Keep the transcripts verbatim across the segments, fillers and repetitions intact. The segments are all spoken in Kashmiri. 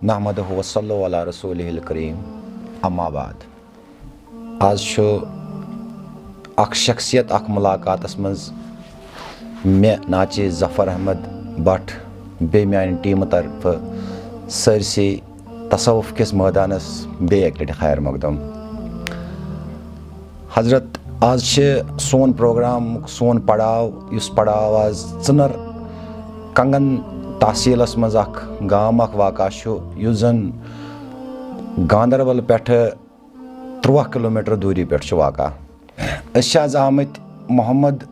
نحمدہ و صلی علی رسولہ الکریم، اما بعد۔ آز چھُ اکھ شخصیت، اکھ ملاقاتس منٛز مےٚ ناچے ظفر احمد بٹ، بیٚیہِ میانہِ ٹیمہٕ طرفہٕ سٲرسٕے تصوف کِس مٲدانس بیٚیہِ اکہِ لٹہِ خیر مقدم۔ حضرت، آز چھِ سون پروگرام، سون پڑاو، یُس پڑاو آز ژٕنر کنگن تحصیلس منٛز اکھ گام اکھ واقع چھُ، یُس زن گاندربل پٮ۪ٹھٕ ترُٛواہ کلومیٹر دوٗری پٮ۪ٹھ چھُ واقع۔ أسۍ چھِ آز آمٕتۍ محمد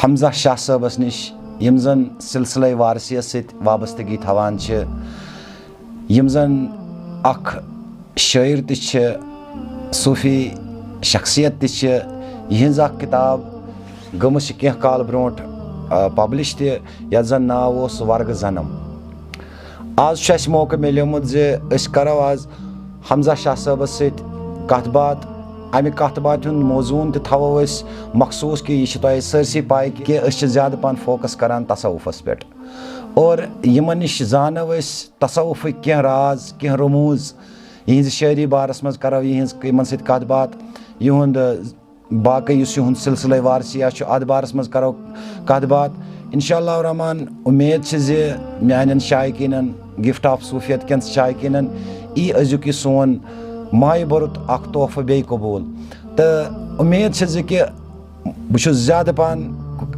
حمزہ شاہ صٲبس نِش، یِم زن سلسلے وارثیس سۭتۍ وابستگی تھاوان چھِ، یِم زن اکھ شٲعر تہِ چھِ، صوٗفی شخصیت تہِ چھِ۔ یِہنٛز اکھ کِتاب گٔمٕژ چھِ کینٛہہ کال برونٛٹھ، آ، پبلش تہِ، یتھ زن ناو اوس ورگہٕ زنم۔ آز چھُ اَسہِ موقعہٕ میلیومُت زِ أسۍ کرو آز حمزہ شاہ صٲبس سۭتۍ کتھ باتھ۔ امہِ کتھ باتھِ ہُنٛد موضوٗعن تہِ تھاوو أسۍ مخصوٗص، کہِ یہِ چھِ تۄہہِ سٲرسٕے پاے کہِ أسۍ چھِ زیادٕ پہن فوکس کران تصوفس پٮ۪ٹھ، اور یِمن نِش زانو أسۍ تصوفٕکۍ کینٛہہ راز، کینٛہہ رموٗز۔ یِہنٛزِ شٲعری بارس منٛز کرو یِہنٛز، یِمن سۭتۍ کتھ باتھ، یِہُنٛد باقٕے یُس یِہُنٛد سلسلے وارثیہ چھُ، اتھ بارس منٛز کرو کتھ باتھ۔ انشاء اللہ الرحمن، امید چھِ زِ میانٮ۪ن شائقیٖنن، گفٹ آف صوفیت کٮ۪ن شائقیٖنن، یی أزیُک یہِ سون مایہِ بوٚرُت اکھ تحفہٕ بیٚیہِ قبوٗل۔ تہٕ امید چھِ زِ کہِ بہٕ چھُس زیادٕ پہن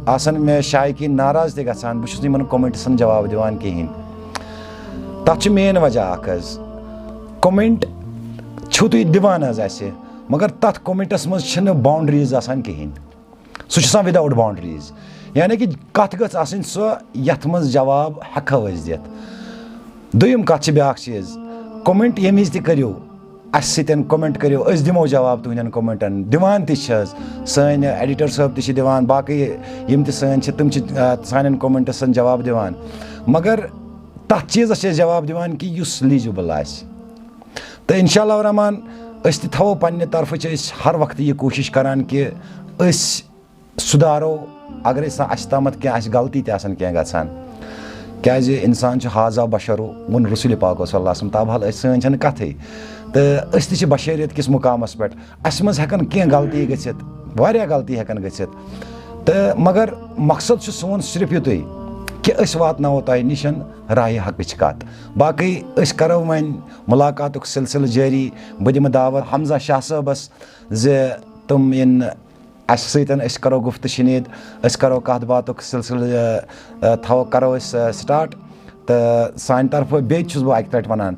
آسان مےٚ شائقیٖن ناراض تہِ گژھان، بہٕ چھُس نہٕ یِمن کمنٹسن جواب دِوان کِہیٖنۍ۔ تتھ چھُ مین وجہ اکھ حظ، کمنٹ چھِو تُہۍ دِوان حظ اسہِ، مگر تتھ کمنٹس منٛز چھِنہٕ باؤنڈریز آسان کِہیٖنۍ۔ سُہ چھُ آسان وداؤٹ باؤنڈریز، یعنی کہِ کتھ گٔژھ آسٕنۍ سۄ یتھ منٛز جواب ہٮ۪کو أسۍ دِتھ۔ دوٚیِم کتھ چھِ بیٛاکھ چیٖز، کمنٹ ییٚمہِ وِزِ تہِ کٔرِو، اسہِ سۭتۍ کمنٹ کٔرِو، أسۍ دِمو جواب تُہنٛدٮ۪ن کمنٹن، دِوان تہِ چھِ حظ۔ سٲنۍ ایڈیٹر صٲب تہِ چھِ دِوان، باقٕے یِم تہِ سٲنۍ چھِ، تِم چھِ، آ، سانٮ۪ن کمنٹسن جواب دِوان، مگر تتھ چیٖزس چھِ أسۍ جواب دِوان کہِ یُس لیجیبل آسہِ۔ تہٕ انشاء اللہ الرحمن، أسۍ تہِ تھاوو پننہِ طرفہٕ، چھِ أسۍ ہر وقتہٕ یہِ کوٗشش کران کہِ أسۍ سُدھارو، اگرے سا اسہِ تامتھ کینٛہہ آسہِ، غلطی تہِ آسن کینٛہہ گژھان، کیازِ انسان چھُ، ھذا بشر، ووٚن رسول پاک صلی اللہ علیہ وسلم۔ تابحال أسۍ، سٲنۍ چھنہٕ کتھٕے، تہٕ أسۍ تہِ چھِ بشریت کِس مقامس پٮ۪ٹھ، اسہِ منٛز ہٮ۪کن کینٛہہ غلطی گٔژھِتھ، واریاہ غلطی ہٮ۪کن گٔژھِتھ، تہٕ مگر مقصد چھُ سون صرف یُتُے کہِ أسۍ واتناوو تۄہہِ نِش راہِ حقٕچ کتھ۔ باقٕے أسۍ کرو وۄنۍ ملاقاتُک سلسلہٕ جٲری۔ بہٕ دِمہٕ دعوت حمزہ شاہ صٲبس زِ تِم یِن اسہِ سۭتۍ، أسۍ کرو گفتہٕ شنید، أسۍ کرو کتھ باتُک سلسلہٕ، آ، آ، تھاوو، کرو أسۍ، آ، سٹارٹ۔ تہٕ سانہِ طرفہٕ بیٚیہِ تہِ چھُس بہٕ اکہِ لٹہِ ونان،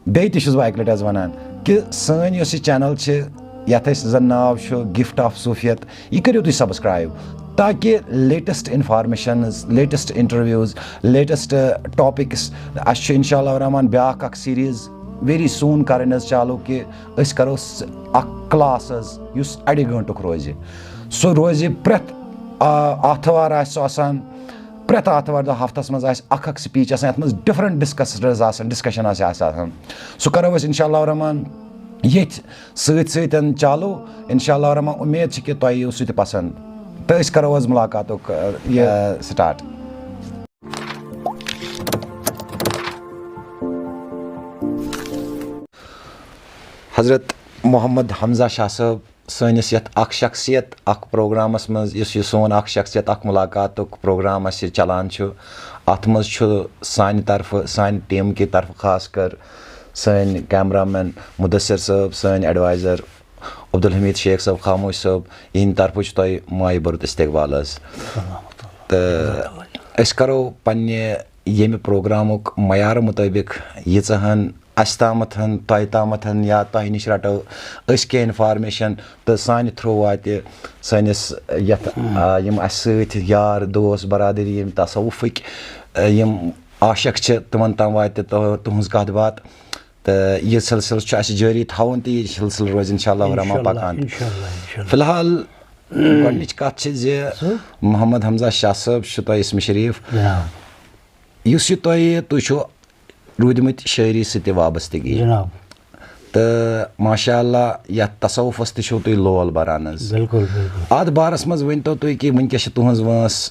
بیٚیہِ تہِ چھُس بہٕ اکہِ لٹہِ حظ ونان کہِ سٲنۍ یۄس یہِ چینل چھِ، یتھ أسۍ زن ناو چھُ گفٹ آف صوفیت، یہِ کٔرِو تُہۍ سبسکرایب، تاکہِ latest informations, latest interviews, latest topics, اسہِ چھُ انشاء اللہ الرحمن بیاکھ اکھ سیریز ویری سون کرٕنۍ حظ چالو کہِ أسۍ کرو س-، اکھ کلاس حظ یُس اڑِ گٲنٹُک روزِ۔ سُہ روزِ پرٛٮ۪تھ، آ، آتھوار آسہِ سُہ آسان، پرٛٮ۪تھ آتھوار دۄہ ہفتس منٛز آسہِ اکھ اکھ سپیچ آسان، یتھ منٛز ڈفرنٹ ڈسکسرز آسن، ڈسکشن آسہِ آسہِ آسان۔ سُہ کرو أسۍ انشاء اللہ الرحمن ییٚتھۍ سۭتۍ سۭتۍ چالو۔ انشاء اللہ الرحمن، امید چھِ کہِ تۄہہِ یِیو سُہ تہِ پسند۔ تہٕ أسۍ کرو حظ ملاقاتُک، آ، یہِ، آ، سٹارٹ۔ حضرت محمد حمزہ شاہ صٲب، سٲنِس یَتھ اَکھ شخصیت اَکھ پروگرامَس منٛز، یُس یہِ سون اَکھ شخصیت اَکھ مُلاقاتُک پروگرام اَسہِ چَلان چھُ، اَتھ منٛز چھُ سانہِ طرفہٕ، سانہِ ٹیٖم کہِ طرفہٕ خاص کر سٲنۍ کیمرہ مین مُدثر صٲب، سٲنۍ ایڈوائزر عبدالحمید شیخ صٲب خاموش صٲب، یِہِنٛدِ طرفہٕ چھُ تۄہہِ مایہِ بٔرُت استقبال حظ۔ تہٕ أسۍ کَرو پنٛنہِ ییٚمہِ پروگرامُک معیارٕ مُطٲبِق ییٖژاہَن اَسہِ تامَتھ، تۄہہِ تامَتھ یا تۄہہِ نِش رَٹو أسۍ کینٛہہ اِنفارمیشَن تہٕ سانہِ تھرٛوٗ واتہِ سٲنِس یَتھ، آ، یِم اَسہِ سۭتۍ یار دوس برادٔری یِم تصوُفٕکۍ، آ، یِم عاشق چھِ، تِمَن تام واتہِ تُہ-، تُہٕنٛز کَتھ باتھ۔ تہٕ یہِ سلسلہٕ چھُ اَسہِ جٲری تھاوُن تہٕ یہِ سلسلہٕ روزِ اِنشاء اللہ الرحمٰن اِنشاء اللہ، پَکان۔ اِنشاء اللہ، اِنشاء اللہ۔ فی الحال گۄڈٕنِچ کَتھ چھِ زِ محمد حمزہ شاہ صٲب چھُ تۄہہِ اسمِ شریٖف۔ جناب۔ یُس یہِ تۄہہِ، تُہۍ چھِو روٗدمٕتۍ شٲعری سۭتۍ تہِ وابستگی۔ جناب۔ تہٕ ماشاء اللہ یَتھ تصوفَس تہِ چھِو تُہۍ لول بَران حظ۔ بِلکُل، بِلکُل۔ اَتھ بارَس منٛز ؤنۍ تو تُہۍ کہِ وٕنکیٚس چھِ تُہٕنٛز وٲنٛس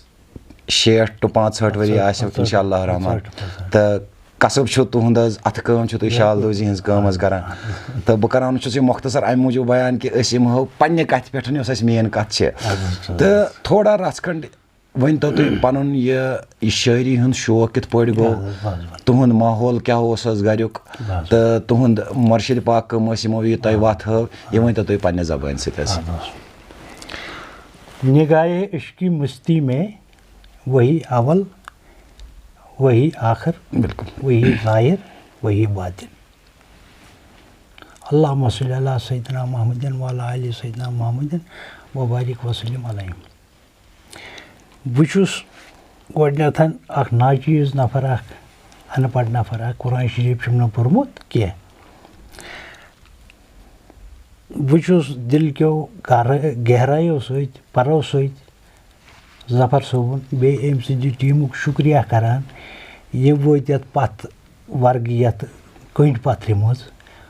شیٹھ to پانٛژھ ہٲٹھ ؤری آسہِ پانٛژھ ہٲٹھ، اِنشاء اللہ الرحمٰن۔ پانٛژھ ہٲٹھ، پانٛژھ ہٲٹھ۔ تہٕ کسب چھُ تُہُنٛد حظ، اَتھٕ کٲم چھُو تُہۍ شال دوزی ہٕنٛز کٲم حظ کران۔ تہٕ بہٕ کرناونہٕ چھُس یہِ مۄختصر اَمہِ موٗجوٗب بیان کہِ أسۍ یِمہو پننہِ کَتھِ پٮ۪ٹھ، یۄس اَسہِ مین کَتھ چھِ۔ تہٕ تھوڑا رَژھ کھنٛڈ ؤنۍ تو تُہۍ پَنُن یہِ، یہِ شٲعری ہُنٛد شوق کِتھ پٲٹھۍ گوٚو؟ بس، بس، بس۔ تُہُنٛد ماحول کیٛاہ اوس حظ گَریُک؟ بس۔ تہٕ تُہُنٛد مُرشِد پاک کٕم ٲسۍ، یِمو یہِ تۄہہِ وَتھ ہٲو، یہِ ؤنۍ تو تُہۍ پننہِ زبٲنۍ سۭتۍ حظ۔ بس، بس۔ نگاہِ عشقی مستی میں وہی اول، وہی آخر، بالکل۔ وہی ظاہر، وہی باطن۔ اللہم صلی علی سیدنا محمد وعلی آل سیدنا محمد وبارک وسلم علیہم۔ بہٕ چھُس گۄڈٕنٮ۪تھ اکھ ناچیٖز نفر، اکھ اَن پَڑھ نفر، اکھ قرآن شریٖف چھُم نہٕ پوٚرمُت کینٛہہ۔ بہٕ چھُس دِل کیو گہرٲ-، گہرایو سۭتۍ، پَرو سۭتۍ ظفر صٲبُن بیٚیہِ أمۍ سٕنٛدِ ٹیٖمُک شُکریہ کران، یِم وٲتۍ یَتھ پَتھ ورگہٕ، یَتھ کٔنٛڈۍ پَتھرِ منٛز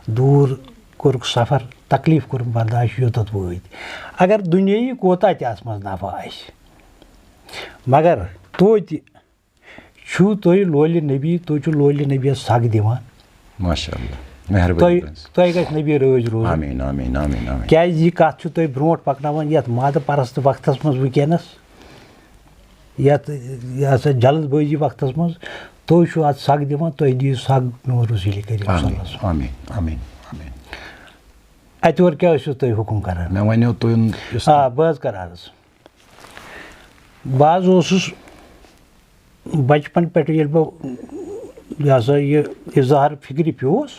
دوٗر کوٚرُکھ سفر، تکلیٖف کوٚرُکھ برداشت، یوٚتَتھ وٲتۍ۔ اگر دُنیٲیی کوتاہ تہِ اَتھ منٛز نفع آسہِ، مگر توتہِ چھُو تُہۍ لولہِ نبی، تُہۍ چھِو لولہِ نبیَس سگ دِوان۔ ماشاء اللہ، مہربٲنی تۄہہِ، تُہٕنٛز۔ تۄہہِ گژھِ نبی رٲضۍ روزُن۔ آمین، آمین، آمین، آمین۔ کیٛازِ یہِ کَتھ چھُ تُہۍ برونٛٹھ پَکناوان یَتھ مادٕ پرست وقتَس منٛز وٕنکیٚنَس، یَتھ، یہِ ہسا جلد بٲزی وقتَس منٛز، تُہۍ چھِو اَتھ سگ دِوان، تُہۍ دِیِو سگ میون رسول کریم صلی اللہ علیہ وسلم۔ آمین، آمین، آمین۔ اَتہِ اورٕ کیٛاہ ٲسِو تُہۍ حُکُم کران؟ مےٚ وَنیو تُہُنٛد یُس آ، بہٕ حظ کرٕ عرض۔ بہٕ حظ اوسُس بچپن پٮ۪ٹھٕ ییٚلہِ بہٕ، یہِ ہسا یہِ اظہار فکرِ پیوس،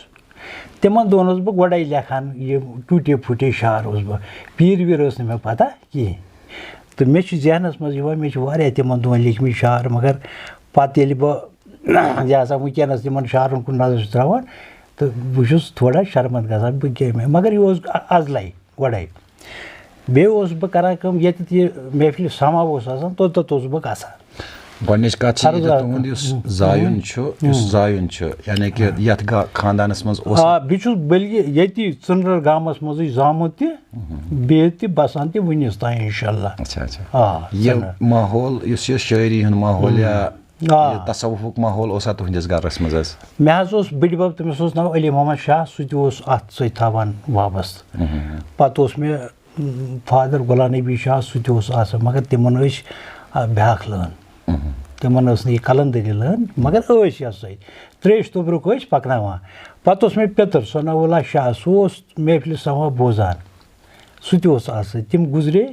تِمن دۄہن اوسُس بہٕ گۄڈے لیکھان، یہِ ٹوٗٹے پھوٗٹے شعر اوسُس بہٕ۔ پیٖر ویٖر ٲس نہٕ مےٚ پتہ کِہیٖنۍ۔ تہٕ مےٚ چھُ ذہنس منٛز یِوان، مےٚ چھِ واریاہ تِمن دۄہن لیکھمٕتۍ شعر، مگر پتہٕ ییٚلہِ بہٕ، یہِ ہسا وٕنکیٚنس تِمن شعرن کُن نظر چھُس تراوان، تہٕ بہٕ چھُس تھوڑا شرمند گژھان، بہٕ کیٛاہ مےٚ، مگر یہِ اوس ازلے۔ گۄڈَے۔ بیٚیہِ اوسُس بہٕ کران کٲم، ییٚتٮ۪تھ یہِ محفلہِ سما اوس آسان، توٚتَتھ اوسُس بہٕ گژھان۔ گۄڈٕنِچ کَتھ چھِ، عرض ییٚتٮ۪تھ آ-، تُہُنٛد یُس اۭں، زایُن اۭں، چھُ، یُس اۭں۔ زایُن چھُ، یعنی کہِ یَتھ گا-، خاندانَس منٛز اوس آ، بہٕ چھُس بٔلکہِ ییٚتی ژٕنرَر گامَس منٛزٕے زامُت تہِ، بیٚیہِ تہِ بَسان تہِ وٕنِس تام، اِنشاء اللہ۔ اچھا، اچھا۔ آ، یہِ ژٕنرَر۔ ماحول، یُس یہِ شٲعری ہُنٛد ماحول یا آ۔ یہِ تصوفُک ماحول اوسا تُہٕنٛدِس گَرَس منٛز حظ؟ مےٚ حظ اوس بٕڈِبَب، تٔمِس اوس ناو علی محمد شاہ، سُہ تہِ اوس اَتھ سۭتۍ تھاوان وابستہٕ۔ مہم۔ پَتہٕ اوس مےٚ، م، فادر غلام نبی شاہ، سُہ تہِ اوس آسان، مگر تِمَن ٲسۍ، آ، بیٛاکھ لٲن۔ مہم۔ تِمَن ٲس نہٕ یہِ قلندری لٲن، مگر ٲسۍ یَتھ سۭتۍ۔ ترٛیش توٚبرُک ٲسۍ پَکناوان۔ پَتہٕ اوس مےٚ پیٚتٕر ثناء اللہ شاہ، سُہ اوس محفلہِ سما بوزان۔ سُہ تہِ اوس اَتھ سۭتۍ۔ تِم گُزرے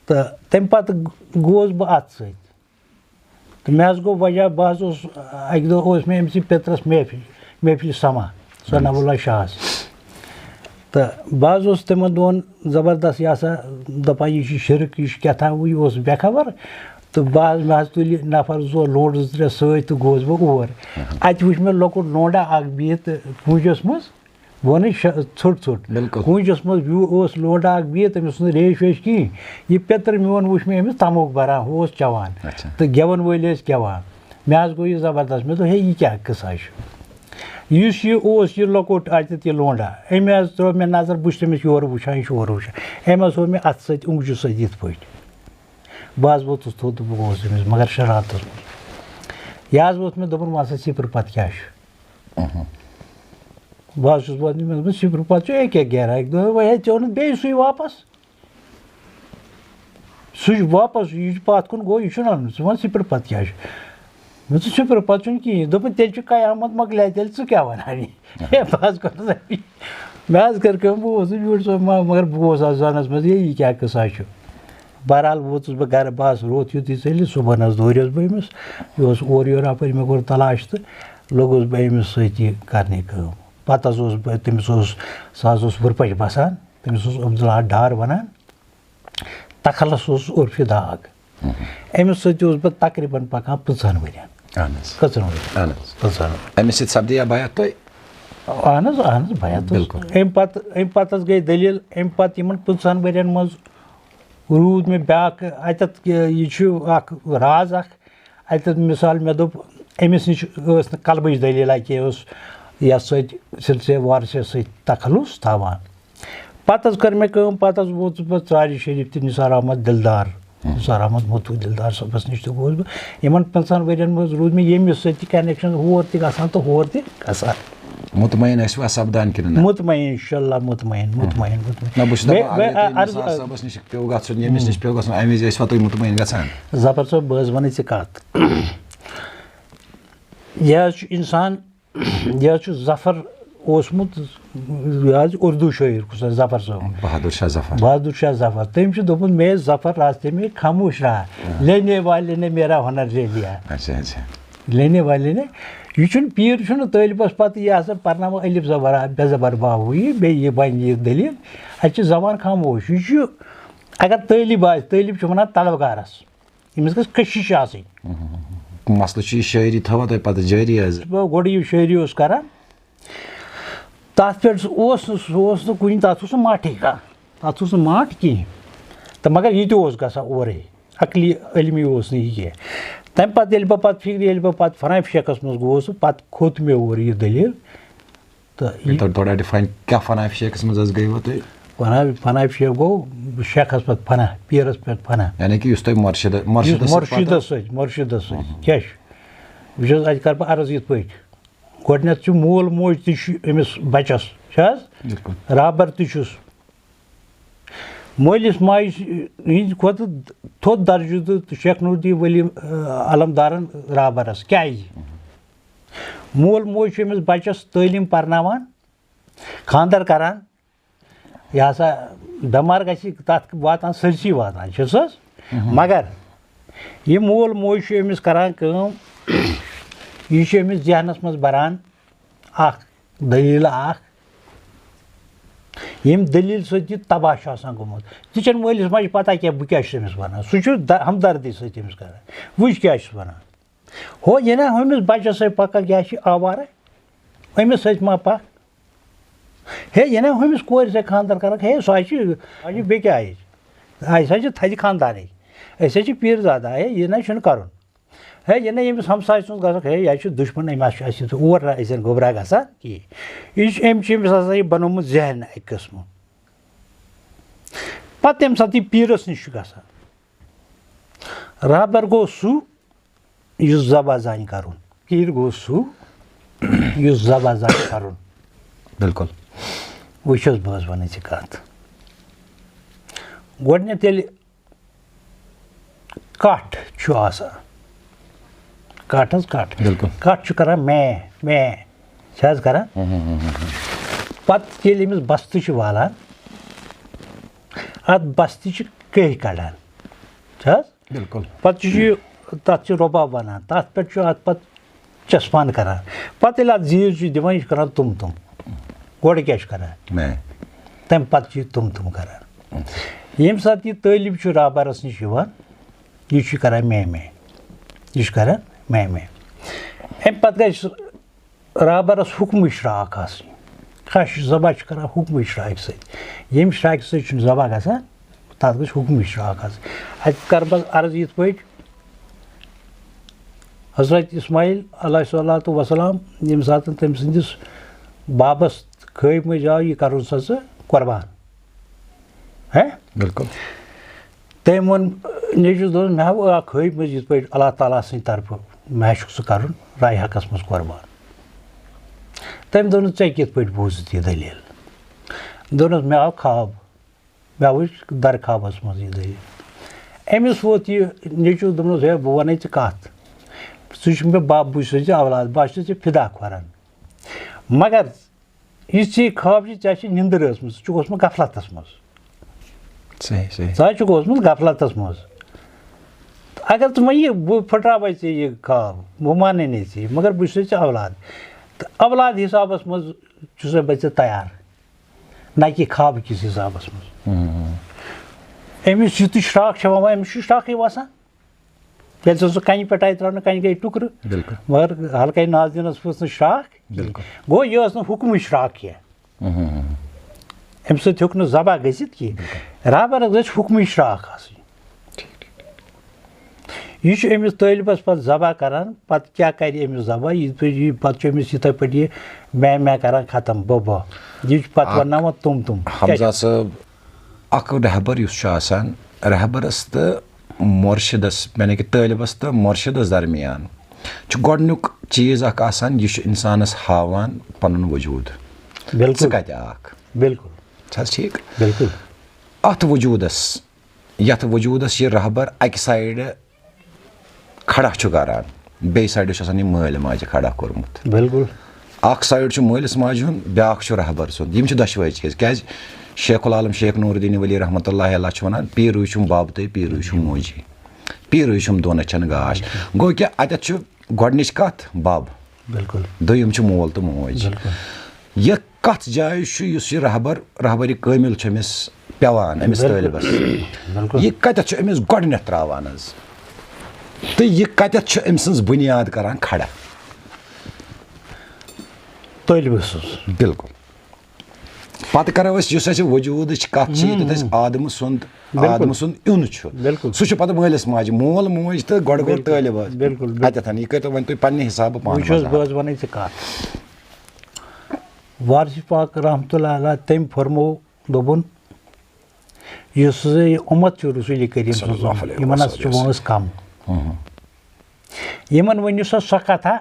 تہٕ تَمہِ پَتہٕ گوس بہٕ اَتھ سۭتۍ۔ تہٕ مےٚ حظ گوٚو وجہ، بہٕ حظ اوسُس، اَکہِ دۄہ اوس مےٚ أمۍ سٕے پیٚترَس محفِل، محفِل سما، ثناء اللہ شاہَس۔ تہٕ بہٕ حظ اوسُس تِمَن دۄہَن زبردست، یہِ ہسا دَپان، یہِ چھُ شِرک، یہِ چھُ کیٛاہ تام، یہِ اوس بے خبر۔ تہٕ بہٕ حظ، مےٚ حظ تُلۍ نفر زٕ ژور، لونٛڈٕ زٕ ترٛےٚ سۭتۍ تہٕ گوس بہٕ اور۔ اَتہِ وٕچھ مےٚ لۄکُٹ لونٛڈا اَکھ بِہِتھ کوٗنٛجَس منٛز۔ ووٚنُے شا-، ژھوٚٹ ژھوٚٹ۔ بِلکُل۔ کوٗنٛجَس منٛز بیوٗ-، اوس لونٛڈٕ اَکھ بِہِتھ، تٔمِس اوس نہٕ ریش ویش کِہیٖنۍ۔ یہِ پیٚتٕر میون وٕچھ مےٚ أمِس تموک بَران، ہُہ اوس چٮ۪وان۔ اچھا۔ تہٕ گٮ۪وَن وٲلۍ ٲسۍ گٮ۪وان۔ مےٚ حظ گوٚو یہِ زبردست۔ مےٚ دوٚپ، ہے، یہِ کیٛاہ قٕصہ چھُ؟ یُس یہِ اوس، یہِ لۄکُٹ اَتٮ۪تھ یہِ لونٛڈا، أمۍ حظ ترٛٲو مےٚ نظر، بہٕ چھُس تٔمِس یورٕ وٕچھان، یہِ چھُ اورٕ وٕچھان۔ أمۍ حظ ہوو مےٚ اَتھٕ سۭتۍ، اوٚنٛگجہِ سۭتۍ یِتھ پٲٹھۍ۔ بہٕ حظ ووتُس تھوٚد تہٕ بہٕ گوس أمِس، مگر شرارتَس منٛز۔ یہِ حظ ووت مےٚ، دوٚپُن، وَن سا، سِپرٕ پَتہٕ کیٛاہ چھُ؟ بہٕ حظ چھُس وَنان، مےٚ دوٚپمَس، سِپرٕ پَتہٕ چھُ یہِ کیٛاہ گیران؟ دوٚپُن، وۄنۍ ہے، ژےٚ اوٚنُتھ بیٚیہِ سُے واپَس۔ سُہ چھُ واپَس، یہِ چھُ پَتھ کُن گوٚو، یہِ چھُنہٕ اَنُن۔ ژٕ وَن سِپرٕ پَتہٕ کیٛاہ چھُ؟ مےٚ دوٚپ، سِپرٕ پَتہٕ چھُنہٕ کِہیٖنۍ۔ دوٚپُن، تیٚلہِ چھُ قیامت مۄکلے، تیٚلہِ ژٕ کیٛاہ وَنان یہِ؟ ہے، بہٕ حظ کوٚرُس اَتھ یہِ۔ مےٚ حظ کٔر کٲم، بہٕ اوسُس یوٗرۍ سۄ ما-، مگر بہٕ گوس اَتھ زَنَس منٛز، ہے، یہِ کیٛاہ قٕصہ چھُ؟ بہرحال ووتُس بہٕ گَرٕ، بہٕ حظ روٚت یُتُے ژٔلِتھ، صُبحن حظ دوریوس بہٕ أمِس، یہِ اوس اورٕ یورٕ اَپٲرۍ، مےٚ کوٚر تلاش تہٕ لوٚگُس بہٕ أمِس سۭتۍ یہِ کَرنہِ کٲم۔ پَتہٕ حظ اوس بہٕ، تٔمِس اوس، سُہ حظ اوس وُرپَش بَسان، تٔمِس اوس عبداللہ ڈار وَنان، تَخلَس اوس عرفِ داغ۔ أمِس سۭتۍ اوس بہٕ تقریٖباً پَکان پٕنٛژٕہَن ؤرِیَن۔ اَہَن حظ۔ کٔژَن ؤرِین؟ اَہَن حظ۔ پٕنٛژٕہَن ؤرِین۔ أمِس سۭتۍ سَپدے یا بیعت تۄہہِ؟ اَہَن حظ، اَہَن حظ، بیعت اوس۔ بِلکُل۔ اَمہِ پَتہٕ، اَمہِ پَتہٕ حظ گٔے دٔلیٖل، اَمہِ پَتہٕ یِمَن پٕنٛژٕہَن ؤرِین منٛز روٗد مےٚ بیٛاکھ اَتٮ۪تھ، یہِ چھُ اَکھ راز اَکھ۔ اَتٮ۪تھ مِثال مےٚ دوٚپ، أمِس نِش ٲس نہٕ قلبٕچ دٔلیٖلہ کینٛہہ، اوس یَتھ سۭتۍ سِلسِلے وارثے سۭتۍ تخلُص تھاوان۔ پَتہٕ حظ کٔر مےٚ کٲم، پَتہٕ حظ ووتُس بہٕ ژارِ شریٖف تہٕ نثار احمد دِلدار نثار احمد متوٗ دِلدار صٲبَس نِش تہِ گوس بہٕ۔ یِمَن پٕنٛژٕہَن ؤرِین منٛز روٗد مےٚ ییٚمِس سۭتۍ تہِ connection، ہور تہِ گژھان تہٕ ہور تہِ گژھان۔ مطمئن ٲسِوا سپدان کِنہٕ نہ؟ مطمئن، انشاءاللہ مطمئن، مطمئن، مطمئن۔ نہ، بہٕ چھُس بیٚیہِ- دَپان، بیٚیہِ اگر تُہۍ عرض- نثار صٲبَس نِش پیوٚو گژھُن، ییٚمِس نِش پیوٚو گژھُن، اَمہِ وِزِ ٲسِوا تُہۍ مطمئن گژھان؟ ظفر صٲب، بہٕ حظ وَنَے ژےٚ کَتھ۔ یہِ حظ چھُ اِنسان، یہِ حظ چھُ ظفر اوسمُت، یہِ حظ اُردو شٲعر، کُس حظ ظفر صٲب؟ بہادُر شاہ ظفر۔ بہادُر شاہ ظفر۔ تٔمۍ چھُ دوٚپمُت، میں ظفر راستے میں خاموش رہا، لینے والے نے میرا ہنر لے لیا۔ اچھا، اچھا۔ لینے والے نے، یہِ چھُنہٕ پیٖر چھُنہٕ طٲلبَس پَتہٕ یہِ ہسا پَرناوان الف زبر آ، بے زبر با ہو یہِ، بیٚیہِ یہِ بَنہِ یہِ دٔلیٖل۔ اَتہِ چھِ زبان خاموش۔ یہِ چھُ، اگر طٲلب آسہِ، طٲلب چھُ وَنان طلبگارَس، أمِس گٔژھ کٔشِش آسٕنۍ۔ مسلہٕ چھُ یہِ شٲعری تھاوان تۄہہِ پَتہٕ جٲری حظ۔ بہٕ گۄڈٕ یہِ شٲعری اوس کران، تَتھ پٮ۪ٹھ سُہ اوس نہٕ، سُہ اوس نہٕ کُنہِ، تَتھ اوس نہٕ ماٹھٕے کانٛہہ، تَتھ اوس نہٕ ماٹھ کِہیٖنۍ۔ تہٕ مگر یہِ تہِ اوس گژھان اورَے، عقلی علمی اوس نہٕ یہِ کینٛہہ۔ تَمہِ پَتہٕ ییٚلہِ بہٕ پَتہٕ فِکرِ، ییٚلہِ بہٕ پَتہٕ فناف شیخَس منٛز گوس، پَتہٕ کھوٚت مےٚ اورٕ یہِ دٔلیٖل۔ تہٕ یہِ تھوڑا، تھوڑا ڈِفاین، کیٛاہ فناف شیخَس منٛز حظ گٔیوٕ تُہۍ؟ فناف، فناف شیخ گوٚو شیخَس پٮ۪ٹھ فنا، پیٖرَس پٮ۪ٹھ فنا۔ یعنی کہِ یُس تۄہہِ مُرشِدٕ، یُس مُرشِدَس سۭتۍ مُرشِدَس پَتہٕ سۭتۍ، مُرشِدَس سۭتۍ کیٛاہ چھُ؟ وٕچھ حظ، اَتہِ کَرٕ بہٕ عرض یِتھ پٲٹھۍ۔ گۄڈٕنٮ۪تھ چھُ مول موج تہِ چھُ أمِس بَچَس، چھِ حظ؟ بِلکُل۔ رابر تہِ چھُس۔ مٲلِس ماجہِ ہِنٛدِ کھۄتہٕ تھوٚد درجہٕ دیُت شیخ نوردی ؤلی، آ، علمدارَن رابرَس۔ کیٛازِ؟ مول موج چھُ أمِس بَچَس تعلیٖم پَرناوان، خانٛدر کَران، یہِ ہسا بٮ۪مار گژھِ، تَتھ واتان سٲرسٕے واتان، چھُس حظ؟ مگر یہِ مول موج چھُ أمِس کران کٲم، یہِ چھُ أمِس ذہنَس منٛز بَران اَکھ دٔلیٖل اَکھ، ییٚمہِ دٔلیٖل سۭتۍ یہِ تباہ چھُ آسان گوٚمُت۔ ژٕ چھَنہٕ مٲلِس ماجہِ پَتہ کینٛہہ، بہٕ کیٛاہ چھُس أمِس وَنان۔ سُہ چھُ دَ-، ہمدردی سۭتۍ أمِس کران، وٕچھ کیٛاہ چھُس وَنان۔ ہو، یہِ نا ہُمِس بَچَس سۭتۍ پَکَکھ، یہِ ہا چھِ آوارٕ، أمِس سۭتۍ ما پَکھ۔ ہے، یہِ نا ہُمِس کورِ سۭتۍ خانٛدر کَرَکھ، ہے، سۄ حظ چھِ، سۄ چھِ بیٚکہِ آیِچ۔ اَسہِ حظ چھِ تھدِ خاندانٕکۍ۔ أسۍ حظ چھِ پیٖر زادہ، ہے، یہِ نہ چھُنہٕ کَرُن۔ ہے، یہِ نہ ییٚمِس ہمسایہِ سُنٛد گژھکھ، ہے، یہِ حظ چھُ دُشمَن، أمۍ حظ چھُ اَسہِ سۭتۍ اور نہ أسۍ زَن گوٚبرا گژھان کِہیٖنۍ۔ یہِ چھُ، أمۍ چھُ أمِس ہسا یہِ بنومُت ذہن اَکہِ قٕسمہٕ۔ پَتہٕ تَمہِ ساتہٕ یہِ پیٖرَس نِش چھُ گژھان۔ رہبر گوٚو سُہ، یُس ذبح زانہِ کَرُن۔ پیٖر گوٚو سُہ، یُس ذبح زانہِ کَرُن۔ بِلکُل۔ وٕچھ حظ، بہٕ حظ وَنَے ژےٚ کَتھ۔ گۄڈٕنٮ۪تھ ییٚلہِ کَٹھ چھُ آسان، کَٹھ حظ کَٹھ، بِلکُل۔ کَٹھ چھُ کَران میں، میں، چھِ حظ کَران؟ پَتہٕ ییٚلہِ أمِس بَستہٕ چھِ والان، اَتھ بَستہٕ چھِ کٔہۍ کَڑان، چھِ حظ؟ بِلکُل۔ پَتہٕ چھُ یہِ، تَتھ چھِ رۄباب وَنان، تَتھ پٮ۪ٹھ چھُ اَتھ پَتہٕ چَسپان کَران۔ پَتہٕ ییٚلہِ اَتھ زیٖر چھُ دِوان، یہِ چھُ کَران تُم تُم۔ گۄڈٕ کیٛاہ چھُ کَران؟ میں۔ تَمہِ پَتہٕ چھُ یہِ تُم تُم کَران۔ ییٚمہِ ساتہٕ یہِ طٲلب چھُ رابَرَس نِش یِوان، یہِ چھُ کَران میں میں، یہِ چھُ کَران میں میں۔ اَمہِ پَتہٕ گژھِ رابرَس حُکمٕچ شرٛاکھ آسٕنۍ۔ کانٛہہ چھُ ذبح چھُ کران حُکمٕچ شرٛاکہِ سۭتۍ۔ ییٚمہِ شرٛاکہِ سۭتۍ چھُنہٕ ذبح گژھان، تَتھ گژھِ حُکمٕچ شرٛاکھ آسٕنۍ۔ اَتہِ کَرٕ بہٕ عرض یِتھ پٲٹھۍ، حضرت اسماعیل علیہ الصلوۃ والسلام، ییٚمہِ ساتہٕ تٔمۍ سٕنٛدِس بابَس خٲبۍ مٔنٛزۍ آو، یہِ کَرُن سا ژٕ قۄربان۔ ہے؟ بِلکُل۔ تٔمۍ ووٚن نیٚچوِس، دوٚپُن، مےٚ ہاو اکھ خٲبۍ منٛز یِتھ پٲٹھۍ اللہ تعالیٰ سٕنٛدِ طرفہٕ مےٚ چھُکھ ژٕ کرُن راے حقس منٛز قۄربان۔ تٔمۍ دوٚپُن، ژےٚ کِتھ پٲٹھۍ بوٗزُتھ یہِ دٔلیٖل؟ دوٚپنَس، مےٚ آو خواب، مےٚ وٕچھ در خوابس منٛز یہِ دٔلیٖل۔ أمِس ووت یہِ نیٚچوٗ، دوٚپنَس، ہے، بہٕ وَنَے ژےٚ کَتھ، ژٕ چھُکھ مےٚ بَب، بہٕ چھُسَے ژےٚ اولاد، بہٕ ہا چھُسَے ژےٚ فدا کھۄرَن۔ مگر یُس ژےٚ خواب چھُ، ژےٚ چھِ نِندٕر ٲسمٕژ، ژٕ چھُکھ اوسمُت غفلتس منٛز۔ صحیح، صحیح۔ ژٕ حظ چھُکھ اوسمُت غفلتس منٛز۔ اگر ژٕ وۄنۍ یہِ، بہٕ پھٕٹراوَے ژےٚ یہِ خواب، بہٕ مانَے نہٕ ژےٚ، مگر بہٕ چھُسَے ژےٚ اولاد۔ تہٕ اولاد حسابس منٛز چھُسَے بہٕ ژےٚ تیار، نہ کہِ خواب کِس حسابس منٛز۔ ہُم۔ أمِس یُتُے شراکھ چھُ وَوان، أمِس چھُ شراکھٕے وَسان۔ ییٚلہِ سُہ سُہ کَنہِ پٮ۪ٹھ آیہِ ترٛاونہٕ، کَنہِ گٔے ٹُکرٕ۔ بِلکُل۔ مگر ہلکاے نازنینَس پھٕس نہٕ شراکھ کِہیٖنۍ۔ بِلکُل۔ گوٚو، یہِ ٲس نہٕ حُکمٕچ شراکھ کینٛہہ۔ ہُم۔ اَمہِ سۭتۍ ہیوٚک نہٕ ذبح گٔژھِتھ کِہیٖنۍ۔ رابرَس گٔژھ حُکمٕچ شراکھ آسٕنۍ۔ یہِ چھُ أمِس طٲلبَس پَتہٕ ذبح کَران، پَتہٕ کیٛاہ کَرِ أمِس ذبح؟ یہِ، یہِ، پَتہٕ چھُ أمِس یِتھَے پٲٹھۍ یہِ میں میں کَران ختم، بہٕ بہٕ۔ یہِ چھُ پَتہٕ اَکھ وَنناوان تُم تُم۔ کیٛاہ چھُ؟ حمزہ صٲب، اکھ رہبر یُس چھُ آسان، رہبرس تہٕ مرشدس، یعنی کہِ طٲلبس تہٕ مرشدس درمیان چھُ گۄڈٕنیُک چیٖز اکھ آسان، یہِ چھُ انسانس ہاوان پنُن وجوٗد۔ ژٕ بالکل۔ کتہِ آکھ؟ بالکل۔ چھا حظ ٹھیٖک؟ بالکل۔ اتھ وجوٗدس، یتھ وجوٗدس یہِ رہبر اکہِ سایڈٕ کھڑا چھُ کران، بیٚیہِ سایڈٕ چھُ آسان یہِ مٲلۍ ماجہِ کھڑا کوٚرمُت۔ بالکل۔ اکھ سایڈ چھُ مٲلِس ماجہِ ہُنٛد، بیٛاکھ چھُ رہبر سُنٛد۔ یِم چھِ دۄشوے چیٖز۔ کیٛازِ؟ شیخ العالم شیخ نور الدین ولی رحمتہ اللہ علیہ چھُ وَنان، "پیٖرٕے چھُم بَب تہٕ پیٖرٕے چھُم موجی۔ پیٖرٕے چھُم دۄن أچھن گاش۔" گوٚو کہِ اَتٮ۪تھ چھُ گۄڈٕنِچ کَتھ بَب، بالکل۔ دوٚیِم چھُ مول تہٕ موج۔ بالکل۔ یہِ کَتھ جایہِ چھُ یُس یہِ رہبر، رہبرِ کٲمِل چھُ أمِس پٮ۪وان، أمِس بالکل۔ طٲلبَس؟ بالکل۔ یہِ کَتٮ۪تھ چھُ أمِس گۄڈٕنٮ۪تھ ترٛاوان حظ؟ تہٕ یہِ کَتٮ۪تھ چھُ أمۍ سٕنٛز بُنیاد کران کھڑا؟ طٲلبہٕ سٕنٛز۔ بالکل۔ پتہٕ کرو أسۍ، یُس اَسہِ وجوٗدٕچ کَتھ چھِ، ییٚتٮ۪تھ اَسہِ آدمہٕ سُنٛد، بالکل۔ آدمہٕ سُنٛد یُن چھُ، بالکل۔ سُہ چھُ پتہٕ مٲلِس ماجہِ، مول موج تہٕ گۄڈٕ گوٚو بالکل۔ طٲلب حظ۔ بالکل، بالکل۔ اَتٮ۪تھ یہِ کٔرۍتو وۄنۍ تُہۍ پننہِ حسابہٕ پانہٕ وٕچھ حظ، منٛز بہٕ حظ وَنَے ژےٚ کَتھ۔ وارث پاک رحمتہ اللہ علیہ تٔمۍ فرمو، دوٚپُن، یُس ہسا یہِ اُمت چھُ رسول کریم صلی اللہ علیہ وسلم، یِمن ہسا چھِ وسلم۔ وٲنٛس کم۔ ہُم۔ یِمن ؤنِو سا سۄ کتھا،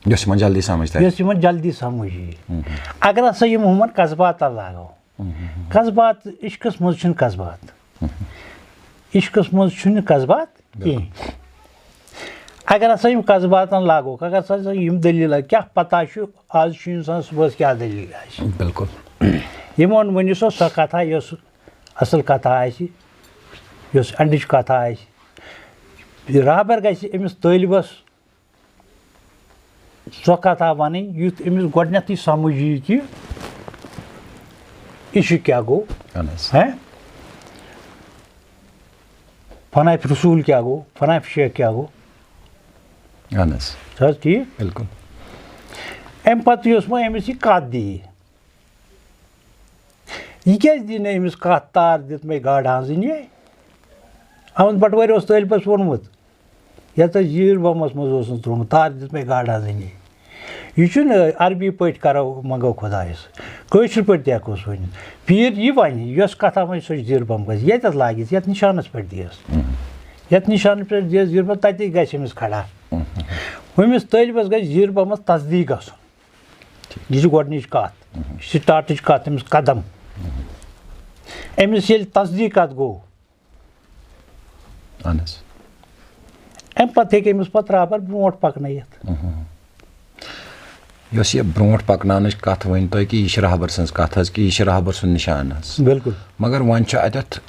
یۄس یِمن جلدی سمجھ ترِ۔ یۄس یِمن جلدی سمجھ یی۔ ہُم۔ اگر ہسا یِم ہُمن قذباتن لاگو، ہُم۔ قذبات، عشقس منٛز چھُنہٕ قذبات۔ ہُم۔ عشقس منٛز چھُنہٕ قذبات کینٛہہ۔ اگر ہسا یِم قذباتن لاگوکھ، اگر ہسا یِم دٔلیٖل، کیٛاہ پتہ چھُ آز چھُ انسان صُبحس کیٛاہ دٔلیٖل آسہِ۔ بالکل۔ یِمن ؤنِو سا سۄ کتھا یۄس اصل کتھا آسہِ، یۄس اٮ۪نڈٕچ کتھا آسہِ۔ رہبر گژھِ أمِس طٲلبس سۄ کتھا ونٕنۍ، یُتھ أمِس گۄڈٕنیتھٕے سمجھ یی کہِ عشق کیٛاہ گوٚو، اہن حظ۔ ہیں؟ فناف رسول کیٛاہ گوٚو، فناف شیخ کیٛاہ گوٚو؟ اہن حظ۔ چھا حظ ٹھیٖک؟ بالکل۔ امہِ پتہٕ یۄس وۄنۍ أمِس یہِ کتھ دِیہِ، یہِ کیٛازِ دِیہِ نہٕ أمِس کتھ تار دِتھ مےٚ گاڈٕ ہنٛزٕنۍ یے؟ احمد بٹوٲرۍ اوس طٲلبس ووٚنمُت، یتھ أسۍ زیٖر بمس منٛز اوسُن ترٛوومُت، تار دِژ مےٚ گاڈٕ ہنٛزٕنی۔ یہِ چھُنہٕ عربی پٲٹھۍ کرو منٛگو خۄدایس، کٲشِر پٲٹھۍ تہِ ہٮ۪کوس ؤنِتھ۔ پیٖر یہِ ونہِ، یۄس کتھا ونہِ، سۄ چھِ زیٖر بم گژھِ۔ ییٚتٮ۪تھ لاگٮ۪س، یتھ نشانس پٮ۪ٹھ دِیس۔ یتھ نشانس پٮ۪ٹھ دِیس زیٖر بم، تتی گژھِ أمِس کھڑا۔ ہُمِس طٲلبس گژھِ زیٖر بمس تصدیٖق گژھُن۔ یہِ چھِ گۄڈٕنِچ کتھ۔ سٹارٹٕچ کتھ، أمِس قدم۔ أمِس ییٚلہِ تصدیٖق اتھ گوٚو، اہن حظ۔ امہِ پتہٕ ہیٚکہِ أمِس پتہٕ رہبر برونٛٹھ پکنٲیِتھ۔ یۄس یہِ برونٛٹھ پکناونٕچ کتھ ؤنۍ تۄہہِ کہِ یہِ چھِ رہبر سٕنٛز کتھ حظ، کہِ یہِ چھِ رہبر سُنٛد نشان حظ۔ بالکل۔ مگر وۄنۍ چھُ اتٮ۪تھ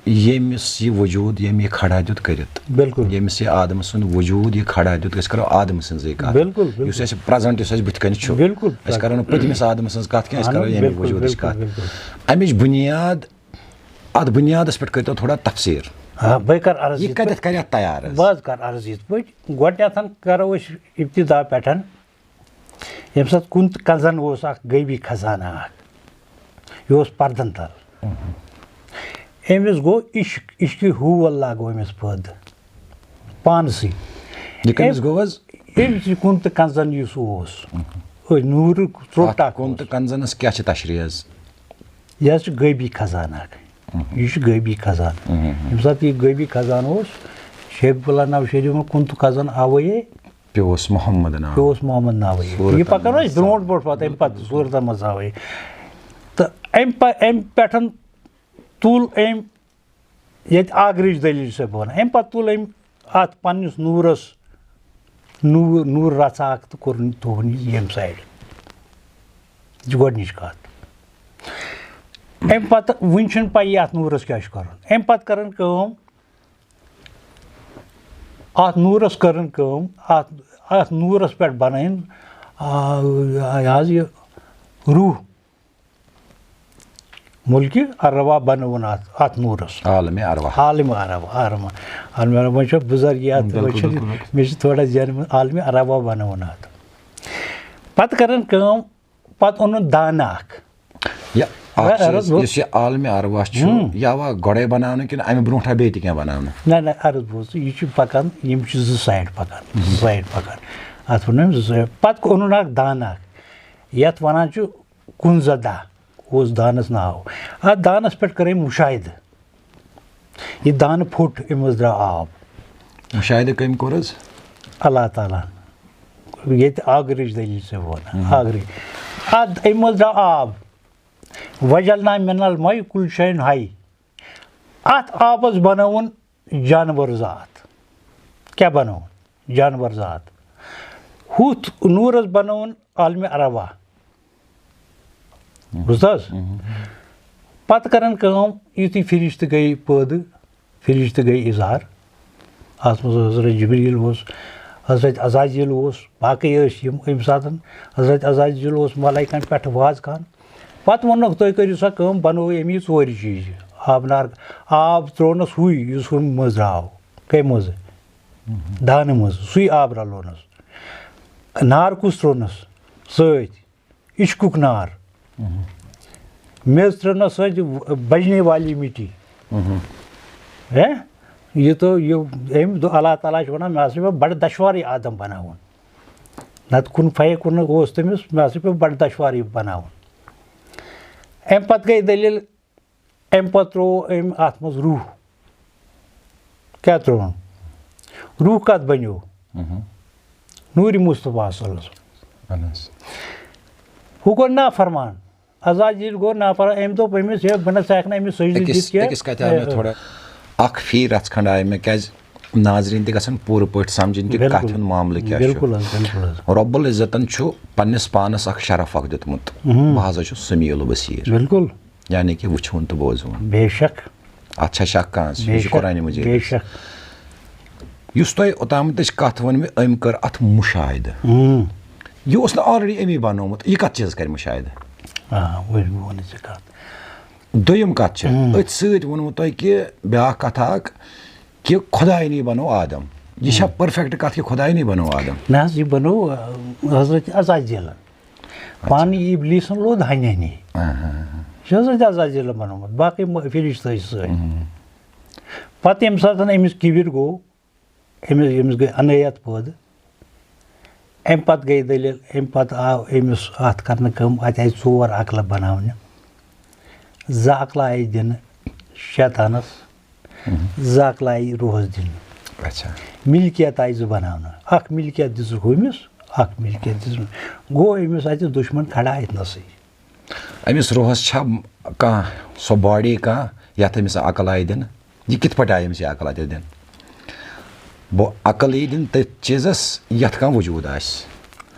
ییٚمِس یہِ وجوٗد، ییٚمۍ یہِ کھڑا دیُت کٔرِتھ، بالکل۔ ییٚمِس یہِ آدم سُنٛد وجوٗد یہِ کھڑا دیُت، أسۍ کرو آدم سٕنٛزٕے کتھ۔ بالکل، بالکل۔ یُس اَسہِ پرزنٹ، یُس اَسہِ بٕتھِ کنہِ چھُ، بالکل۔ أسۍ کرو نہٕ پٔتمِس آدم سٕنٛز کتھ کینٛہہ، أسۍ اہن کرو حظ، ییٚمہِ بالکل، وجوٗدٕچ بالکل، کتھ۔ بالکل۔ امِچ بُنیاد، اتھ بُنیادس پٮ۪ٹھ کٔرۍتو تھوڑا تفسیٖر۔ آ، بہٕ کَرٕ عرض یہِ یِتھ کَتٮ۪تھ پٲٹھۍ۔ کَرِ اتھ تیار حظ؟ بہٕ حظ کَرٕ عرض یِتھ پٲٹھۍ۔ گۄڈٕنٮ۪تھ کَرو أسۍ ابتدا پٮ۪ٹھ۔ ییٚمہِ ساتہٕ کُنہِ تہِ کنزن اوس اکھ غٲبی خزانہٕ اکھ، یہِ اوس پردن تل۔ أمِس گوٚو عشق، عشقِ حُو اللہ گوٚو أمِس پٲدٕ پانسٕے۔ یہِ کٔمِس أمۍ، گوٚو حظ؟ أمِس یہِ کُن تہٕ کنزن یُس اوس، أتھۍ نوٗرُک ژوٚٹ اَتھ اکھ کُن اوس۔ تہٕ کنزنس کیٛاہ چھِ تشریح حظ؟ یہِ حظ چھُ غٲبی خزانہٕ اکھ۔ یہِ چھُ غٲبی خزانہٕ۔ ییٚمہِ ساتہٕ یہِ غٲبی خزانہٕ اوس، شیخ عبداللہ نوشہری ووٚن، "کُن تہٕ خزن آوے"، پیوس محمد ناو۔ پیوس محمد ناوٕے۔ صورتن یہِ پکان منٛز ٲسۍ برونٛٹھ برونٛٹھ پتہٕ، اَمہِ پتہٕ صورتن منٛز آوٕے۔ تہٕ اَمہِ پہ-، اَمہِ پٮ۪ٹھ تُل أمۍ ییٚتہِ آگرٕچ دٔلیٖل چھِ سۄ بہٕ وَنان۔ اَمہِ پتہٕ تُل أمۍ اَتھ پنٛنِس نوٗرس، نوٗر، نوٗر رژھا اکھ تہٕ کوٚرُن، تھوٚوُن یہِ ییٚمہِ سایڈٕ۔ یہِ چھِ گۄڈٕنِچ کَتھ۔ اَمہِ پتہٕ وٕنہِ چھُنہٕ پَیی اَتھ نوٗرس کیٛاہ چھُ کَرُن۔ اَمہِ پتہٕ کٔرٕن کٲم، اَتھ نوٗرس کٔرٕن کٲم، اَتھ، اَتھ نوٗرس پٮ۪ٹھ بنٲیِن، آ، یہِ حظ یہِ روح مُلکہِ ارواح بنٲوٕن اَتھ، اَتھ نوٗرس۔ عالمِ ارواح۔ عالمِ ارواح، عالمِ، عالمِ ارواح۔ وۄنۍ چھُ بُزرگی اَتھ، بِلکُل، وۄنۍ چھُ بِلکُل، بِلکُل۔ مےٚ چھُ تھوڑا ذہنہٕ منٛز عالمِ ارواح بنٲوٕن اَتھ۔ پتہٕ کٔرٕن کٲم، پتہٕ اوٚنُن دانہٕ اکھ۔ یہِ اکھ را-، چیٖز، را-، یُس یہِ عالمِ ارواح چھُ، ہُم۔ یہِ آوا گۄڈَے بناونہٕ کِنہٕ اَمہِ برونٛٹھ آو بیٚیہِ تہِ کینٛہہ بناونہٕ؟ نہ، نہ، عرض بوز، یہِ چھُ پکان، یِم چھِ زٕ سایڈ پکان، زٕ سایڈ پکان۔ اَتھ وَنو أسۍ زٕ سایڈ۔ پتہٕ اوٚنُن اکھ دانہٕ اکھ، یَتھ وَنان چھُ کُنزہ دہ، اوس دانَس ناو۔ اَتھ دانَس پٮ۪ٹھ کٔر أمۍ مُشاہدٕ۔ یہِ دانہٕ پھوٚٹ، أمۍ منٛز درٛاو آب۔ مُشاہدٕ کٔمۍ کوٚر حظ؟ اللہ تعالیٰ۔ ییٚتہِ آگرٕچ دٔلیٖل چھِ وَنان، آگرٕچ۔ اَتھ أمۍ منٛز درٛاو آب۔ وجلنا من الماء کل شیء حی۔ اَتھ آبَس بَنٲوٕن جانوَر ذات۔ کیٛاہ بَنٲوٕن؟ جانوَر ذات۔ ہُتھ نوٗرَس بَنٲوٕن عالمِ ارواح۔ بوٗزتھٕ حظ؟ پَتہٕ کَرَن کٲم، یُتھُے فرشتہٕ گٔے پٲدٕ، فرشتہٕ گٔے اظہار۔ اَتھ منٛز حضرت جبریٖل اوس، حضرت عزازیٖل اوس، باقٕے ٲسۍ یِم اَمہِ ساتَن۔ حضرت عزازیٖل اوس ملائکَن پٮ۪ٹھ واز خان۔ پَتہٕ ووٚنُکھ، "تُہۍ کٔرِو سا کٲم، بَنٲوِو أمۍ یہِ ژورِ چیٖزِ۔" آب نار، آب ترٛوونَس ہُے، یُس ہُمہِ منٛز درٛاو۔ کَمہِ منٛزٕ؟ دانہٕ منٛز۔ سُے آب رَلوونَس۔ نار کُس ترٛوونَس سۭتۍ؟ عشقُک نار۔ میٚژ ترٛٲونَس سۭتۍ بَجنے والی مِٹی۔ ہے، یہِ تو یہِ، أمۍ دوٚپ، اللہ تعالیٰ چھُ وَنان، مےٚ ہسا چھُ بَڑٕ دۄشوارٕے آدم بَناوُن۔ نَتہٕ کُن فَے کُن اوس تٔمِس، مےٚ ہسا پیوٚو بَڑٕ دۄشوارٕے بَناوُن۔ اَمہِ پَتہٕ گٔے دٔلیٖل، اَمہِ پَتہٕ ترٛوو أمۍ اَتھ منٛز روح۔ کیٛاہ ترٛووُن؟ روح کَتھ بَنیو؟ نوٗرِ مُصطفیٰ صلی اللہ علیہ وسلم۔ اہن حظ۔ ہُہ گوٚو نافرمان۔ عزازیٖل گوٚو نافرمان۔ أمۍ دوٚپ أمِس، "ہے، بہٕ نہ سا ہٮ۪کہٕ نہٕ أمِس سجدٕ أکِس دِتھ کینٛہہ۔" أکِس کَتھِ آو مےٚ تھوڑا اَکھ فی رَژھ کھنٛڈ آیہِ مےٚ، کیٛازِ ناظریٖن تہِ گژھن پوٗرٕ پٲٹھۍ سَمجھِنۍ کہِ بِلکُل۔ کَتھ ہُنٛد معاملہٕ کیٛاہ چھُ۔ بِلکُل حظ، بِلکُل حظ۔ رب العزتن چھُ پننِس پانس اکھ شرف اکھ دیُتمُت، بہٕ ہسا چھُس سمیع البصیر، بِلکُل۔ یعنی کہِ وٕچھوُن تہٕ بوزوُن۔ بے شک۔ اتھ چھا شک کانٛہہ؟ یہِ بے چھُ شک۔ قرآنِ مجیٖد۔ بے شک۔ یُس تۄہہِ اوٚتامَتٕچ کتھ ؤنۍ مےٚ، أمۍ کٔر اتھ مُشاہدٕ۔ اۭں۔ یہِ اوس نہٕ already أمی بنومُت، یہِ کتھ چیٖز کرِ مُشاہدٕ؟ آ، وۄنۍ ووٚن ژےٚ کتھ۔ دوٚیِم کتھ چھِ، أتھۍ سۭتۍ ووٚنوُ تۄہہِ کہِ بیٛاکھ کتھ اکھ، کہِ خۄداینٕے بنوو آدم۔ یہِ چھا perfect کتھ کہِ خۄداینٕے بنوو آدم؟ نہ حظ، یہِ بنوو، آ، حضرت عزازیٖلن۔ پانہٕ ابلیٖسن لوٚد ہنہِ ہنہِ۔ یہِ چھُ حضرت عزازیٖلن بنومُت، باقٕے مہ-، فرشتہٕ ٲسۍ سۭتۍ۔ پتہٕ ییٚمہِ ساتہٕ أمِس کِبِر گوٚو، أمِس، أمِس گٔے عنٲیت پٲدٕ۔ اَمہِ پتہٕ گٔے دٔلیٖل، اَمہِ پتہٕ آو أمِس اَتھ کرنہٕ کٲم، اَتہِ آیہِ ژور عقلہٕ بناونہٕ۔ زٕ عقلہٕ آیہِ دِنہٕ شیطانس، زٕ عقلہٕ آیہِ روحس دِنہٕ۔ اچھا۔ ملکیت آیہِ زٕ بناونہٕ، اکھ ملکیت دِژٕکھ ہُمِس، اکھ ملکیت دِژٕکھ۔ گوٚو أمِس اَتہِ دُشمن کھڑا أتھۍ نسٕے۔ أمِس روحس چھا کانٛہہ سۄ body کانٛہہ یتھ أمِس عقل آیہِ دِنہٕ؟ یہِ کِتھ پٲٹھۍ آیہِ أمِس یہِ عقل اَتہِ دِنہٕ؟ بہٕ عقل یی دِنہٕ تٔتھۍ چیٖزس یتھ کانٛہہ وجوٗد آسہِ۔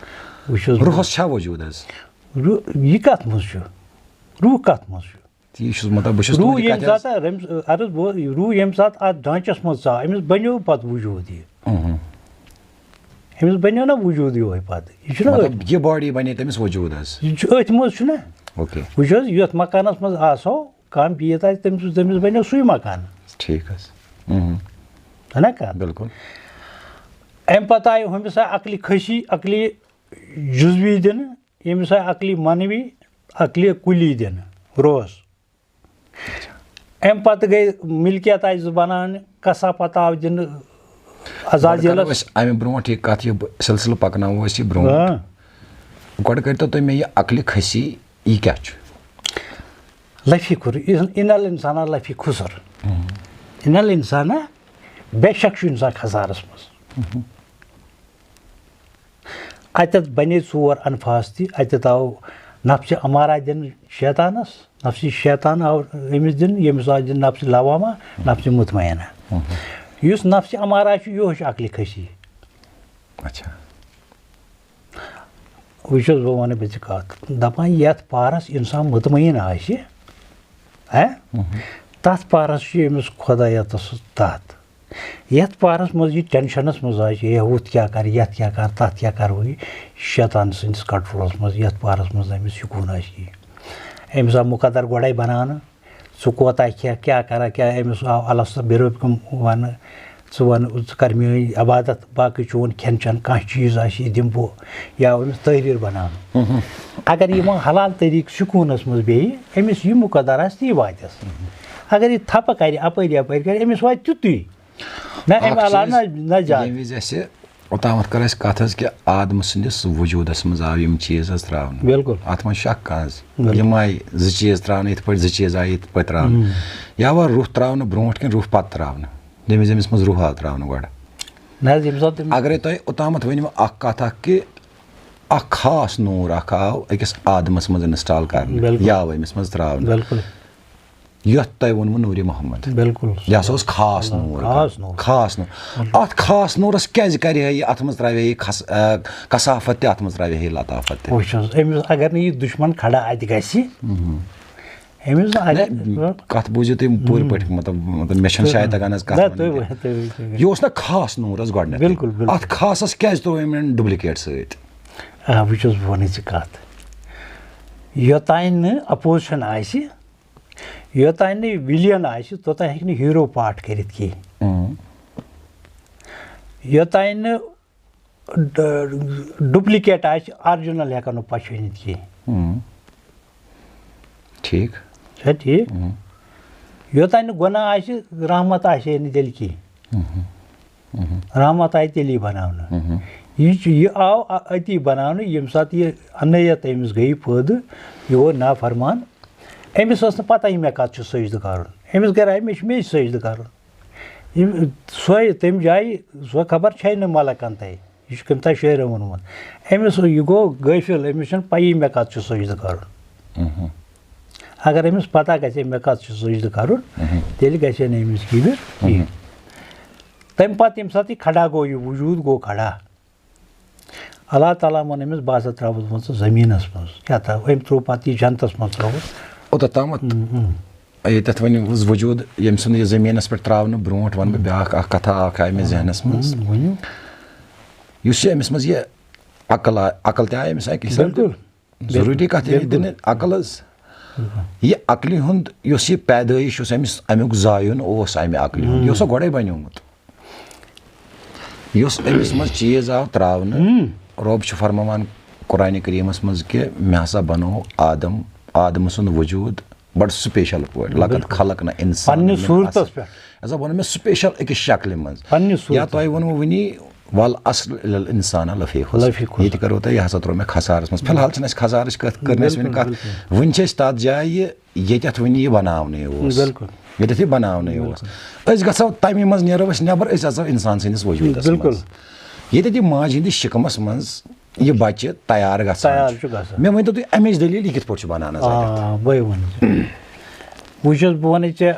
وٕچھ حظ، روحس چھا وجوٗد حظ؟ روح، یہِ کتھ منٛز چھُ؟ روح کتھ منٛز چھُ؟ تی چھُس مطلب، بہٕ چھُس روح تُہنٛدِ ییٚمہِ کتھِ حظ۔ ساتہٕ رٔمۍ، عرض بہٕ، روح ییٚمہِ ساتہٕ اتھ ڈانٛچس منٛز ژاو، أمِس بنیو پتہٕ وجوٗد یہِ۔ اہم۔ أمِس بنیو نہ وجوٗد یِہوٚے پتہٕ۔ یہِ چھُنہ أتھۍ مطلب، یہِ body بنے تٔمِس وجوٗد حظ۔ یہِ چھُ أتھۍ منٛز چھُنہ۔ اوکے۔ وٕچھ حظ، یتھ مکانس منٛز آسو کانٛہہ بِہِتھ آسہِ، تٔمِس، تٔمِس بنیو سُے مکان۔ ٹھیٖک حظ۔ اہم۔ چھُنہ کتھ؟ بِلکُل۔ امہِ پتہٕ آیہِ ہُمِس آیہِ عقلِ کھٔسی، عقلِ جُزوی دِنہٕ، ییٚمِس آیہِ عقلِ معنوی، عقلِ کُلی دِنہٕ، روحس۔ امہِ پتہٕ گٔے ملکیت آیہِ زٕ بناونہٕ، کثافت آو دِنہٕ عزازیلس۔ گۄڈٕ کرو أسۍ امہِ برونٛٹھ یہِ کتھ، یہِ سلسلہٕ پکناوو أسۍ یہِ برونٛٹھ۔ آ۔ گۄڈٕ کٔرۍتو تُہۍ مےٚ یہِ عقلِ کھٔسی، یہِ کیٛاہ چھُ؟ لفی خُر، ان الانسان لفی خسر۔ ان الانسان، بے شک چھُ انسان خسارس منٛز۔ اتٮ۪تھ بنے ژور انفاس تہِ، اتٮ۪تھ آو نفسِ امارہ دِنہٕ شیطانس، نفسِ شیطان آو أمِس دِنہٕ، ییٚمِس آو دِنہٕ نفسِ لوامہ، نفسِ مطمئنہ۔ یُس نفسِ امارہ چھُ، یِہوٚے چھُ عقلِ کھٔسی۔ اچھا۔ وٕچھ حظ، بہٕ وَنہٕ بہٕ ژےٚ کَتھ، دَپان یَتھ پارَس اِنسان مطمئن آسہِ، ہے، تَتھ پارَس چھُ أمِس خۄدایَتَس تَتھ۔ یَتھ پارَس منٛز یہِ ٹٮ۪نشَنَس منٛز آسہِ، ہے، ہُتھ کیٛاہ کَرٕ، یَتھ کیٛاہ کَرٕ، تَتھ کیٛاہ کَرٕ، ہُہ یہِ شیطان سٕنٛدِس کَنٹرولَس منٛز، یَتھ پارَس منٛز أمِس سکوٗن آسہِ کِہیٖنۍ۔ أمِس آو مُقدر گۄڈَے بَناونہٕ، ژٕ کوتاہ کھٮ۪کھ، کیٛاہ کَرَکھ، کیٛاہ أمِس آو الستہ بربکم وَنہٕ، ژٕ وَن، ژٕ کَر میٛٲنۍ عبادت، باقٕے چون کھٮ۪ن چٮ۪ن کانٛہہ چیٖز آسہِ، یہِ دِمہٕ بہٕ، یا أمِس تحریر بَناونہٕ۔ اگر یہِ وۄنۍ حلال طریٖقہٕ سکوٗنَس منٛز بیٚہہِ، أمِس یہِ مُقدر آسہِ، تی واتٮ۪س۔ اگر یہِ تھپہٕ کَرِ، اَپٲرۍ یَپٲرۍ کَرِ، أمِس واتہِ تیُتُے۔ نہ، اَمہِ اَکھ علاوٕ چیٖز، نہ، نہ زیادٕ۔ ییٚمہِ وِزِ اَسہِ اوٚتامَتھ کٔر اَسہِ کَتھ حظ کہِ آدمہٕ سٕنٛدِس وجوٗدَس منٛز آو یِم چیٖز حظ ترٛاونہٕ۔ بِلکُل۔ اَتھ منٛز چھُ شک کانٛہہ حظ۔ بِلکُل۔ یِم آیہِ زٕ چیٖز ترٛاونہٕ، یِتھ پٲٹھۍ زٕ چیٖز آیہِ یِتھ پٲٹھۍ ترٛاونہٕ۔ مم۔ یا وۄنۍ روح ترٛاونہٕ برونٛٹھ کِنہٕ روح پَتہٕ ترٛاونہٕ؟ ییٚمہِ وِزِ أمِس منٛز روح آو ترٛاونہٕ گۄڈٕ۔ نہ حظ، ییٚمہِ ساتہٕ تٔمۍ اگرے تۄہہِ اوٚتامَتھ ؤنِو اَکھ کَتھ اَکھ کہِ اَکھ خاص نوٗر اَکھ آو أکِس آدمَس منٛز install کرنہٕ، بِلکُل۔ یا آو أمِس منٛز ترٛاونہٕ۔ بِلکُل۔ یَتھ تۄہہِ ووٚنوُ نوٗرِ محمد۔ بِلکُل۔ یہِ ہسا اوس خاص نوٗر۔ خاص نوٗر۔ خاص نوٗر۔ اَتھ خاص نوٗرَس کیٛازِ کَرِ ہے یہِ، اَتھ منٛز ترٛاوِ ہے یہِ کھس-، آ، کثافت تہِ، اَتھ منٛز ترٛاوِ ہے یہِ لطافت تہِ؟ وٕچھ حظ، أمِس اگر نہٕ یہِ دُشمن کھڑا اَتہِ گژھِ، أمِس نہ، اگر کَتھ بوٗزِو تُہۍ پوٗرٕ پٲٹھۍ، مطلب، مطلب، مےٚ چھَنہٕ شاید تَگان حظ کَتھ نہ، وَنٕنۍ تُہۍ کینٛہہ۔ ؤنِو، تُہۍ ؤنِو۔ یہِ اوس نہ خاص نوٗر حظ گۄڈٕنٮ۪تھٕے۔ بِلکُل، بِلکُل۔ اَتھ خاصَس کیٛازِ ترٛوو أمۍ duplicate سۭتۍ؟ آ، وٕچھ حظ، بہٕ وَنَے ژےٚ کَتھ۔ یوٚتانۍ نہٕ opposition آسہِ، یوٚتانۍ نہٕ villain آسہِ، توٚتانۍ ہیٚکہِ نہٕ hero part کٔرِتھ کینٛہہ۔ اۭں۔ یوٚتانۍ نہٕ ڈ-، duplicate آسہِ، original ہٮ۪کَن نہٕ پہچٲنِتھ کینٛہہ۔ اۭں۔ ٹھیٖک۔ چھا ٹھیٖک؟ اۭں۔ یوٚتانۍ نہٕ گۄناہ آسہِ، رحمت آسہِ ہے نہٕ تیٚلہِ کینٛہہ۔ اۭں۔ اۭں۔ رحمت آیہِ تیٚلی بناونہٕ۔ اۭں۔ یہِ چھُ، یہِ آو اَ-، أتی بناونہٕ، ییٚمہِ ساتہٕ یہِ عنٲیت أمِس گٔیہِ پٲدٕ، یہِ گوٚو نافرمان۔ أمِس ٲس نہٕ پتہ یہِ مےٚ کَتھ چھُ سجدٕ کَرُن۔ أمِس گرِ آیہِ، مےٚ چھُ، مےٚ چھُ سجدٕ کَرُن۔ یِم، سۄے تَمہِ جایہِ، سۄ خبر چھَے نہٕ ملکن تہِ۔ یہِ چھُ کٔمۍ تام شٲعرَن ووٚنمُت۔ أمِس، یہِ گوٚو غٲفِل، أمِس چھَنہٕ پَیی مےٚ کَتھ چھُ سجدٕ کَرُن۔ اہم۔ اگر أمِس پَتہ گژھِ ہے مےٚ کَتھ چھُ سجدٕ کَرُن، اہم۔ تیٚلہِ گژھِ ہے نہٕ أمِس کِبِر کِہیٖنۍ۔ اہم۔ تَمہِ پَتہٕ ییٚمہِ ساتہٕ یہِ کھڑا گوٚو، یہِ وجوٗد گوٚو کھڑا، اللہ تعالیٰ ووٚن أمِس، "بہٕ ہسا ترٛاوَتھ ژٕ زٔمیٖنَس منٛز۔" کیٛاہ ترٛاو؟ أمۍ ترٛوو پَتہٕ یہِ جنتَس منٛز ترٛووُس۔ اوٚتَتھ تامَتھ، اہم، اہم۔ ییٚتٮ۪تھ وۄنۍ اوس وجوٗد، ییٚمہِ سُنٛد یہِ زٔمیٖنَس پٮ۪ٹھ ترٛاونہٕ برونٛٹھ وَنہٕ بہٕ بیٛاکھ اَکھ کَتھا اَکھ آیہِ مےٚ ذہنَس منٛز۔ اہم، ؤنِو۔ یُس یہِ أمِس منٛز یہِ عقل آ-، عقل تہِ آیہِ أمِس اَکہِ حسابہٕ۔ بِلکُل۔ ضروٗری کَتھ ییٚلہِ بِلکُل۔ دِنہٕ عقل حظ۔ بِلکُل۔ یہِ عقلہِ ہُنٛد یُس یہِ پیدٲیِش اوس أمِس، اَمیُک زایُن اوس اَمہِ عقلہِ ہُنٛد۔ یہِ اوس سا گۄڈَے بنیومُت۔ یُس أمِس منٛز چیٖز آو ترٛاونہٕ، ہُم۔ رۄب چھُ فرماوان قرآنِ کریٖمَس منٛز کہِ مےٚ ہسا بنوو آدم، آدمہٕ سُنٛد وجوٗد بڑٕ special پٲٹھۍ۔ لقد بِلکُل۔ خلقنا الانسان پننہِ من صوٗرتس اصل۔ پٮ۪ٹھ۔ ہسا ووٚن مےٚ special أکِس شکلہِ منٛز۔ پننہِ یا صوٗرتس۔ تۄہہِ ووٚنوٕ وُنی، "ول اصل الانسان لفی خسر۔" لفی خسر۔ ییٚتہِ کرو تۄہہِ، یہِ ہسا ترٛوو مےٚ خسارس منٛز۔ فی الحال چھِنہٕ اَسہِ خسارٕچ کَتھ کٔر نہٕ اَسہِ وُنہِ بِلکُل، کَتھ۔ بِلکُل۔ وُنہِ چھِ أسۍ تَتھ جایہِ، ییٚتٮ۪تھ وُنہِ یہِ بناونہٕ اوس۔ بِلکُل۔ ییٚتٮ۪تھ یہِ بناونہٕ اوس۔ بِلکُل۔ أسۍ گژھو تَمی منٛز، نیرو أسۍ نٮ۪بر، أسۍ اژو اِنسان سٕنٛدِس وجوٗدس بِلکُل۔ منٛز۔ ییٚتٮ۪تھ یہِ ماجہِ ہٕنٛدِس شِکمس منٛز یہِ بچہِ تیار گژھان تیار چھُ۔ چھُ گژھان۔ مےٚ ؤنۍ تو تُہۍ اَمِچ دٔلیٖل، یہِ کِتھ پٲٹھۍ چھُ بنان حظ اَتٮ۪تھ؟ آ، بٕے وَنہٕ ژےٚ۔ وٕچھ حظ، بہٕ وَنَے ژےٚ۔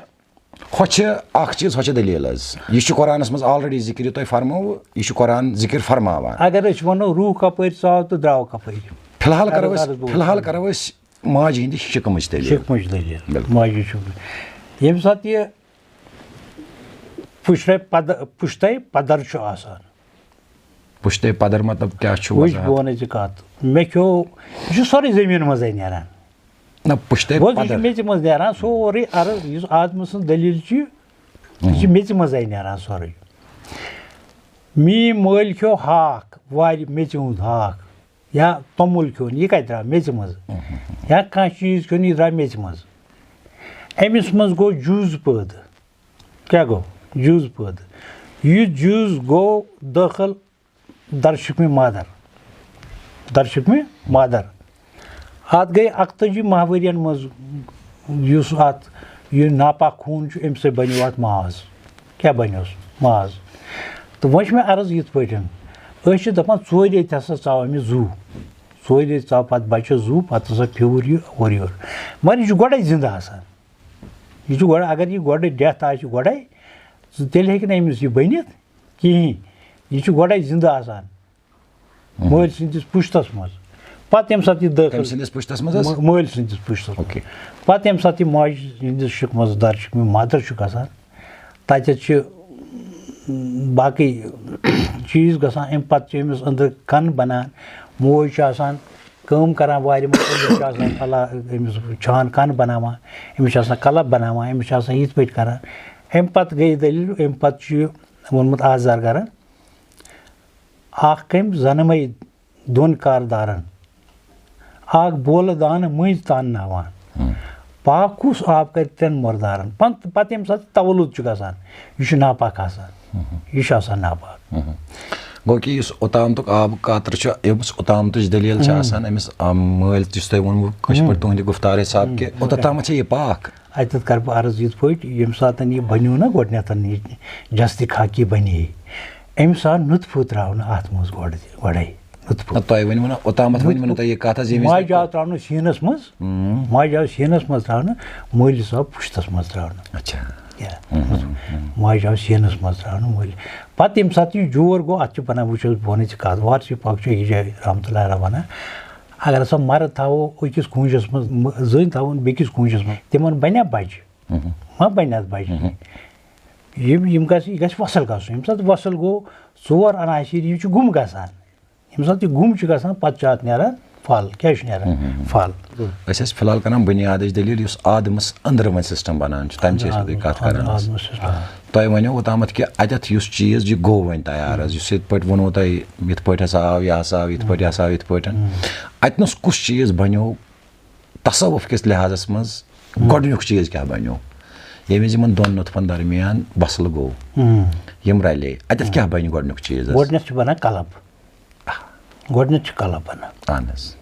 ہۄ چھِ اَکھ چیٖز، ہۄ چھِ دٔلیٖل حظ۔ یہِ چھُ قرآنَس منٛز already ذِکِر، یہِ تۄہہِ فرمووُ، یہِ چھُ قرآن ذِکِر فرماوان۔ اگر أسۍ وَنو، روح کَپٲرۍ ژاو تہٕ درٛاو کَپٲرۍ؟ فی الحال کرو عرض، أسۍ، عرض بہٕ فی الحال وَنہٕ۔ کرو أسۍ ماجہِ ہِنٛدِ شِکمٕچ دٔلیٖل۔ شِکمٕچ دٔلیٖل۔ بِلکُل۔ ماجہِ شِکمٕچ۔ ییٚمہِ ساتہٕ یہِ پُشرے پَدٕ-، پُشتے پَدَر چھُ آسان۔ پُشتے پَدَر مطلب کیٛاہ چھُ وٕچھ، وضاحت؟ بہٕ وَنَے ژےٚ کَتھ۔ مےٚ کھیوٚو، یہِ چھُ سورُے زٔمیٖن منٛزَے نیران۔ نہ، پُشتے بوز، یہِ چھُ پَدَر۔ میٚژِ منٛز نیران سورُے عرض، یُس آدمہٕ سٕنٛز دٔلیٖل چھِ، یہِ چھِ اہم۔ میٚژِ منٛزَے نیران سورُے۔ میٛٲنۍ مٲلۍ کھیوٚو ہاکھ، وارِ میٚژِ ہُنٛد ہاکھ، یا توٚمُل کھیوٚن، یہِ کَتہِ درٛاو؟ میٚژِ منٛز۔ اہم۔ یا کانٛہہ چیٖز کھیوٚن، یہِ درٛاو میٚژِ منٛز۔ أمِس منٛز گوٚو جُز پٲدٕ۔ کیٛاہ گوٚو؟ جُز پٲدٕ۔ یہِ جُز گوٚو دٲخٕل درشکمِ مادر۔ درشکمِ مادر۔ اَتھ گٔے اَکتٲجی ماہ ؤرین منٛز، یُس اَتھ یہِ ناپاک خوٗن چھُ، اَمہِ سۭتۍ بَنیو اَتھ ماز۔ کیٛاہ بَنیوس؟ ماز۔ تہٕ وۄنۍ چھِ مےٚ عرض یِتھ پٲٹھۍ، أسۍ چھِ دَپان، ژورِ ریٚتۍ ہسا ژاو أمِس زُو، ژورِ ریٚتۍ ژاو پَتہٕ بَچَس زُو، پَتہٕ ہسا پھیوٗر یہِ اورٕ یورٕ، مگر یہِ چھُ گۄڈَے زِندٕ آسان۔ یہِ چھُ گۄڈٕ، اگر یہِ گۄڈٕ death آسہِ گۄڈَے، تیٚلہِ ہیٚکہِ نہٕ أمِس یہِ بٔنِتھ کِہیٖنۍ۔ یہِ چھُ گۄڈَے زِندٕ آسان۔ مٲلۍ سٕنٛدِس پُشتَس منٛز۔ پَتہٕ ییٚمہِ ساتہٕ یہِ دٲخٕل، تٔمۍ سٕنٛدِس پُشتَس منٛز حظ؟ مٲ-، مٲلۍ سٕنٛدِس پُشتَس منٛز۔ اوکے۔ پَتہٕ ییٚمہِ ساتہٕ یہِ ماجہِ ہِنٛدِس شِکمَس، درشکمِ مادر چھُ گژھان، تَتٮ۪تھ چھِ باقٕے چیٖز گژھان۔ اَمہِ پَتہٕ چھِ أمِس أنٛدرٕ کَن بَنان۔ موج چھِ آسان کٲم کَران وارِ منٛز، أمِس چھِ آسان کَلا-، أمِس چھان کَن بَناوان، أمِس چھِ آسان کَلَف بَناوان، أمِس چھِ آسان یِتھ پٲٹھۍ کَران۔ اَمہِ پَتہٕ گٔے دٔلیٖل، اَمہِ پَتہٕ چھُ یہِ ووٚنمُت آزار کَران، اَکھ کٔمۍ زَنہٕ مَے دۄن کاردارَن، اَکھ بولہٕ دانہٕ مٔنٛزۍ تان ناوان۔ ہم۔ پاک کُس آب کَرِ ترٛٮ۪ن مُردارَن؟ پَن-، پَتہٕ ییٚمہِ ساتہٕ تَوَلُد چھُ گژھان، یہِ چھُ ناپاک آسان۔ ہم۔ یہِ چھُ آسان ناپاک۔ ہم۔ گوٚو کہِ یُس اوٚتامتُک آبہٕ قطرٕ چھُ، یُس اوٚتامتٕچ دٔلیٖل چھِ آسان أمِس، آ، مٲلۍ، یُس تۄہہِ ووٚنوُ کٲشِر پٲٹھۍ تُہٕنٛدِ گُفتارٕ حساب کہِ اوٚتامَتھ چھےٚ یہِ پاک۔ اَتٮ۪تھ کَرٕ بہٕ عرض یِتھ پٲٹھۍ، ییٚمہِ ساتَن یہِ بَنیو نہ گۄڈٕنٮ۪تھ یہِ جستِ خاکی بَنے، أمِس آو نُطفہٕ ترٛاونہٕ اَتھ منٛز گۄڈٕ، گۄڈَے نُطفہٕ۔ نہ، تۄہہِ ؤنِو نہ، اوٚتامَتھ ؤنِو نہٕ تۄہہِ یہِ کَتھ حظ، ییٚمہِ وِزِ ماجہِ آو ترٛاونہٕ سیٖنَس منٛز، ماجہِ آو سیٖنَس منٛز ترٛاونہٕ، مٲلِس آو پُشتَس منٛز ترٛاونہٕ۔ اچھا۔ کیٛاہ؟ ماجہِ آو سیٖنَس منٛز ترٛاونہٕ مٲلِس۔ پَتہٕ ییٚمہِ ساتہٕ یہِ جور گوٚو، اَتھ چھِ بَنان، وٕچھ حظ، بہٕ وَنَے ژےٚ کَتھ، وارٕ چھِ پَکھ چھُ یہِ جاے رحمتہ اللہ علیہ وَنان، اگر ہسا مَرٕد تھاوو أکِس کوٗنٛجَس منٛز، مٔ-، زٔنۍ تھاوون بیٚکِس کوٗنٛجَس منٛز، تِمَن بَنیٛا بَچہِ؟ ما بَنہِ اَتھ بَچہِ؟ یِم، یِم گژھِ، یہِ گژھِ وَصٕل گژھُن۔ ییٚمہِ ساتہٕ وَصٕل گوٚو، ژور عناصر، یہِ چھُ گُم گژھان۔ ییٚمہِ ساتہٕ یہِ گُم چھُ گژھان، پَتہٕ چھُ اَتھ نیران پھل۔ کیٛاہ چھُ نیران؟ پھل۔ أسۍ ٲسۍ فی الحال کران بُنیادٕچ دٔلیٖل، یُس آدمَس أنٛدرٕ وۄنۍ سِسٹَم بَنان چھُ، تَمہِ چھِ أسۍ وۄنۍ کَتھ کران۔ آدمَس سِسٹَم۔ تۄہہِ وَنیو اوٚتامَتھ کہِ اَتٮ۪تھ یُس چیٖز یہِ گوٚو وۄنۍ تیار حظ، یُس یِتھ پٲٹھۍ ووٚنوُ تۄہہِ، یِتھ پٲٹھۍ ہسا آو، یہِ ہسا آو، یِتھ پٲٹھۍ ہسا آو، یِتھ پٲٹھۍ۔ اَتہِ نَس کُس چیٖز بَنیو تصوُف کِس لحاظَس منٛز گۄڈٕنیُک چیٖز کیٛاہ بَنیو؟ ییٚمہِ وِزِ یِمَن دۄن نُطفَن درمیان بَسلہٕ گوٚو، یِم رَلے، اَتٮ۪تھ کیٛاہ بَنہِ گۄڈٕنیُک چیٖز حظ؟ گۄڈٕنٮ۪تھ چھُ بَنان قلب۔ گۄڈٕنٮ۪تھ چھُ قلب بَنان۔ اَہَن حظ۔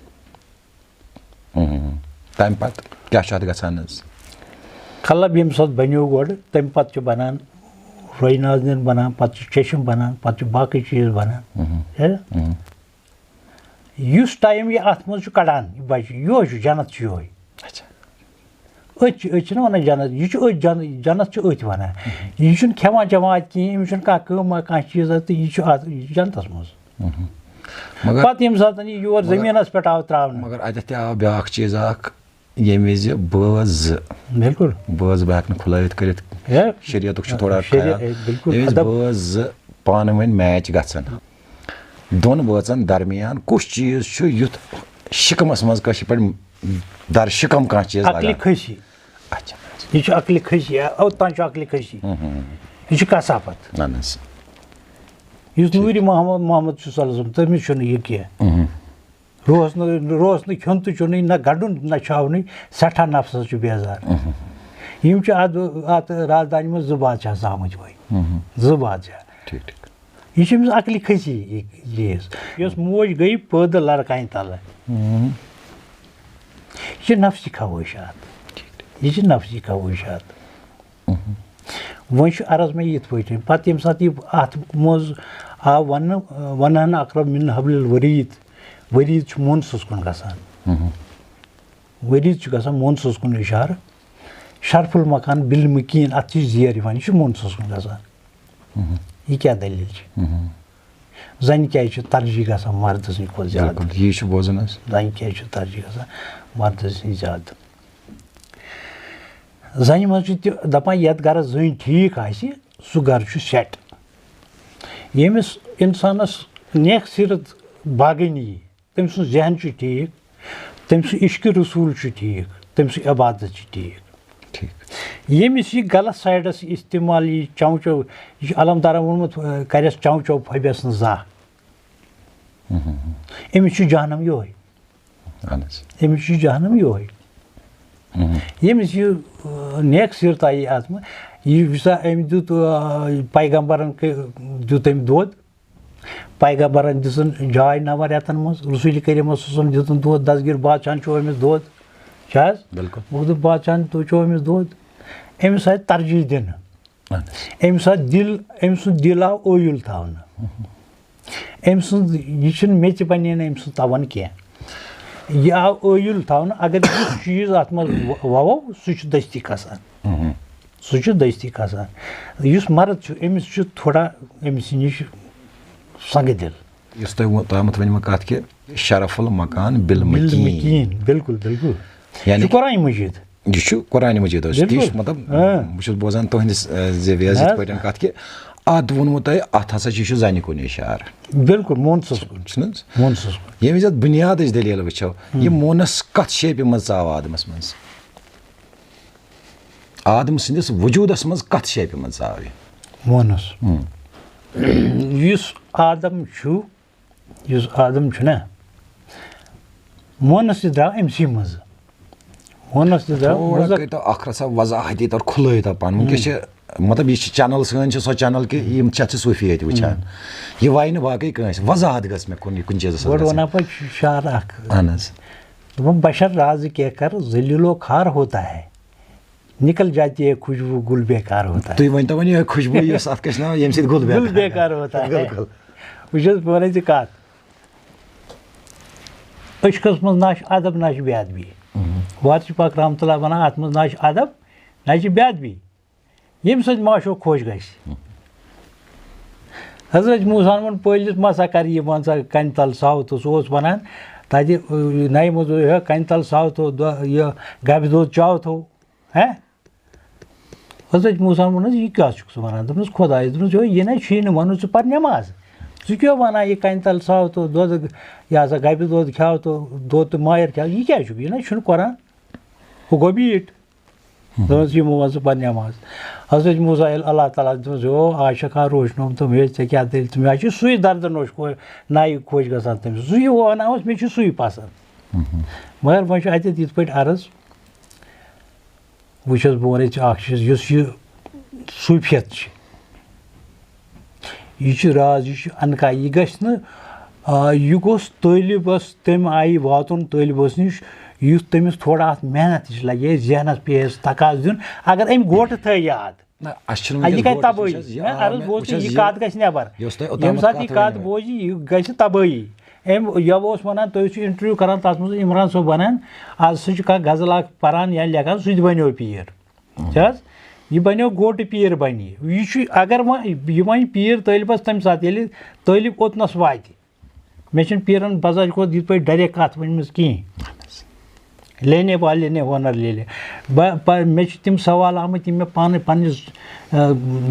تَمہِ پَتہٕ کیٛاہ چھُ اَتھ گژھان حظ؟ قلب ییٚمہِ ساتہٕ بَنیو گۄڈٕ، تَمہِ پَتہٕ چھُ بَنان رۄے نازنِن بَنان، پَتہٕ چھُ چشم بَنان، پَتہٕ چھُ باقٕے چیٖز بَنان۔ ہے؟ یُس ٹایم یہِ اَتھ منٛز چھُ کَڑان، یہِ بَچہِ، یِہوٚے چھُ، جنت چھُ یِہوٚے۔ اچھا۔ أتھۍ چھِ، أسۍ چھِنہ وَنان جنت، یہِ چھُ أتھۍ جن-، جنت چھُ أتھۍ وَنان۔ یہِ چھُنہٕ کھٮ۪وان چٮ۪وان اَتہِ کِہیٖنۍ، أمِس چھُنہٕ کانٛہہ کٲم کانٛہہ چیٖز اَتہِ، تہٕ یہِ چھُ اَتھ جنتَس منٛز۔ مگر، پَتہٕ ییٚمہِ ساتہٕ یہِ یور مگر، زٔمیٖنَس پٮ۪ٹھ آو ترٛاونہٕ۔ مگر اَتٮ۪تھ تہِ آو بیٛاکھ چیٖز اَکھ، ییٚمہِ وِزِ بٲژ زٕ، بِلکُل۔ بٲژ بہٕ ہٮ۪کہٕ نہٕ کھُلٲوِتھ کٔرِتھ، ہے، شریعتُک چھُ تھوڑا شریع-، خیال۔ اے، بِلکُل، ییٚمہِ وِزِ ادب۔ بٲژ زٕ پانہٕ ؤنۍ میچ گژھن، دۄن بٲژن درمیان کُس چیٖز چھُ یُتھ شِکمس منٛز کٲشِر پٲٹھۍ در شِکم کانٛہہ چیٖز عقلِ لگان؟ کھٔسی۔ اچھا۔ یہِ چھُ عقلِ کھٔسی، اوٚتام چھُ عقلِ کھٔسی۔ ہُم، ہُم، ہُم۔ یہِ چھُ کثافت۔ اہن حظ۔ یُس ٹھیٖک۔ نوٗرِ محمد، محمد چھُ صلی اللہ علیہ وسلم، تٔمِس چھُنہٕ یہِ کینٛہہ۔ ہُم، ہُم۔ روز نہٕ، روز نہٕ کھیوٚن تہٕ چیوٚنٕے، نہ گَنٛڈُن، نہ چھاونٕے، سٮ۪ٹھاہ نفسَس چھُ بیزار۔ یِم چھِ اَتھ، اَتھ رازدانہِ منٛز زٕ بادشاہ زامٕتۍ وۄنۍ۔ زٕ بادشاہ۔ ٹھیٖک، ٹھیٖک۔ یہِ چھِ أمِس عقلہِ کھٔسی یہِ چیٖز۔ یۄس موج گٔے پٲدٕ لَرکانہِ تَلہٕ۔ یہِ چھِ نفسی خواہشات۔ یہِ چھِ نفسی خواہشات۔ وۄنۍ چھُ عرض مےٚ یِتھ پٲٹھۍ، پَتہٕ ییٚمہِ ساتہٕ یہِ اَتھ منٛز آو وَننہٕ، وَنہٕ ہن اقرب من حبل الورید، ورید چھُ مونسَس کُن گژھان۔ ورید چھُ گژھان مونسَس کُن اِشارٕ۔ شرف المکان بالمکین، اَتھ چھِ زیر یِوان، یہِ چھُ مونسَس کُن گژھان۔ یہِ کیٛاہ دٔلیٖل چھِ؟ زَنہِ کیٛازِ چھِ ترجیح گژھان مردٕ سٕنٛدِ کھۄتہٕ زیادٕ؟ بِلکُل، یی چھُ بوزُن حظ۔ زَنہِ کیٛازِ چھِ ترجیح گژھان مردٕ سٕنٛدِ زیادٕ؟ زَنہِ منٛز چھِ تہِ دَپان، یَتھ گَرَس زٔنۍ ٹھیٖک آسہِ، سُہ گَرٕ چھُ سٮ۪ٹ۔ ییٚمِس اِنسانَس نیک سیٖرت باغٲنی یی، تٔمۍ سُنٛد ذہن چھُ ٹھیٖک، تٔمۍ سُنٛد عشقِ رسول چھُ ٹھیٖک، تٔمۍ سُنٛد عبادت چھُ ٹھیٖک۔ ٹھیٖک۔ ییٚمِس یہِ غلط سایڈَس استعمال یی، چَو چَو، یہِ چھُ علمدارَن ووٚنمُت، کَرٮ۪س چَو چَو پھٔبٮ۪س نہٕ زانٛہہ۔ أمِس چھُ جہنم یِہوٚے۔ اہن حظ۔ أمِس چھُ جہنم یِہوٚے۔ ییٚمِس یہِ، آ، نیک سیٖرتا یی اَتھ منٛز، یہِ وٕچھسا أمۍ دیُت، آ، پیغمبرن کٔہ-، دیُت أمۍ دۄد، پیغمبرن دِژٕن جاے نَوَن رٮ۪تن منٛز، رسول کریٖمس اوسُن دیُتُن دۄد، دستگیر بادشاہن چھُ أمِس دۄد، چھِ حظ؟ بِلکُل۔ مُختٔلِف بادشاہن تہِ چھُ أمِس دۄد، أمِس آیہِ ترجیح دِنہٕ۔ اہن حظ۔ أمۍ ساتہٕ دِل، أمۍ سُنٛد دِل آو ٲیُل تھاونہٕ۔ أمۍ سُنٛد، یہِ چھُنہٕ مےٚ تہِ بَنے نہٕ أمۍ سُنٛد تَوَن کینٛہہ۔ یہِ آو ٲیُل تھاونہٕ، اگر یُس چیٖز اَتھ منٛز و-، وَوو، سُہ چھُ دٔستی کھسان۔ سُہ چھُ دٔستی کھسان۔ یُس مرد چھُ، أمِس چھُ تھوڑا أمِس نِش سنٛگہٕ دِل۔ یُس تۄہہِ ووٚن، تۄہہِ مُتعلِق ؤنمٕژ کَتھ کہِ شرف المکان بالمکین۔ بالمکین، بِلکُل، بِلکُل۔ یعنی یہِ چھُ قرآن مجیٖد۔ یہِ چھُ قرآن مجیٖد حظ۔ بِلکُل۔ یہِ چھُ مطلب، آ۔ بہٕ چھُس بوزان تُہٕنٛدِس، آ، زِ ویز نہ یِتھ حظ۔ پٲٹھۍ کَتھ کہِ اَتھ ووٚنمُت تۄہہِ، اَتھ ہسا چھِ، یہِ چھُ زَنہِ کُن اِشارٕ۔ بِلکُل، مونسَس کُن۔ چھُنہٕ حظ؟ مونسَس کُن۔ ییٚمہِ وِزِ اَتھ بُنیادٕچ دٔلیٖل وٕچھو، ہُم۔ یہِ مونَس کَتھ شیپہِ منٛز ژاو آدمَس منٛز؟ آدم سٕنٛدِس وجوٗدَس منٛز کَتھ شیپہِ منٛز ژاو یہِ؟ مونَس۔ ہُم۔ یُس آدم چھُ، یُس آدم چھُنہ، مونَس تہِ درٛاو أمۍ سٕے منٛزٕ۔ مونَس تہِ درٛاو تھوڑا منٛزٕ۔ کٔرۍتو اَکھ رَژھا وضاحت، ییٖتیٛاہ کھُلٲیِتو پَنُن۔ وٕنکیٚس چھِ مطلب، یہِ چھِ چینل سٲنۍ، چھِ سۄ چینل کہِ یِم چھِ، اَتھ چھِ صوٗفی یٲتۍ وٕچھان۔ یہِ وایہِ نہٕ باقٕے کٲنٛسہِ۔ وضاحت گٔژھ مےٚ کُنہِ، کُنہِ چیٖزس گۄڈٕ منٛز وَنہٕ ہا گژھٕنۍ۔ بہٕ شعر اکھ۔ اہن حظ۔ دوٚپُن، بشر راز کیا کر، ذلیل و خوار ہوتا ہے، نکل جاتی ہے خوشبو، گل بیکار ہوتا ہے۔ تُہۍ ؤنۍ تو وۄنۍ یِہوٚے خوشبو، یۄس اَتھ کیٛاہ چھِ ناو، ییٚمہِ سۭتۍ گُل بیکار گُل بیکار ہوتا ہے۔ بِلکُل۔ وٕچھ حظ، بہٕ وَنَے ژےٚ کَتھ۔ عشقَس منٛز نہ چھُ ادب، نہ چھُ بے ادبی۔ وارث پاک رحمتہ اللہ وَنان، اَتھ منٛز نہ چھُ ادب، نہ چھُ بے ادبی۔ ییٚمہِ سۭتۍ معشوق خۄش گژھِ۔ حضرت موسیٰ ہن ووٚن، پٲلِس ما سا کر یہِ، مان ژٕ، کنہِ تل ساوتھو۔ سُہ اوس ونان تتہِ، اۭں، نَیہِ منٛز اوس یہِ کنہِ تل ساوتھو، دۄ-، یہِ گبہِ دۄد چاوتھو۔ ہے؟ حضرت موسیٰ ہن ووٚنُس، یہِ کیٛاہ چھُکھ ژٕ ونان؟ دوٚپنس، خۄدایس، دوٚپنس، یو، یہِ نَے چھُے نہٕ، وَنُن ژٕ پر نٮ۪ماز۔ ژٕ کیٛاہ ونان، یہِ کنہِ تل ساوتھو، دۄد، یہِ ہسا گبہِ دۄد کھیاوتھو، دۄد تہٕ مایَر کھیاو، یہِ کیٛاہ چھُکھ؟ یہِ نَے چھُنہٕ قرآن۔ ہُہ گوٚو بیٖٹھ۔ دوٚپمَس، یِمو منٛز ژٕ پَتہٕ نٮ۪ماز۔ حضرت موسیٰ ییٚلہِ اللہ تعالیٰ ہَس دوٚپمَس، "یو، عاشق ہا روشنوم تہٕ مےٚ، ژےٚ کیٛاہ دٔلیٖل؟" تہٕ مےٚ حظ چھِ سُے دَردٕ نوش خو-، نَیہِ خۄش گژھان تٔمِس۔ سُے یہِ وَنان اوس، مےٚ چھِ سُے پَسنٛد۔ مگر وۄنۍ چھُ اَتٮ۪تھ یِتھ پٲٹھۍ عرض، وٕچھ حظ، بہٕ وَنَے ژےٚ اَکھ چیٖز، یُس یہِ صوٗفیت چھِ، یہِ چھُ راز، یہِ چھُ انکا، یہِ گژھِ نہٕ، آ، یہِ گوٚژھ طٲلبَس تَمہِ آیہِ واتُن طٲلبَس نِش، یُتھ تٔمِس تھوڑا اَتھ محنت ہِش لَگہِ ہے، ذہنَس پیٚیہِ ہے سُہ تقاضہٕ دیُن۔ اگر أمۍ گوٹہٕ تھٲے یاد، نہ، اَسہِ چھُنہٕ آ، یہِ وٕنکیٚس گژھِ گوٹہٕ، تبٲہی۔ وٕچھ حظ، یہِ، نہ، آ، عرض وٕچھ بوز حظ، یہِ یہِ، کَتھ گژھِ نٮ۪بر۔ یۄس تۄہہِ اوٚتام ییٚمہِ ساتہٕ کَتھ یہِ ؤنِو۔ کَتھ بوزِ، یہِ گژھِ تبٲہی۔ أمۍ، یَوٕ اوس وَنان، تُہۍ ٲسِو interview کران، تَتھ منٛز اوس عمران صٲب وَنان، آز سُہ چھُ کانٛہہ غزل اَکھ پَران یا لیکھان، سُہ تہِ بَنیو پیٖر۔ چھِ حظ؟ یہِ بنیو گوٹہٕ پیٖر بنہِ یہِ۔ یہِ چھُ، اگر وۄنۍ یہِ وۄنۍ پیٖر طٲلبَس تَمہِ ساتہٕ، ییٚلہِ طٲلب اوٚتنَس واتہِ۔ مےٚ چھِنہٕ پیٖرَن بَزاج کھۄتہٕ یِتھ پٲٹھۍ direct کَتھ ؤنمٕژ کِہیٖنۍ۔ لینے والے نے ہُنر لے لے۔ بہٕ، بہٕ، مےٚ چھِ تِم سوال آمٕتۍ، یِم مےٚ پانہٕ پنٛنِس، آ،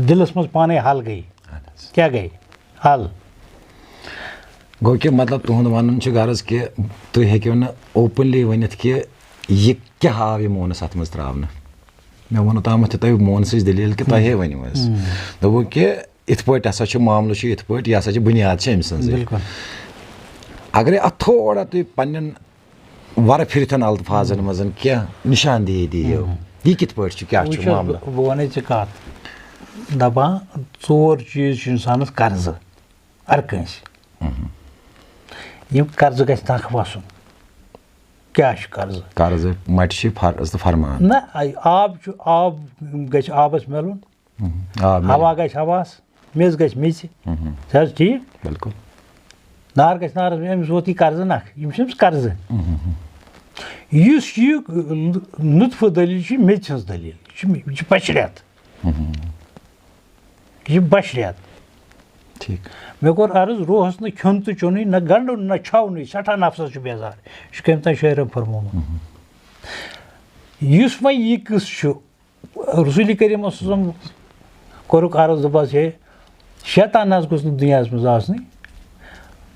دِلَس منٛز پانَے حل گٔے۔ اہن حظ۔ کیٛاہ گٔے؟ حل۔ گوٚو کہِ مطلب تُہُنٛد وَنُن چھُ غرض کہِ تُہۍ ہیٚکِو نہٕ openly ؤنِتھ کہِ یہِ کیٛاہ آو یہِ مونَس اَتھ منٛز ترٛاونہٕ۔ مےٚ ووٚن اوٚتامَتھ تہِ تۄہہِ مونہٕ سٕچ دٔلیٖل کہِ تۄہے ؤنِو حظ۔ ہُم۔ دوٚپوُ کہِ یِتھ پٲٹھۍ ہسا چھُ معاملہٕ چھُ، یِتھ پٲٹھۍ، یہِ ہسا چھِ بُنیاد چھِ أمۍ سٕنٛزٕے۔ بِلکُل۔ اگرے اَتھ تھوڑا تُہۍ پنٛنٮ۪ن وَرٕ پھِرِتھَن الفاظن منٛز کینٛہہ نِشاندہی دِیِو، ہُم۔ یہِ کِتھ پٲٹھۍ چھُ، کیٛاہ چھُ وٕچھ حظ، معاملہٕ؟ بہٕ، بہٕ وَنَے ژےٚ کَتھ۔ دَپان، ژور چیٖز چھِ اِنسانَس قرضہٕ، ہر کٲنٛسہِ۔ یِم قرضہٕ گژھِ نَکھٕ وَسُن۔ کیٛاہ چھُ قرضہٕ؟ قرضہٕ مَٹہِ چھِ فرض تہٕ فرمان۔ نہ، آب چھُ، آب گژھِ آبَس مِلُن، آ، مِلُن۔ ہوا گژھِ ہواہَس، میٚژ گژھِ میٚژِ۔ چھِ حظ ٹھیٖک؟ بِلکُل۔ نار گژھِ نارَس مِلُن، أمِس ووت یہِ قرضہٕ نَکھٕ، یِم چھِ أمِس قرضہٕ۔ یُس یہِ نُطفہٕ دٔلیٖل چھِ، میٚژِ ہٕنٛز دٔلیٖل، یہِ چھِ، یہِ چھِ پَچرٮ۪تھ۔ یہِ چھِ بشریت۔ ٹھیٖک۔ مےٚ کوٚر عرض، روحس نہٕ کھیوٚن تہٕ چیوٚنُے، نہ گنٛڈُن، نہ چھاونُے، سٮ۪ٹھاہ نفسس چھُ بیزار۔ یہِ چھُ کٔمۍ تام شٲعرن فرمومُت۔ یُس وۄنۍ یہِ قٕصہٕ چھُ، رسول کریم صلی اللہ علیہ وسلم کوٚرُکھ عرض، دوٚپُس، ہے، شیطان نہ حظ گوٚژھ نہٕ دُنیاہس منٛز آسنُے۔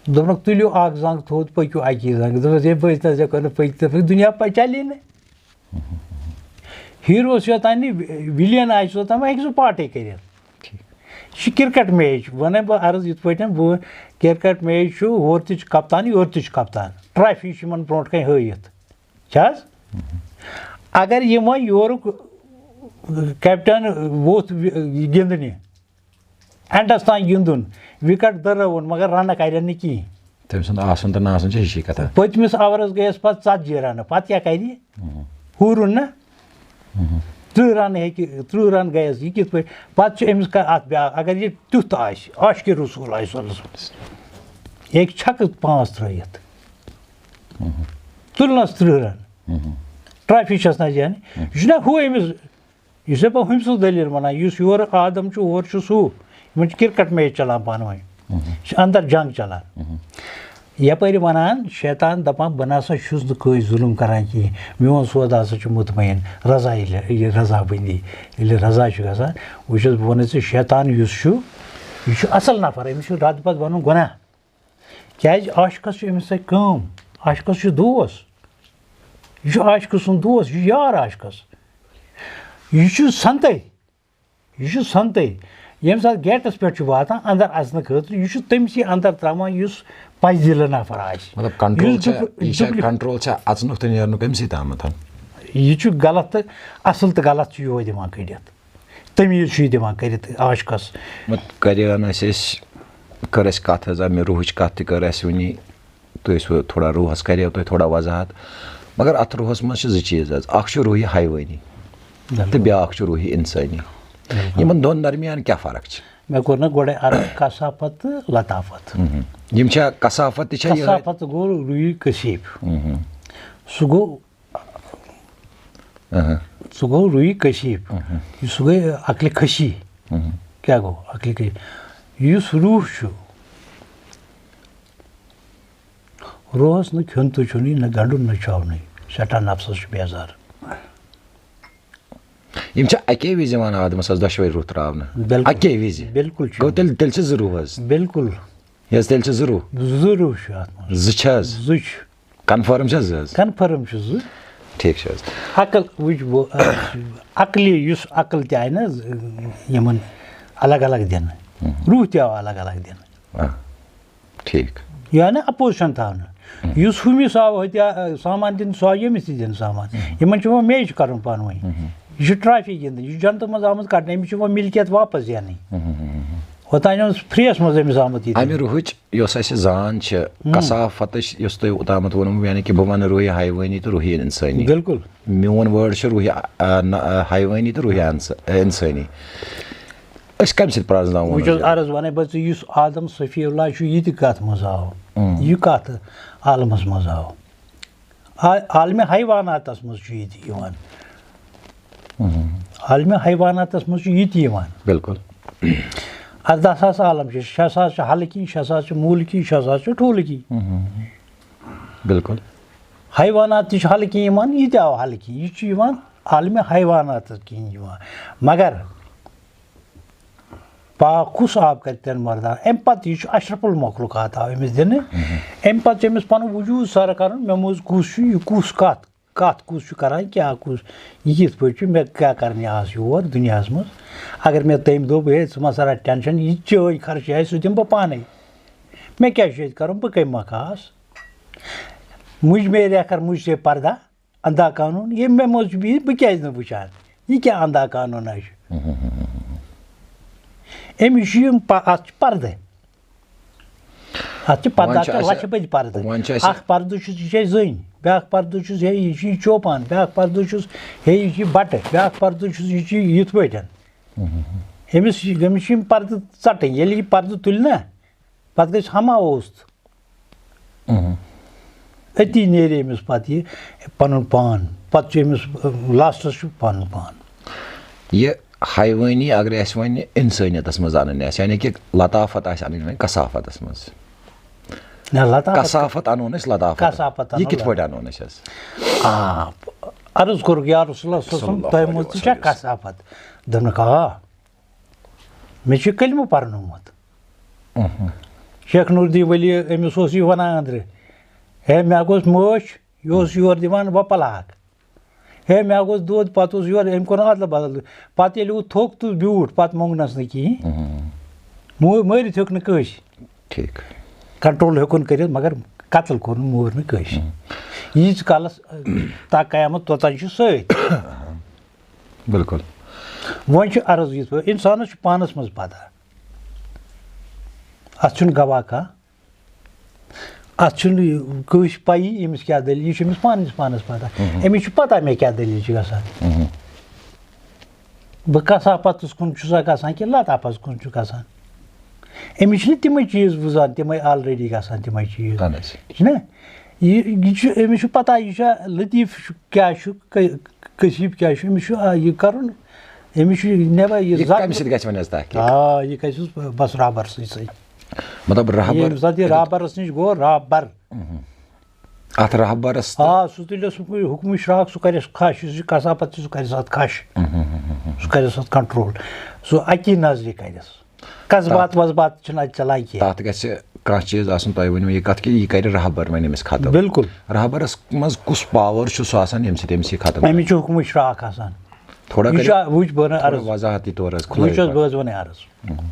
دوٚپنکھ، تُلِو اکھ زنٛگ تھوٚد، پٔکِو اکی زنٛگہٕ۔ دوٚپُس، ہے، بہٕ حظ نہ حظ ہٮ۪کو نہٕ پٔکِتھ، دُنیا پہ-، چلی نہٕ۔ ہیٖروَس یوٚتام نہٕ وِلیَن آسہِ، توٚتام ہیٚکہِ سُہ پاٹے کٔرِتھ۔ ٹھیٖک۔ یہِ چھُ کرکٹ میچ، وَنَے بہٕ عرض یِتھ پٲٹھۍ، بہٕ، کرکٹ میچ چھُ، ہورٕ تہِ چھُ کپتان، یورٕ تہِ چھُ کپتان، ٹرافی چھِ یِمن برونٛٹھ کَنہِ ہٲیِتھ۔ چھِ حظ؟ اگر یِم وۄنۍ یورُک کیپٹن ووٚتھ وِ-، یہِ گِنٛدنہِ، اینڈس تام گِنٛدُن، وِکٹ دٔرٲوُن، مگر رنہٕ کَرن نہٕ کِہیٖنۍ۔ تٔمۍ سُنٛد آسُن تہٕ نہٕ آسُن چھِ ہِشی کَتھا۔ پٔتمِس اوورس گٔیَس پَتہٕ ژتجی رنہٕ، پَتہٕ کیٛاہ کَرِ؟ ہُرُن نہ؟ تٕرٛہ رنہٕ ہیٚکہِ، تٕرٛہ رن گٔیَس، یہِ کِتھ پٲٹھۍ؟ پَتہٕ چھُ أمِس کا-، اَتھ بیٛاکھ، اگر یہِ تیُتھ آسہِ، عاشقِ رسول آسہِ صلی اللہ علیہ وسلم، یہِ ہیٚکہِ چھکہٕ پانٛژھ ترٛٲیِتھ۔ تُلنَس تٕرٛہ رن۔ ٹرافی چھَس نہ زینٕنۍ۔ یہِ چھُنہ ہُہ أمِس یُس ہے بہٕ ہُمۍ سٕنٛز دٔلیٖل وَنان، یُس یورٕ آدم چھُ، اورٕ چھُ سُہ، یِمَن چھِ کرکٹ میچ چَلان پانہٕ ؤنۍ۔ یہِ چھِ اَندَر جنٛگ چَلان۔ یَپٲرۍ وَنان شیطان، دَپان، "بہٕ نہ سا چھُس نہٕ کٲنٛسہِ ظُلُم کَران کِہیٖنۍ، میون سودا ہسا چھُ مطمئن، رضا ییٚلہِ، ییٚلہِ رضا بٔنی، ییٚلہِ رضا چھُ گژھان، وٕچھ حظ، بہٕ وَنَے ژےٚ، شیطان یُس چھُ، یہِ چھُ اَصٕل نفر، أمِس چھُ رَد پَتہٕ وَنُن گۄناہ۔" کیٛازِ عاشقَس چھُ أمِس سۭتۍ کٲم، عاشقَس چھُ دوس، یہِ چھُ عاشقہٕ سُنٛد دوس، یہِ چھُ یار عاشقَس، یہِ چھُ سَنتَے، یہِ چھُ سَنتَے۔ ییٚمہِ ساتہٕ گیٹَس پٮ۪ٹھ چھُ واتان اَندَر اَژنہٕ خٲطرٕ، یہِ چھُ تٔمسٕے اَندَر ترٛاوان یُس پَزِ دِلہٕ نفر آسہِ۔ مطلب، کنٹرول یُس چھا، dupli-، یہِ چھا dupli-، کنٹرول چھا اَژنُک تہٕ نیرنُک أمسٕے تامَتھ؟ یہِ چھُ غلط تہٕ اَصٕل تہٕ غلط چھُ یِہوٚے دِوان کٔڑِتھ۔ تمیٖز چھُ یہِ دِوان کٔرِتھ عاشقَس۔ مت-، کَرے وَن اَسہِ أسۍ، کٔر اَسہِ کَتھ حظ، اَمہِ روٗحٕچ کَتھ تہِ کٔر اَسہِ وٕنی۔ تُہۍ ٲسوٕ تھوڑا روٗحَس کَریو تۄہہِ تھوڑا وضاحت، مگر اَتھ روٗحَس منٛز چھِ زٕ چیٖز حظ، اَکھ چھُ روٗحِ حیوٲنی تہٕ بِلکُل۔ بیٛاکھ چھُ روٗحِ اِنسٲنی۔ بِلکُل۔ یِمَن دۄن درمیان کیٛاہ فرق چھِ؟ مےٚ کوٚر نہ گۄڈَے عرض کثافت تہٕ لطافت۔ مہم۔ یِم چھا کثافت تہِ چھا یِہوٚے؟ کثافت گوٚو روٗحِ کثیف۔ مہم۔ سُہ گوٚو اہم۔ سُہ گوٚو روٗحِ کثیف۔ اہم۔ یُس سُہ گٔے عقلِ خشی۔ اہم۔ کیٛاہ گوٚو عقلِ خشی؟ یُس روٗح چھُ، روحَس نہٕ کھیوٚن تہٕ چیوٚنٕے، نہ گنٛڈُن، نہ چاونٕے۔ سٮ۪ٹھاہ نفسَس چھُ بیزار۔ یِم چھِ اَکے وِزِ یِوان آدمَس حظ دۄشوَے روح ترٛاونہٕ؟ بِلکُل۔ اَکے وِزِ؟ بِلکُل چھِ۔ گوٚو تیٚلہِ، تیٚلہِ چھِ زٕ روح حظ؟ بِلکُل۔ یہِ حظ تیٚلہِ چھِ زٕ روح؟ زٕ روح چھِ اَتھ منٛز۔ زٕ چھِ حظ؟ زٕ چھِ۔ کنفٲرٕم چھا زٕ حظ؟ کنفٲرٕم چھُ زٕ۔ ٹھیٖک چھُ حظ۔ عقل وٕچھ بہٕ، عقلی یُس عقل تہِ آیہِ نہ حظ یِمن الگ الگ دِنہٕ، ہُم۔ روح تہِ آو الگ الگ دِنہٕ۔ آ، ٹھیٖک۔ یہِ آو نہ اپوزِشن تھاونہٕ۔ ہُم۔ یُس ہُمِس آو ہُتہِ، آ، سامان دِنہٕ، سُہ آو ییٚمِس تہِ دِنہٕ سامان۔ ہُم۔ یِمن چھُ وۄنۍ میچ کرُن پانہٕ ؤنۍ۔ ہُم۔ یہِ چھُ ٹرافی گِنٛدٕنۍ، یہِ چھُ جنتہٕ منٛز آمُت کڑنہٕ، أمِس چھُ وۄنۍ مِلکیت واپس زینٕنۍ۔ ہُم۔ اوٚتام اوس فریس منٛز أمِس آمُت یہِ اَمہِ دِنہٕ۔ روحٕچ یۄس اَسہِ زان چھِ، ہم۔ کثافتٕچ، یۄس تۄہہِ اوٚتامَتھ ووٚنمو، یعنی کہِ بہٕ وَنہٕ روحِ حیوٲنی تہٕ روحِ اِنسٲنی۔ بِلکُل۔ میون word چھُ روحِ، آ، نہ، آ، حیوٲنی تہٕ روحِ انس-، اِنسٲنی۔ أسۍ کَمہِ سۭتۍ پرٛزناوون وٕچھ حظ، حظ یہِ؟ عرض وَنَے بہٕ ژےٚ، یُس آدم صفی اللہ چھُ، یہِ تہِ کَتھ منٛز آو؟ ہم۔ یہِ کَتھ عالمَس منٛز آو؟ آ-، عالمِ حیواناتَس منٛز چھُ یہِ تہِ یِوان۔ ہم۔ عالمِ حیواناتَس منٛز چھُ یہِ تہِ یِوان۔ بِلکُل۔ اَرداہ ساس عالم چھِ، شےٚ ساس چھِ حلقی، شےٚ ساس چھِ موٗلکی، شےٚ ساس چھِ ٹھوٗلکی۔ ہم۔ بِلکُل۔ حیوانات تہِ چھِ حلقی یِوان، یہِ تہِ آو حلقی، یہِ چھُ یِوان عالمِ حیواناتَس کِنۍ یِوان۔ مگر پاک کُس آب کَرِ تَن مردان؟ اَمہِ پَتہٕ یہِ چھُ اشرف المخلوقات آو أمِس دِنہٕ۔ مہم۔ اَمہِ پَتہٕ چھُ أمِس پَنُن وجوٗد سَر کَرُن، مےٚ منٛز کُس چھُ، یہِ کُس کَتھ، کَتھ کُس چھُ کَران، کیٛاہ کُس، یہِ کِتھ پٲٹھۍ چھُ، مےٚ کیٛاہ کَرنہِ آس یور دُنیاہَس منٛز؟ اگر مےٚ تٔمۍ دوٚپ، ہے، ژٕ مہ سا رَٹ ٹٮ۪نشَن، یہِ چٲنۍ خرچہِ آسہِ، سُہ دِمہٕ بہٕ پانَے۔ مےٚ کیٛاہ چھُ ییٚتہِ کَرُن، بہٕ کَمہِ مۄکھٕ آس؟ مُجھ میرے اَکھر مُجھ سے پَردہ۔ اندھا قانون، ییٚمہِ مےٚ منٛز چھُ بِہِتھ، بہٕ کیٛازِ نہٕ وٕچھان؟ یہِ کیٛاہ اندھا قانون چھُ؟ أمِس چھُ یِم پَ-، اَتھ چھُ پردٕ۔ اَتھ چھُ پردٕ، وۄنۍ اَتھ چھُ چھُ اَسہِ، لَچھِ بٔدۍ پردٕ۔ وۄنۍ چھُ اَسہِ اَکھ پردٕ چھُس، یہِ چھِ اَسہِ زٔنۍ۔ بیٛاکھ پردٕ چھُس، ہے، یہِ چھُ یہِ چوپان۔ بیٛاکھ پردٕ چھُس، ہے، یہِ چھُ یہِ بَٹہٕ۔ بیٛاکھ پردٕ چھُس، یہِ چھُ یہِ یِتھ پٲٹھۍ۔ أمِس چھِ، أمِس چھِ یِم پردٕ ژَٹٕنۍ۔ ییٚلہِ یہِ پردٕ تُلہِ نا، پتہٕ گژھِ ہما اوسط۔ مہم۔ أتی نیرِ أمِس پتہٕ یہِ پنُن پان۔ پتہٕ چھُ أمِس، لاسٹس چھُ پنُن پان۔ یہِ حیوٲنی اگرے اَسہِ وۄنۍ اِنسٲنیتس منٛز اَنٕنۍ آسہِ، یعنی کہِ لطافت آسہِ اَنٕنۍ وۄنۍ کثافتس منٛز۔ نہ، لطافت کثافت اَنون أسۍ لطافت۔ کثافت اَنو یہِ کِتھ لطافت۔ پٲٹھۍ اَنون أسۍ حظ؟ آ، عرض کوٚرُکھ، یا رسول اللہ صلی اللہ علیہ وسلم، صلی اللہ تۄہہِ منٛز علیہ تہِ چھا وسلم۔ کثافت؟ دوٚپنکھ، آ، مےٚ چھُ کلمہٕ پرنومُت۔ مہم۔ شیخ نوردی ولی، أمِس اوس یہِ ونان أنٛدرٕ، ہے، مےٚ گوٚژھ مٲچھ، یہِ اوس یورٕ دِوان وۄپل اکھ۔ ہے، مےٚ گوٚژھ دۄد، پتہٕ اوس یورٕ، أمۍ کوٚر ادلہٕ بدل۔ پتہٕ ییٚلہِ ہُہ تھوٚک تہٕ بیوٗٹھ، پتہٕ موٚنگنس نہٕ کِہیٖنۍ۔ مہم۔ مو-، مٲرِتھ ہیوٚک نہٕ کٲنٛسہِ۔ ٹھیٖک۔ کنٹرول ہیوٚکُن کٔرِتھ، مگر قتل کوٚرُن، مور نہٕ کٲنٛسہِ۔ مہم۔ ییٖتِس کالس، آ، تا قیامت توٚتام چھُ سۭتۍ۔ بِلکُل۔ وۄنۍ چھُ عرض یِتھ پٲٹھۍ، اِنسانَس چھُ پانَس منٛز پَتہ، اَتھ چھُنہٕ گواہ کانٛہہ، اَتھ چھُنہٕ یہِ کٲنٛسہِ پَیی أمِس کیٛاہ دٔلیٖل، یہِ چھُ أمِس پانَس پانَس پَتہ۔ مہم۔ أمِس چھُ پَتہ مےٚ کیٛاہ دٔلیٖل چھِ گژھان۔ مہم۔ بہٕ کثافتَس کُن چھُسا گژھان کِنہٕ لطافَس کُن چھُ گژھان؟ أمِس چھِنہٕ تِمَے چیٖز وُزان، تِمَے already گژھان، تِمَے چیٖز۔ اَہَن حظ۔ چھِنہ؟ یہِ، یہِ چھُ، أمِس چھُ پَتہ، یہِ چھا لطیف چھُ، کیٛاہ چھُ، کٔ-، کثیف کیٛاہ چھُ، أمِس چھُ، آ، یہِ کَرُن، أمِس چھُ never یہِ یہِ زانُن۔ کَمہِ سۭتۍ گژھِ وۄنۍ حظ تحقیٖق؟ آ، یہِ گژھِ بَس رہبَر سٕے سۭتۍ۔ مطلب، رہبَر۔ ییٚمہِ ساتہٕ یہِ رہبَرَس نِش گوٚو، رہبَر۔ مہم۔ اَتھ رہبَرَس تہٕ آ، سُہ تُلہِ سُہ حُکمِ اشراق، سُہ کَرٮ۪س کھَش، یُس یہِ کثافت چھِ، سُہ کَرٮ۪س اَتھ کھَش۔ مہم۔ سُہ کَرٮ۪س اَتھ control۔ سُہ اَکی نظرِ کَرٮ۪س۔ قذبات تَتھ وذبات چھِنہٕ اَتہِ چَلان کینٛہہ۔ تَتھ گژھِ کانٛہہ چیٖز آسُن، تۄہہِ ؤنِو یہِ کَتھ کہِ یہِ کَرِ رہبَر وۄنۍ أمِس ختم۔ بِلکُل۔ رہبَرَس منٛز کُس power چھُ سُہ آسان، ییٚمہِ سۭتۍ أمِس یہِ ختم أمِس کَرِ؟ چھُ حُکمِ اشراق آسان۔ تھوڑا یہِ کٔرِو چھُ، وٕچھ بہٕ وَنہٕ تھوڑا عرض۔ وضاحتی طور حظ، کھُلٲیِو وٕچھ حظ، پَتہٕ۔ بہٕ حظ وَنہٕ عرض۔ مہم۔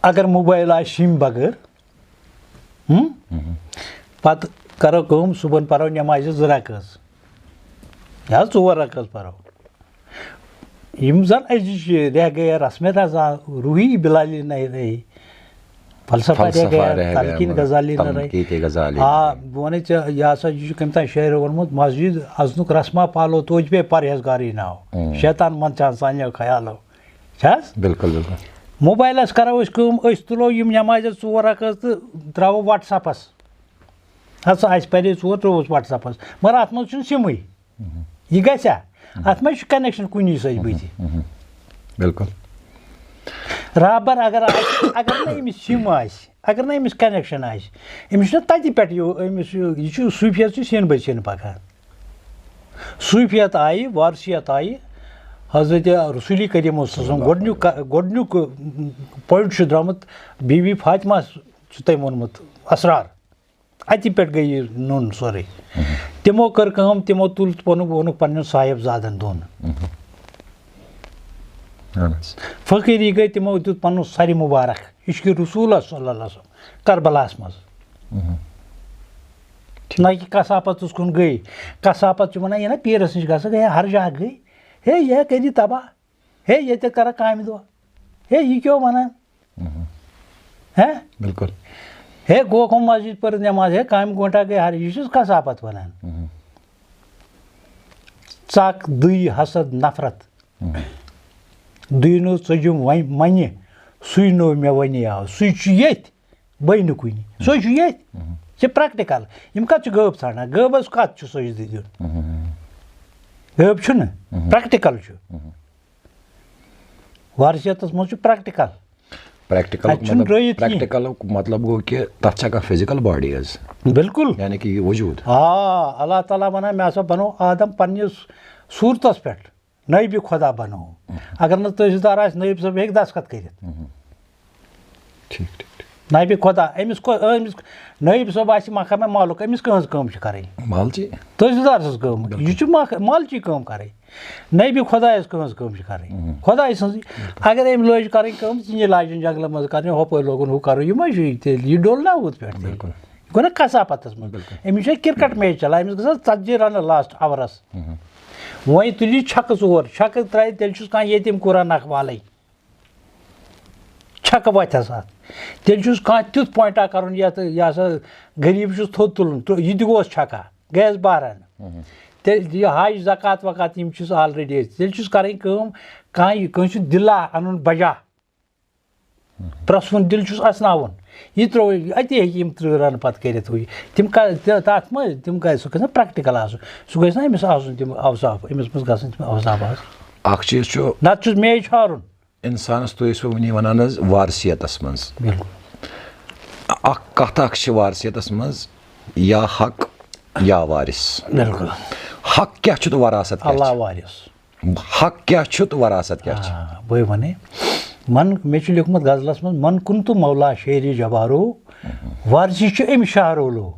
اگر موبایل آسہِ سِم بغٲر، ہُم؟ مہم۔ پَتہٕ کَرو کٲم، صُبحن پَرو نٮ۪مازِ زٕ رکٲژ یا ژور رکٲژ پَرو۔ یِم زَن أزِچ رہ گٔیے رسمِ رضا، روحی بلالی نہ رہی، فلسفہ رہ فلسفہ گٔیے، رہ گٔیے، تلقین مگر غزالی نہ تلقین رہی۔ غزالی نہ آ، رہی۔ بہٕ وَنے ژےٚ، یہِ ہسا، یہِ چھُ کٔمۍ تام شٲعرو ووٚنمُت، مسجد اَژنُک رسما پالو توتہِ پے پرہیزگارٕے ناو۔ اۭں۔ شیطان منٛد چھا سانیو خیالو۔ چھا حظ؟ بِلکُل، بِلکُل۔ موبایلَس کَرو أسۍ کٲم، أسۍ تُلو یِم نٮ۪مازِ ژور رکعت تہٕ ترٛاوو WhatsApp-س۔ ہسا اَسہِ پَرے ژور، ترٛووُس WhatsApp-س۔ مگر اَتھ منٛز چھُنہٕ سِمٕے۔ مہم۔ یہِ گژھیٛا؟ اَتھ منٛز چھُ connection کُنی سۭتۍ بٕتھِ۔ مہم۔ بِلکُل۔ رابر اگر آسہِ، اگر نہٕ أمِس سِم آسہِ، اگر نہٕ أمِس connection آسہِ، أمِس چھُنہ تَتہِ پٮ۪ٹھ یہِ، أمِس یہِ، یہِ چھُ صوٗفیت چھُ سیٚنہِ بٔتھِ سیٚنہِ پَکان۔ صوٗفیت آیہِ، وارثیت آیہِ، حضرت رسول کریم صلی اللہ علیہ وسلم۔ گۄڈٕنیُک، گۄڈٕنیُک point چھُ درٛامُت بی بی فاطمہ چھُ تٔمۍ ووٚنمُت اسرار۔ اَتی پٮ۪ٹھ گٔے یہِ نوٚن سورُے۔ مہم۔ تِمو کٔر کٲم، تِمو تُل تہٕ ووٚنُکھ، ووٚنُکھ پنٛنٮ۪ن صاحبزادَن دۄن۔ مہم۔ اہن حظ۔ فقیٖری گٔے، تِمو دیُت پَنُن سَرِ مُبارک عشقِ رسوٗلَس صلی اللہ علیہ وسلم کربلاہَس منٛز۔ مہم۔ نہ کہِ کثافتَس کُن گٔے۔ کثافت چھِ وَنان، یہِ نہ پیٖرَس نِش گژھٕ گٔے، ہر جا گٔے۔ ہے، یہِ کٔرۍ یہِ تباہ۔ ہے، ییٚتہِ کَران کامہِ دۄہ۔ ہے، یہِ کیٛاہ وَنان؟ مہم۔ ہے؟ بِلکُل۔ ہے، گوکھ ہُم مسجد پٔرٕتھ نٮ۪ماز، ہے، کامہِ گھنٹہ گٔے ہر، یہِ چھُس کثافت وَنان۔ مہم۔ ژَکھ، دٕے، حسد، نفرت۔ مہم۔ دٕے نو ژٔجِم وۄنۍ منہِ، سُے نو مےٚ وَنے آو، سُے چھُ ییٚتھۍ، بٔے نہٕ کُنہِ۔ سُے چھُ ییٚتھۍ۔ مہم۔ یہِ چھِ practical۔ یِم کَتھ چھِ غٲب ژھانٛڈان؟ غٲبَس کَتھ چھُ سجدٕ دیُن؟ مہم۔ غٲب چھُنہٕ، مہم۔ Practical چھُ۔ مہم۔ وارثیتَس منٛز چھُ practical۔ Practical اَتہِ چھُنہٕ مطلب، رٲیِتھ کینٛہہ۔ Practical مطلب گوٚو کہِ تَتھ چھا کانٛہہ physical body حظ؟ بِلکُل۔ یعنی کہِ یہِ وجوٗد۔ آ، اللہ تعالیٰ وَنان، مےٚ ہسا بَنوو آدم پنٛنِس صوٗرتَس پٮ۪ٹھ، نٲیبِ خۄدا بَنوو۔ مہم۔ اگر نہٕ تحصیلدار آسہِ، نٲیِب صٲب ہیٚکہِ دستخط کٔرِتھ۔ مہم۔ ٹھیٖک، ٹھیٖک، ٹھیٖک۔ نٲیبِ خۄدا، أمِس کو-، أمِس نٲیِب صٲب آسہِ مقامِ مالُک، أمِس کٕہٕنٛز کٲم چھِ کَرٕنۍ؟ مالچی۔ تحصیلدار سٕنٛز کٲم۔ بِلکُل۔ یہِ چھُ مخ-، مالچی کٲم کَرٕنۍ۔ نٲیبِ خۄدایَس کٕہٕنٛز کٲم چھِ کَرٕنۍ؟ مہم۔ خۄداے سٕنٛزٕے۔ اگر أمۍ لٲج کَرٕنۍ کٲم، ژٕ نہِ لاجَن جنٛگلہٕ منٛز کَرنہِ، ہُپٲرۍ لوگُن ہُہ کَرُن، یہِ ما چھُ یہِ تیٚلہِ؟ یہِ ڈوٚل نا ہُتھ پٮ۪ٹھ تیٚلہِ؟ بِلکُل۔ یہِ گوٚو نا کثافتَس منٛز؟ بِلکُل۔ أمِس چھِ cricket match چَلان، أمِس گژھان ژتجی رَنہٕ last اوورَس۔ مہم۔ وۄنۍ تُلہِ یہِ چھَکہٕ ژور، چھَکہٕ ترٛایہِ، تیٚلہِ چھُس کانٛہہ ییٚتیٖم کوٗرا نَکھٕ والٕنۍ۔ چھَکہٕ وَتھٮ۪س اَتھ۔ تیٚلہِ چھُس کانٛہہ تیُتھ point اَکھ کَرُن یَتھ، یہِ ہسا غریٖب چھُس تھوٚد تُلُن، تہٕ یہِ تہِ گوس چھَکا، گٔیَس باہ رَنہٕ۔ مہم۔ تیٚلہِ یہِ حج، زکوٰۃ وکوٰۃ یِم چھِس already أسۍ۔ تیٚلہِ چھُس کَرٕنۍ کٲم، کانٛہہ یہِ کٲنٛسہِ ہُنٛد دِلا اَنُن بَجا، مہم۔ پرٛسوُن دِل چھُس اَسناوُن۔ یہِ ترٛوو، اَتی ہیٚکہِ یِم تٕرٛہ رَنہٕ پَتہٕ کٔرِتھ ہُہ یہِ۔ تِم کَر-، تہِ-، تَتھ منٛز، تِم گژھِ، سُہ گژھِ نا practical آسُن۔ سُہ گژھِ نا أمِس آسُن تِم اوصاف، أمِس منٛز گژھن تِم اوصاف آسٕنۍ۔ اَکھ چیٖز چھُ، نَتہٕ چھُس match ہارُن۔ اِنسانَس، تُہۍ ٲسوٕ وٕنی وَنان حظ وارثیتَس منٛز۔ بِلکُل۔ اَکھ کَتھ اَکھ چھِ وارثیتَس منٛز، یا حق یا وارث۔ بِلکُل۔ حق کیٛاہ چھُ تہٕ وراثت کیٛاہ چھِ؟ اللہ وارث۔ حق کیٛاہ چھُ تہٕ وراثت کیٛاہ چھِ؟ آ، بٕے وَنے۔ من، مےٚ چھُ لیوٗکھمُت غزلَس منٛز، "من کنت مولا شیر جبارو، وارثی چھُ أمۍ شاہ رولو۔"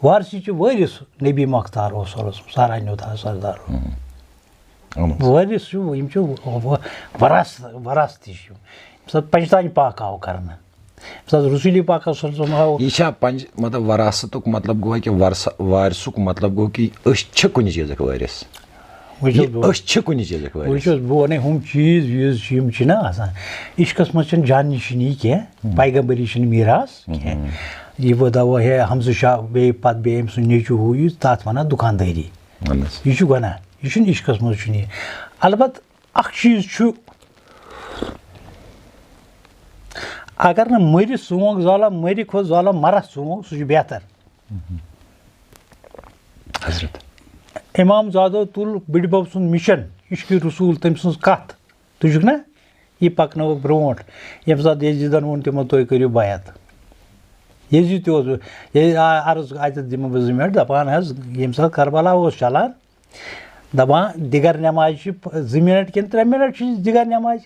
وارثی چھِ وٲرِث نبی مختار اوس سورس سارا نیوٗ تھا سردار۔ اہن حظ۔ وٲرِث چھُ، یِم چھِ و-، و-، وراث-، وراثتی چھِ یِم۔ ییٚمہِ ساتہٕ پنجتاج پاک آو کرنہٕ، ییٚمہِ ساتہٕ رسوٗلی پاک صلی اللہ علیہ وسلم آو۔ یہِ چھا پنج-، مطلب وراثتُک مطلب گوٚو کہِ ورثہ-، وارثُک مطلب گوٚو کہِ أسۍ چھِ کُنہِ چیٖزٕکۍ وٲرِث؟ وٕچھ حظ یہِ بہٕ أسۍ چھِ کُنہِ چیٖزٕکۍ وٲرِث۔ وٕچھ حظ، بہٕ وَنَے، ہُم چیٖز ویٖز چھِ، یِم چھِنہ آسان، عشقَس منٛز چھَنہٕ جان نِشٲنی کینٛہہ۔ ہُم۔ پیغمبری چھِنہٕ میٖراث کینٛہہ۔ ہُم۔ یہِ بہٕ دَپہٕ ہے حمزٕ شاہ بیٚیہِ پَتہٕ بیٚیہِ أمۍ سُنٛد نیٚچوٗ ہُہ یہِ، تَتھ وَنان دُکاندٲری۔ اہن حظ۔ یہِ چھُ گۄناہ، یہِ چھُنہٕ عشقَس منٛز چھُنہٕ یہِ۔ البتہ اَکھ چیٖز چھُ، اگر نہٕ مٔرِتھ ژونٛگ زالان، مٔرِ کھۄتہٕ زالان مَرَتھ ژونٛگ، سُہ چھُ بہتر۔ حضرت۔ امام زادو تُل بٕڈِبب سُنٛد مِشن، عشقِ رسول، تٔمۍ سٕنٛز کتھ، تُجُکھ نا؟ یہِ پکنٲوٕکھ برونٛٹھ۔ ییٚمہِ ساتہٕ یزیدن ووٚن تِمن، "تُہۍ کٔرِو بیعت۔" یزید تہِ اوس، ییٚلہِ آ-، عرض، اتٮ۪تھ دِمہٕ بہٕ زٕ منٹ، دپان حظ، ییٚمہِ ساتہٕ کربلا اوس چلان، دپان، دِگر نمازِ چھِ پ-، زٕ منٹ کِنہٕ ترٛےٚ منٹ چھِ دِگر نمازِ؟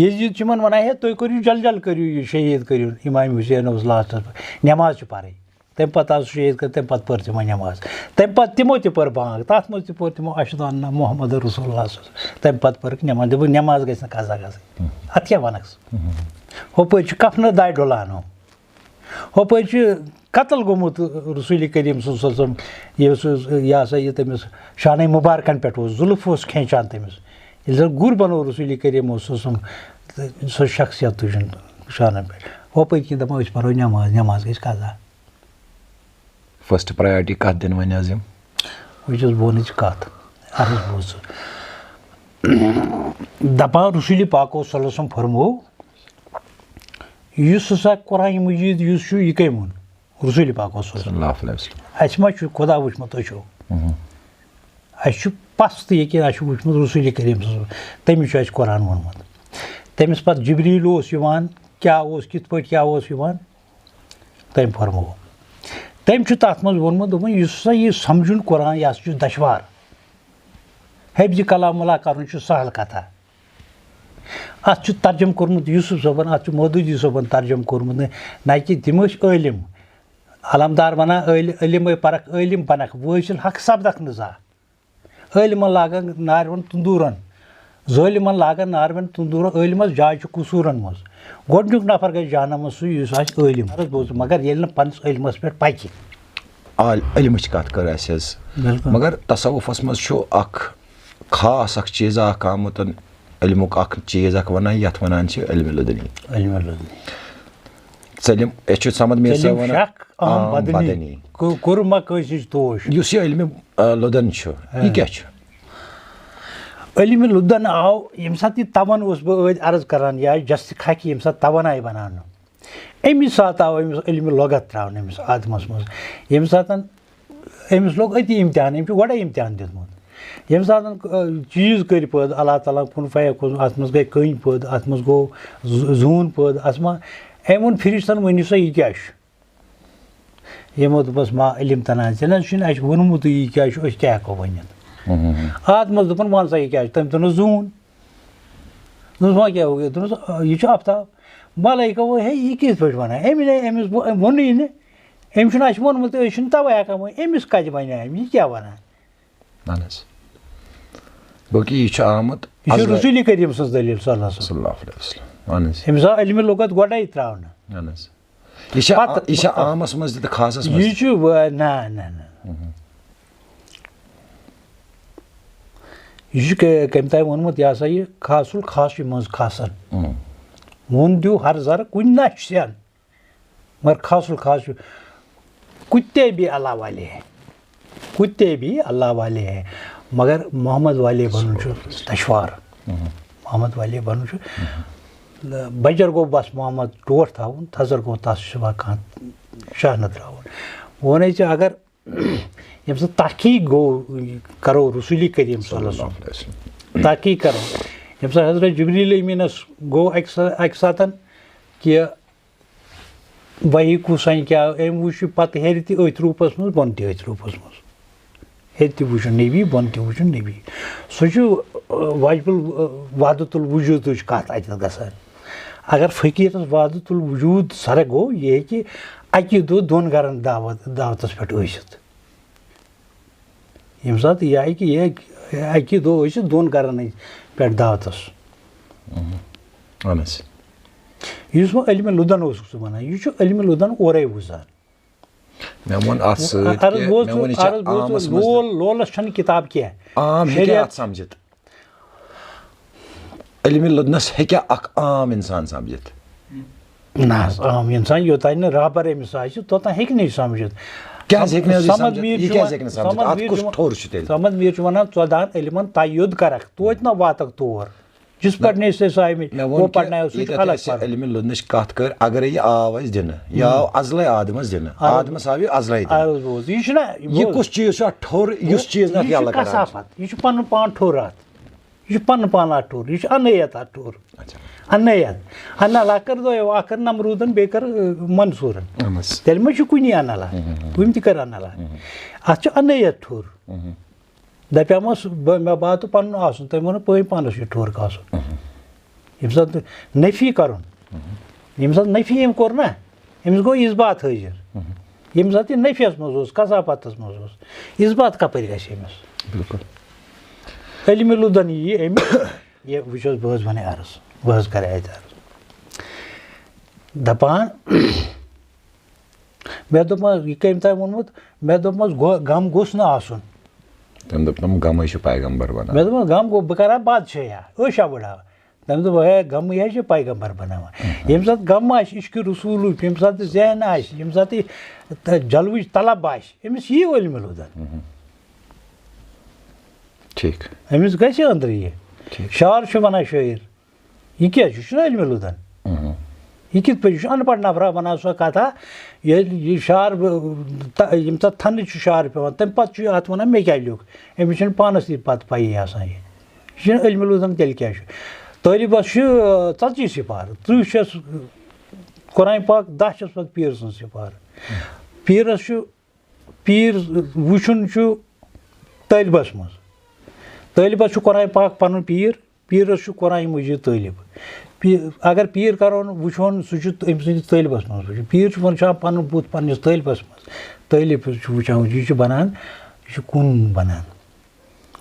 یزید چھُ یِمن ونان، "ہے، تُہۍ کٔرِو جل جل، کٔرِو یہِ شہید، کٔرِو۔" امام حسین اوس لاسٹس پٮ۪ٹھ، نماز چھِ پرٕنۍ۔ تَمہِ پَتہٕ آو سُہ شہیٖد کٔرِتھ، تَمہِ پَتہٕ پٔر تِمو نٮ۪ماز۔ تَمہِ پَتہٕ تِمو تہِ پٔر بانٛگ، تَتھ منٛز تہِ پوٚر تِمو "اشہد ان محمد رسول اللہ" صلی اللہ علیہ وسلم۔ تَمہِ پَتہٕ پٔرٕکھ نٮ۪ماز، دوٚپُکھ، "نٮ۪ماز گژھِ نہٕ قضا گژھٕنۍ۔" ہُم۔ اَتھ کیٛاہ وَنَکھ ژٕ؟ ہُم۔ ہُپٲرۍ چھُ کفنہٕ دارِ ڈُلان ہُم۔ ہُپٲرۍ چھُ قتل گوٚمُت رسول کریم صلی اللہ علیہ وسلم، یُس، یہِ ہسا یہِ تٔمِس شانَے مُبارکَن پٮ۪ٹھ اوس، زُلف اوس کھینچان تٔمِس۔ ییٚلہِ زَن گُر بَنوو رسوٗلِ کریٖم اوس سُہ سُم-، سُہ شخصیت تُجن شانَن پٮ۪ٹھ۔ ہُپٲرۍ کِنۍ دَپان، أسۍ پَرو نٮ۪ماز، نٮ۪ماز گژھِ قضا۔ فسٹ پرایرٹی کَتھ دِنۍ وۄنۍ حظ یِم؟ وٕچھ حظ، بہٕ وَنہٕ ژٕ کَتھ، عرض بوز ژٕ۔ دَپان رسوٗلِ پاکو صلی اللہ علیہ وسلم فرموو، یُس ہسا قرآن مجید یُس چھُ، یہِ کٔمۍ ووٚن؟ رسوٗلِ پاکو صلی اللہ علیہ وسلم۔ صلی اللہ علیہ وسلم۔ اَسہِ ما چھُ خۄدا وٕچھمُت أچھو؟ مہم۔ اَسہِ چھُ پَس تہٕ یقیٖن، اَسہِ چھُ وٕچھمُت رسوٗلِ کریٖم صلی اللہ علیہ وسلم۔ تٔمِس چھُ اَسہِ قرآن ووٚنمُت۔ تٔمِس پَتہٕ جبریٖل اوس یِوان، کیٛاہ اوس، کِتھ پٲٹھۍ کیٛاہ اوس یِوان، تٔمۍ فرموو۔ تٔمۍ چھُ تَتھ منٛز ووٚنمُت، دوٚپُن، یُس سا یہِ سَمجھُن قرآن، یہِ ہسا چھُ دَشوار۔ حفظِ کلام اللہ کَرُن چھُ سہل کَتھا۔ اَتھ چھُ ترجمہٕ کوٚرمُت یوسف صٲبن، اَتھ چھُ مودودی صٲبن ترجمہٕ کوٚرمُت، نہ، نہ کہِ تِم ٲسۍ عٲلِم۔ علمدار وَنان، عٲلِ-، علم اے پرکھ، عٲلِم بنکھ، وٲصِل حق سپدکھ نہٕ زانٛہہ۔ عٲلِمن لاگان نارٮ۪ن تندوٗرن، ظٲلِمن لاگان نارٮ۪ن تندوٗرن، عٲلِمس جاے چھُ قصوٗرن منٛز۔ گۄڈٕنیُک نفر گژھِ جہنمس سُہ، یُس آسہِ عٲلِم۔ عرض بوٗز، مگر ییٚلہِ نہٕ پننِس عٲلِمس پٮ۪ٹھ پکہِ۔ آل-، علمٕچ کَتھ کٔر اَسہِ حظ۔ بِلکُل۔ مگر تصوفَس منٛز چھُ اَکھ خاص اَکھ چیٖز اَکھ آمُت، علمُک اَکھ چیٖز اَکھ وَنان، یَتھ وَنان چھِ علمِ لدنی۔ علمِ لدنی۔ ژٔلِم، أسۍ چھِ صمد میٖر صٲب ژٔلِم وَنان شک عام عام بدنی۔ بدنی۔ کو-، کوٚر ما کٲنٛسہِ نِش توش؟ یُس یہِ علمِ، آ، لدن چھُ، یہِ کیٛاہ چھُ؟ علمِ لدن آو، ییٚمہِ ساتہٕ یہِ تَوَن اوس بہٕ ٲدۍ عرض کران، یا جستِ کھکہِ ییٚمہِ ساتہٕ تَوَن آیہِ بناونہٕ، اَمی ساتہٕ آو أمِس علمِ لغت ترٛاونہٕ أمِس آدمَس منٛز۔ ییٚمہِ ساتَن أمِس لوٚگ أتی امتحان، أمۍ چھُ گۄڈَے امتحان دیُتمُت۔ ییٚمہِ ساتَن، آ، چیٖز کٔرۍ پٲدٕ، اللہ تعالیٰ ہَن کُن فیکُن، اَتھ منٛز گٔے کٔنۍ پٲدٕ، اَتھ منٛز گوٚو ز-، زوٗن پٲدٕ، اَتھ منٛز، أمۍ ووٚن فرشتَن، "ؤنِو سا، یہِ کیٛاہ چھُ؟" یِمو دوٚپُس، "ما علم تنازِ، ژےٚ نہ حظ چھُنہٕ اَسہِ ووٚنمُتٕے یہِ کیٛاہ چھُ، أسۍ کیٛاہ ہٮ۪کو ؤنِتھ؟" آدمَس دوٚپُن، "وَن سا، یہِ کیٛاہ چھُ؟" تٔمۍ تُلنَس زوٗن۔ دوٚپُس، "وۄنۍ کیٛاہ گوٚو؟" دوٚپُس، "آ، یہِ چھُ آفتاب۔" ملائکہ ووٚن، "ہے، یہِ کِتھ پٲٹھۍ وَنان؟ أمۍ نے، أمِس وو-، أمۍ ووٚنُے نہٕ، أمِس چھُنہٕ اَسہِ ووٚنمُت، أسۍ چھِنہٕ تَوَے ہٮ۪کان ؤنِتھ، أمِس کَتہِ وَنہِ أمۍ، یہِ کیٛاہ وَنان؟" اہن حظ۔ گوٚو کہِ یہِ چھُ آمُت یہِ چھُ ازلہٕ-، رسوٗلِ کریٖم سٕنٛز دٔلیٖل صلی اللہ علیہ وسلم۔ صلی اللہ علیہ وسلم۔ اہن حظ۔ أمِس آو علمِ لغت گۄڈَے ترٛاونہٕ۔ اہن حظ۔ یہِ چھا، پتہٕ یہِ چھا عامس منٛز تہِ تہٕ خاصس منٛز یہِ تہِ؟ چھُ و-، نہ، نہ، نہ۔ یہِ چھُ کٔ-، کٔمۍ تام ووٚنمُت، یہِ ہسا یہِ خاص الخاص چھُ منٛز خاصن۔ اہم۔ ووٚن دیو ہر ذرٕ کُنہِ نہ چھُ سٮ۪ن۔ مگر خاص الخاص چھُ کُتے بھی اللہ والے ہیں۔ کُتے بھی اللہ والے ہیں۔ مگر محمد والے بنُن چھُ دشوار۔ محمد والے بنُن چھُ، بجر گوٚو بس محمد ٹوٹھ تھاوُن، تھزر گوٚو تس چھُ وۄنۍ کانٛہہ شاہ نہٕ ترٛاوُن۔ وۄنۍ ٲسۍ اگر ییٚمہِ ساتہٕ تحقیق گوٚو، کرو رسوٗلِ کریٖم صلی اللہ علیہ وسلم۔ تحقیق کرو۔ ییٚمہِ ساتہٕ حضرت جبریٖل امیٖنس گوٚو اکہِ سا-، اکہِ ساتن کہِ وحی کُس انہِ کیٛاہ، أمۍ وُچھ یہِ پتہٕ ہیٚرِ تہِ أتھۍ روٗپس منٛز، بۄنہٕ تہِ أتھۍ روٗپس منٛز۔ ہیٚرِ تہِ وُچھُن نبی، بۄنہٕ تہِ وُچھُن نبی۔ سُہ چھُ، آ، واجب ال-، آ، وحدت الوجودٕچ کتھ اتٮ۪تھ گژھان۔ اگر فقیٖرس وحدت الوجود سرا گوٚو، یہِ ہیٚکہِ اکی دۄہ دۄن گرن دعوت، دعوتس پٮ۪ٹھ ٲسِتھ۔ ییٚمہِ ساتہٕ یہِ اَکہِ، یہِ اَکہِ دۄہ ٲسِتھ دۄن گرن ہٕنٛدۍ پٮ۪ٹھ دعوتس۔ اہن حظ۔ یُس وۄنۍ علمِ لدن اوسُکھ ژٕ وَنان، یہِ چھُ علمِ لدن اورَے وُزان۔ مےٚ ووٚن اَتھ سۭتۍ عرض کہِ بوز مےٚ ژٕ، ووٚن، یہِ چھِ عرض بوز ژٕ، عامس منٛز تہِ۔ لول، لولس چھَنہٕ کِتاب کینٛہہ۔ عام ہیٚکہِ شریعت اَتھ سَمجھِتھ؟ علمِ لدنس ہیٚکیٛاہ اکھ عام اِنسان سَمجھِتھ؟ نہ حظ، عام اِنسان یوٚتانۍ نہٕ رہبر أمِس آسہِ، توٚتام ہیٚکہِ نہٕ یہِ سَمجھِتھ۔ کیٛازِ ہیٚکہِ نہٕ حظ یہِ صمد سَمجھِتھ؟ میٖر یہِ چھُ کیٛازِ وَن-، ہیٚکہِ نہٕ سَمجھِتھ؟ صمد اَتھ میٖر کُس چھُ وَن-، ٹھوٚر چھُ تیٚلہِ؟ صمد میٖر چھُ وَنان، "ژۄدہَن علمن تعیُد کرکھ، توتہِ نہ واتکھ تور۔ جس پڑھنے سے سائے میں، مےٚ وہ ووٚن کہِ پڑھنا ہے، سُہ چھُ ییٚتٮ۪تھ الگ اَسہِ پڑھنا۔" علمِ لدنٕچ کَتھ کٔر، اگرے یہِ آو اَسہِ دِنہٕ، یہِ آو ازلے آدمس دِنہٕ، آو۔ آدمس آو یہِ ازلے دِنہٕ۔ عرض بوز، یہِ چھُنہ، یہِ کُس چیٖز چھُ اَتھ ٹھوٚر، یُس چیٖز نہٕ اَتھ یہِ چھُ یَلہٕ کران چھُ؟ کثافت، یہِ چھُ پَنُن پان ٹھوٚر اَتھ، یہِ چھُ پَنُن پان اَتھ ٹھوٚر، یہِ چھُ اَنٕے یَتھ اَتھ ٹھوٚر۔ اچھا۔ اَنٕے یَتھ۔ اَنہٕ اللہ کٔر دۄیو اَکھ کٔر نمروٗدن، بیٚیہِ کٔر، ٲ، منصوٗرن۔ اہن حظ۔ تیٚلہِ ما چھُ کُنی اَنہٕ اللہ؟ کُنہِ تہِ کٔر اَنہٕ اللہ۔ اَتھ چھُ اَنٕے یَتھ ٹھوٚر۔ دَپیٛامَس بہٕ، مےٚ باتہٕ پَنُن آسُن، تٔمۍ ووٚن، "پٲنۍ پانَس چھُ ٹھوٚر کاسُن۔" ییٚمہِ ساتہٕ نفی کَرُن، ییٚمہِ ساتہٕ نفی أمۍ کوٚر نا، أمِس گوٚو اثبات حٲضِر۔ ییٚمہِ ساتہٕ یہِ نفیَس منٛز اوس، کثافتَس منٛز اوس، اثبات کَپٲرۍ گژھِ أمِس؟ بِلکُل۔ علمِ لدن یی أمِس، یہِ وٕچھ حظ، بہٕ حظ وَنَے عرض، بہٕ حظ کَرٕ اَتہِ عرض۔ دَپان، مےٚ دوٚپمَس، یہِ کٔمۍ تۄہہِ ووٚنمُت؟ مےٚ دوٚپمَس، گۄ-، غم گوٚژھ نہٕ آسُن۔ تٔمۍ دوٚپ تِم، "غمٕے چھُ پیغمبر بنان۔" مےٚ دوٚپمَس، "غم گوٚو، بہٕ کَرا بادشاہیا، عٲشا بڑاوان؟" تٔمۍ دوٚپ، "ہے، غمٕے حظ چھِ پیغمبر بناوان۔" ییٚمہِ ساتہٕ غم آسہِ، عشق رسوٗلُک، ییٚمہِ ساتہٕ ذہن آسہِ، ییٚمہِ ساتہٕ یہِ تہٕ جلوٕچ طلب آسہِ، أمِس یی علمِ لدن۔ ٹھیٖک۔ أمِس گژھِ أنٛدرٕ یہِ۔ ٹھیٖک۔ شعر چھُ وَنان شٲعر، یہِ کیٛاہ چھُ؟ یہِ چھُنہٕ علمِ لدن۔ یہِ کِتھ پٲٹھۍ؟ یہِ چھُ اَن پَڑھ نفرا وَنان سۄ کَتھا، ییٚلہِ یہِ شعر، تہ-، ییٚمہِ ساتہٕ تھنہٕ چھُ شعر پٮ۪وان، تَمہِ پَتہٕ چھُ یہِ اَتھ وَنان، "مےٚ کیٛاہ لیوٚکھ؟" أمِس چھَنہٕ پانَس تہِ پَتہٕ پَیی آسان یہِ۔ یہِ چھُنہٕ علمِ لدن تیٚلہِ کیٛاہ چھُ؟ طٲلبَس چھُ، آ، ژَتجی سِپارٕ، تٕرٛہ چھَس قرآن پاک، دَہ چھَس پَتہٕ پیٖر سٕنٛز سِپارٕ۔ پیٖرَس چھُ، پیٖر وٕچھُن چھُ طٲلبَس منٛز۔ طٲلبَس چھُ قرآن پاک پَنُن پیٖر، پیٖرَس چھُ قرآن مجیٖد طٲلب۔ پی-، اگر پیٖر کَرون وٕچھون، سُہ چھُ أمۍ سٕنٛدِس طٲلبَس منٛز وٕچھُن۔ پیٖر چھُ وٕچھان پَنُن بُتھ پنٛنِس طٲلبَس منٛز۔ طٲلب چھُ وٕچھان، یہِ چھُ بَنان، یہِ چھُ کُن بَنان۔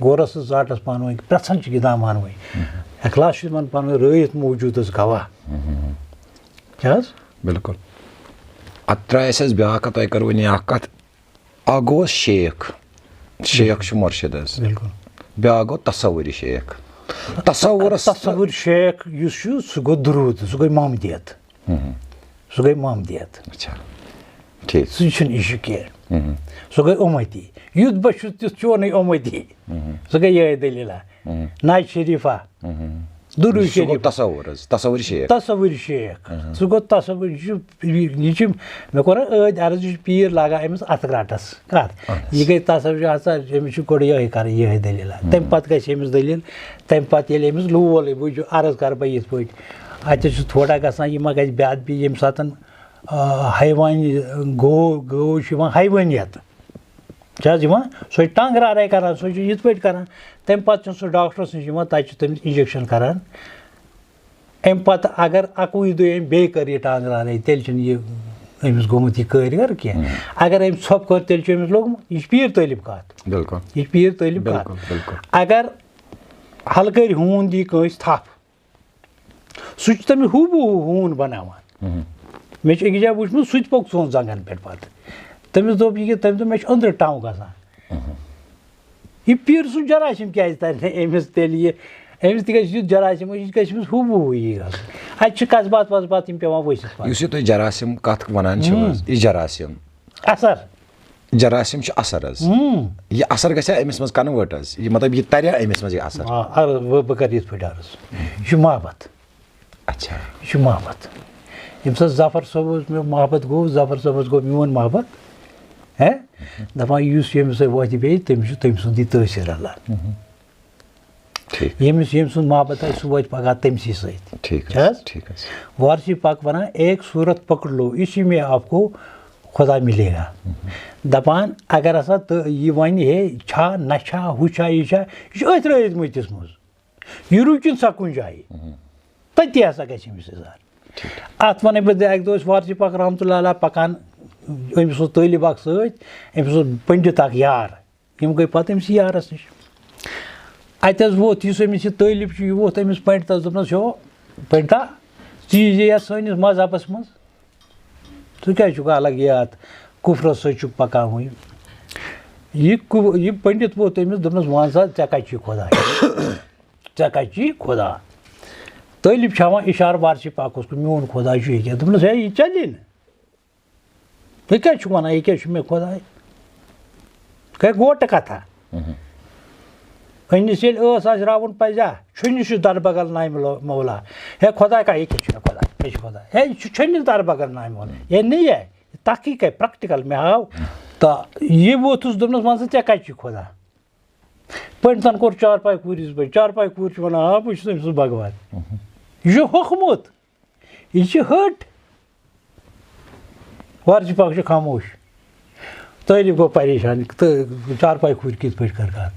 غورس تہٕ زاٹس پانہٕ ؤنۍ پرٛژھان چھِ گِنٛدان پانہٕ ؤنۍ۔ اخلاص چھُ تِمن پانہٕ ؤنۍ رٲیِتھ موجوٗدس گواہ۔ کیٛاہ حظ؟ بِلکُل۔ اَتھ ترٛایہِ اَسہِ حظ بیٛاکھ کَتھ، تۄہہِ کٔروٕ نہٕ اَکھ کَتھ۔ اَکھ گوٚو شیخ، شیخ چھُ مُرشِد حظ۔ بِلکُل۔ بیٛاکھ گوٚو تصوُری شیخ۔ تصوُرس تصوُر شیخ یُس چھُ، سُہ گوٚو درود، سُہ گوٚو محمدیت۔ سُہ گٔے محمدیت۔ اچھا۔ ٹھیٖک۔ سُہ چھُنہٕ عشق کینٛہہ۔ سُہ گٔے اُمتی۔ یُتھ بہٕ چھُس تیُتھ چونٕے اُمتی۔ سُہ گٔے یِہوٚے دٔلیٖلہ۔ ناز شریٖفہ۔ درود سُہ گوٚو شریٖف۔ تصوُر حظ، تصوُر شیخ۔ تصوُر شیخ۔ سُہ گوٚو تصوُر، یہِ چھُ، یہِ چھُ، مےٚ کوٚر أدۍ عرض، یہِ چھُ پیٖر لاگان أمِس اَتھٕ رَٹَس۔ کَتھ؟ اہن حظ۔ یہِ گٔے تصوُر، یہِ ہسا، أمِس چھُ گۄڈٕ یِہوٚے کَرٕنۍ، یِہوٚے دٔلیٖلہ۔ تَمہِ پَتہٕ گژھِ أمِس دٔلیٖل، تَمہِ پَتہٕ ییٚلہِ أمِس لول، بہٕ چھُ عرض کَرٕ بہٕ یِتھ پٲٹھۍ، اَتہِ چھُ تھوڑا گژھان، یہِ ما گژھِ بے ادبی، ییٚمہِ ساتہٕ، آ، حیوٲنی، گٲو، گٲو چھِ یِوان حیوٲنیت۔ چھِ حظ یِوان؟ سۄ چھِ ٹانٛگہٕ رارے کَران، سۄ چھِ یِتھ پٲٹھۍ کَران۔ تَمہِ پَتہٕ چھُ سُہ ڈاکٹرَس نِش یِوان، تَتہِ چھُ تٔمِس injection کَران۔ اَمہِ پَتہٕ اگر اَکُے دۄہ أمۍ بیٚیہِ کٔر یہِ ٹانٛگہٕ رارے، تیٚلہِ چھُنہٕ یہِ أمِس گوٚمُت یہِ کٲرۍ گر کینٛہہ۔ اگر أمۍ ژھۄپہٕ کٔر، تیٚلہِ چھُ أمِس لوٚگمُت۔ یہِ چھِ پیٖر طٲلب کَتھ۔ بِلکُل۔ یہِ چھِ پیٖر طٲلب کَتھ۔ بِلکُل، بِلکُل۔ اگر ہلکٲرۍ ہوٗن دی کٲنٛسہِ تھپھ، سُہ چھُ تٔمِس ہُہ بہٕ ہُہ ہوٗن بَناوان۔ مےٚ چھُ أکِس جایہِ وٕچھمُت، سُہ تہِ پوٚک ژوٗنٛٹھ زنٛگَن پٮ۪ٹھ پَتہٕ۔ تٔمِس دوٚپ یہِ کہِ، تٔمۍ دوٚپ، "مےٚ چھُ أنٛدرٕ ٹَو گژھان۔" یہِ پیٖر سُنٛد جراثیم کیٛازِ تَرِ نہٕ أمِس تیٚلہِ یہِ؟ أمِس تہِ گژھِ یُتھ جراثیم، یہِ گژھِ أمِس ہُہ بہٕ ہُہ یی گژھُن۔ اَتہِ چھِ قصبات وصبات یِم پٮ۪وان ؤسِتھ پَتہٕ۔ یُس یہِ تُہۍ جراثیم کَتھ وَنان چھِو حظ، یہِ جراثیم۔ اثر۔ جراثیم چھُ اثر حظ۔ یہِ اثر گژھِ أمِس منٛز convert حظ، یہِ مطلب یہِ تَرِ أمِس منٛز یہِ اثر۔ آ، عرض، بہٕ، بہٕ کَرٕ یِتھ پٲٹھۍ عرض۔ یہِ چھُ محبت۔ اچھا۔ یہِ چھُ محبت۔ ییٚمہِ ساتہٕ ظفر صٲبَس مےٚ محبت گوٚو، ظفر صٲبَس گوٚو میون محبت۔ ہے؟ دَپان یُس ییٚمِس سۭتۍ وۄتھِ بیٚیہِ، تٔمِس چھُ تٔمۍ سُنٛدٕے تٲثیٖر رَلان۔ ٹھیٖک۔ ییٚمِس، ییٚمۍ سُنٛد محبت آسہِ، سُہ واتہِ پَگاہ تٔمۍ سٕے سۭتۍ۔ ٹھیٖک چھِ حظ؟ حظ؟ ٹھیٖک حظ۔ وارثی پاک وَنان، "ایک صورت پکڑ لو، اسی میں آپ کو خدا ملے گا۔" دَپان، اگر ہسا تہٕ یہِ وَنہِ، ہے، چھا، نہ چھا، ہُہ چھا، یہِ چھا، یہِ چھُ أتھۍ رٲیِتھ مٔتِس منٛز۔ یہِ رُکہِ نہٕ سۄ کُنہِ جایہِ۔ تٔتی ہسا گژھِ أمِس اظہار۔ اَتھ وَنَے بہٕ، اَکہِ دۄہ ٲسۍ وارثی پاک رحمتہ اللہ علیہ پَکان، أمِس اوس طٲلب اَکھ سۭتۍ، أمِس اوس پنڈت اَکھ یار۔ یِم گٔے پَتہٕ أمِس یارَس نِش۔ اَتہِ حظ ووت یُس أمِس یہِ طٲلب چھُ، یہِ ووت أمِس پنڈتَس، دوٚپنَس، "ہیو پنڈتا، ژٕ یی زِ یَتھ سٲنِس مذہبَس منٛز، ژٕ کیٛازِ چھُکھ الگ یہِ اَتھ کُفرَس سۭتۍ چھُکھ پَکان وٕنہِ؟" یہِ کُ-، یہِ پنڈت ووت أمِس، دوٚپنَس، "وَن سا، ژےٚ کَتہِ چھُے خۄداے؟ ژےٚ کَتہِ چھُے خۄدا؟" طٲلب چھُ ہاوان اِشارٕ وارثی پاکَس کُن، "میون خۄداے چھُ ییٚکیٛاہ۔" دوٚپنَس، "ہے، یہِ چَلے نہٕ۔ تُہۍ کیٛازِ چھِو وَنان، ییٚکیٛاہ چھُ مےٚ خۄداے؟" گٔے گوٹہٕ کَتھا۔ أمِس ییٚلہِ ٲس آسہِ راوُن پَزِ ہا، چھُنہٕ چھُ در بغل نامہِ لو-، مولا۔ ہے خۄداے کا، ییٚکیٛاہ چھُ مےٚ خۄداے، مےٚ چھُ خۄداے۔ ہے، یہِ چھُ چھُنہٕ در بغل نامہِ مولا۔ ہے نہ، یہِ تحقیٖق ہے practical مےٚ ہاو۔ تہٕ یہِ ووٚتھُس، دوٚپنَس، "وَن سا، ژےٚ کَتہِ چھُے خۄدا؟" پنڈتن کوٚر چارپاے کوٗرِس پٮ۪ٹھ۔ چارپاے کوٗر چھِ وَنان، "آ، بہٕ چھُس أمۍ سُنٛد بھگوان۔ یہِ چھُ ہوٚکھمُت، یہِ چھِ ۂٹ۔" وارثی پاک چھُ خاموش۔ طٲلب گوٚو پریشان، تہٕ چارپاے کوٗرِ کِتھ پٲٹھۍ کَرٕ کَتھ؟